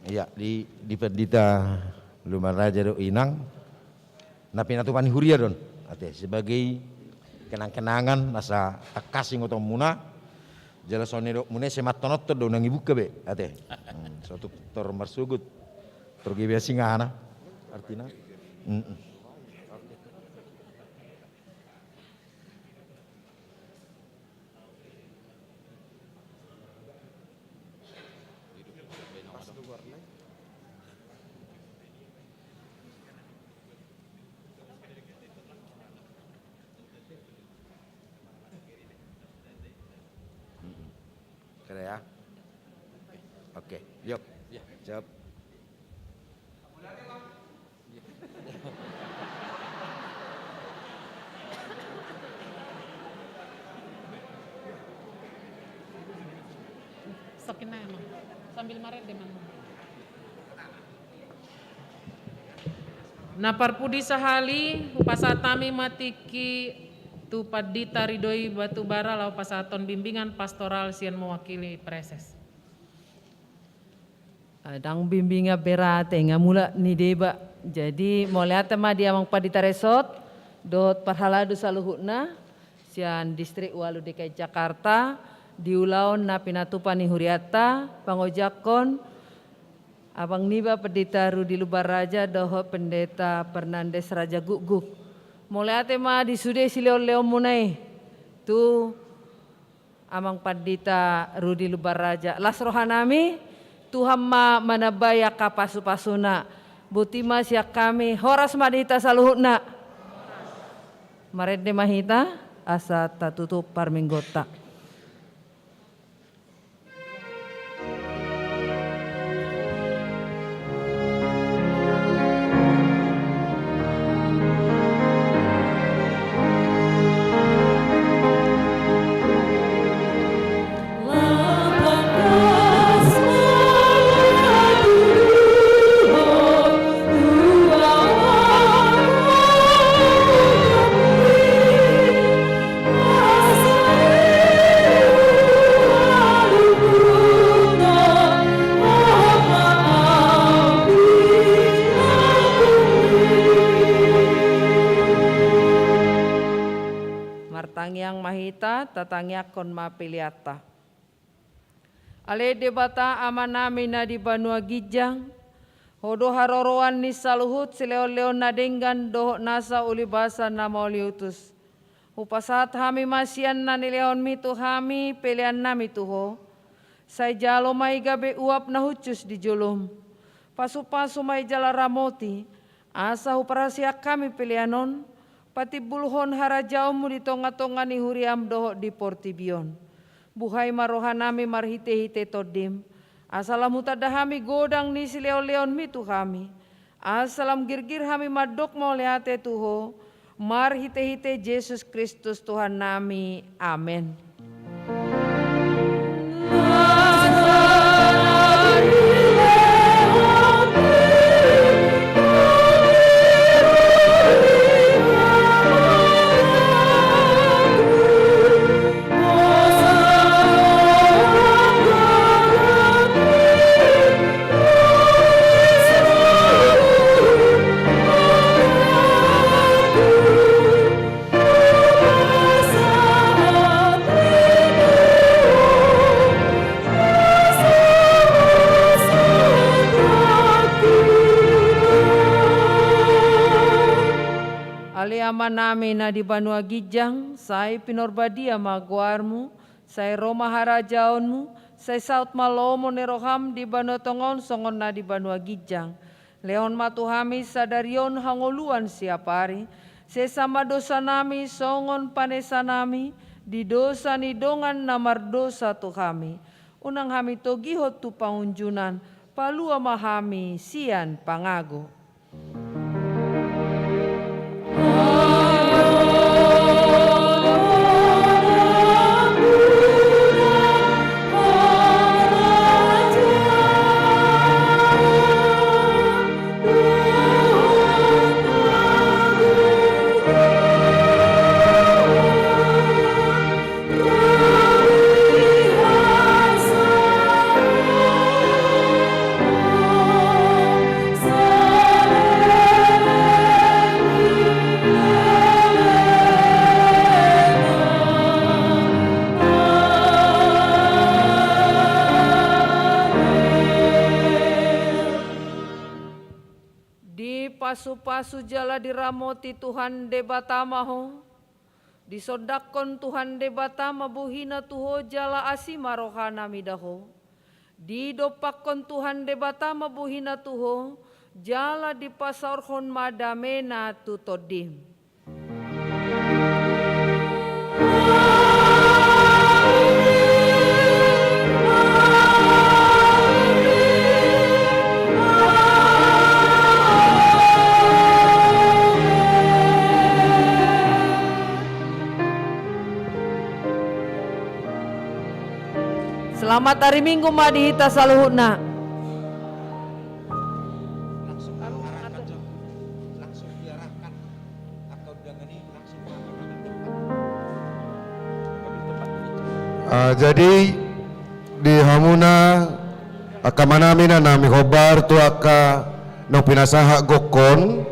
Iya, di, di Pandita Lumban Raja do inang, na pinatupa ni huria do on. Ate, sebagai kenang-kenangan asa tangkas ingotonmuna, jala songon na nidokmuna i, semattonothon do unang ibuka be, ate. Hmm, so tung tor marsogot, tor gabe asing ahana, artina. Mm-mm. Kira ya. Oke, yuk. Siap. Sokin na emang. Sambil maret deh, Mang. Na parpudi sahali, hupasahat hami ma tingki tu Pandita Ridoi Batubara laho pasahathon bimbingan pastoral sian mewakili praeses. Ndang bimbingan berate, nga mulak ni deba. Jadi mauliate ma di Amang Pandita Resort dohot parhalado saluhutna sian Distrik Ualu D K I Jakarta di ulaon na pinatupa ni hurianta pangojakhon abang niba Pendeta Rudi Lumban Raja dohot Pendeta Fernandes Raja Gukguk. Mauliate ma di sude silehon-lehonmuna i tu Amang Pandita Rudi Lumban Raja. Las rohanami, Tuhan ma manambai angka pasu-pasuna. Boti ma sian hami, horas ma di hita saluhutna. Marende ma hita asa tatutup parmingguonta. Martangiang ma hita, tatangiangkon ma peleanta. Ale Debata Amanami na di banua ginjang, Ho do haroroan ni saluhut silehon-lehon na denggan dohot nasa ulibasa na mauliutus. Hupasahat hami ma sian na nilehonmi tu hami peleannami tu Ho. Sai jalo ma i gabe uap na hushus di jolom. Pasupasu ma i jala ramoti, asa huparhaseang hami pelean on, patimbulhon harajaonmu di tongatonga ni huriam dohot di portibi on. Buhai ma rohanami marhitehite Tondim, asa lam hutanda hami godang ni silehonlehonmi tu hami, asa lam girgir hami mandok mauliate tu Ho, marhitehite Jesus Kristus Tuhannami. Amen. Ale Amanami na di banua ginjang, sai pinarbadia ma goarmu, sai ro ma harajaonmu, sai saut ma lomo ni roham di banua tonga on songon na di banua ginjang. Lehon ma tu hami sadari on hangoluan siapari, sesa ma dosanami songon panesanami di dosa ni dongan na mardosa tu hami. Unang hami togihon tu pangunjunan, palua ma hami sian pangago. Dipasupasu jala diramoti Tuhan Debata ma ho. Disondangkon Tuhan Debata ma bohina tu ho jala asi ma rohana mida ho. Didompakkon Tuhan Debata ma bohina tu ho, jala dipasaorhon ma damena tu tondim. Selamat hari Minggu ma di hita saluhutna. Ah, jadi di hamuna angka amanami na naeng hombar tu angka naung pinasahat gokkon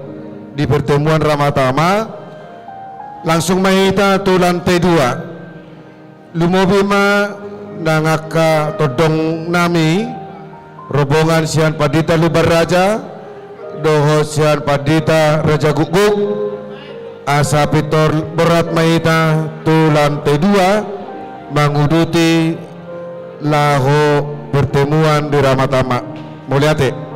di pertemuan Ramatama, langsung ma hita tu lantai dua. Lumobi ma nang angka tondong nami, rombongan sian Pandita Lumban Raja dohot sian Pandita Raja Gukguk, asa pintor borhat ma hita tu lantai dua manguduti laho pertemuan di Ramatama. Mauliate.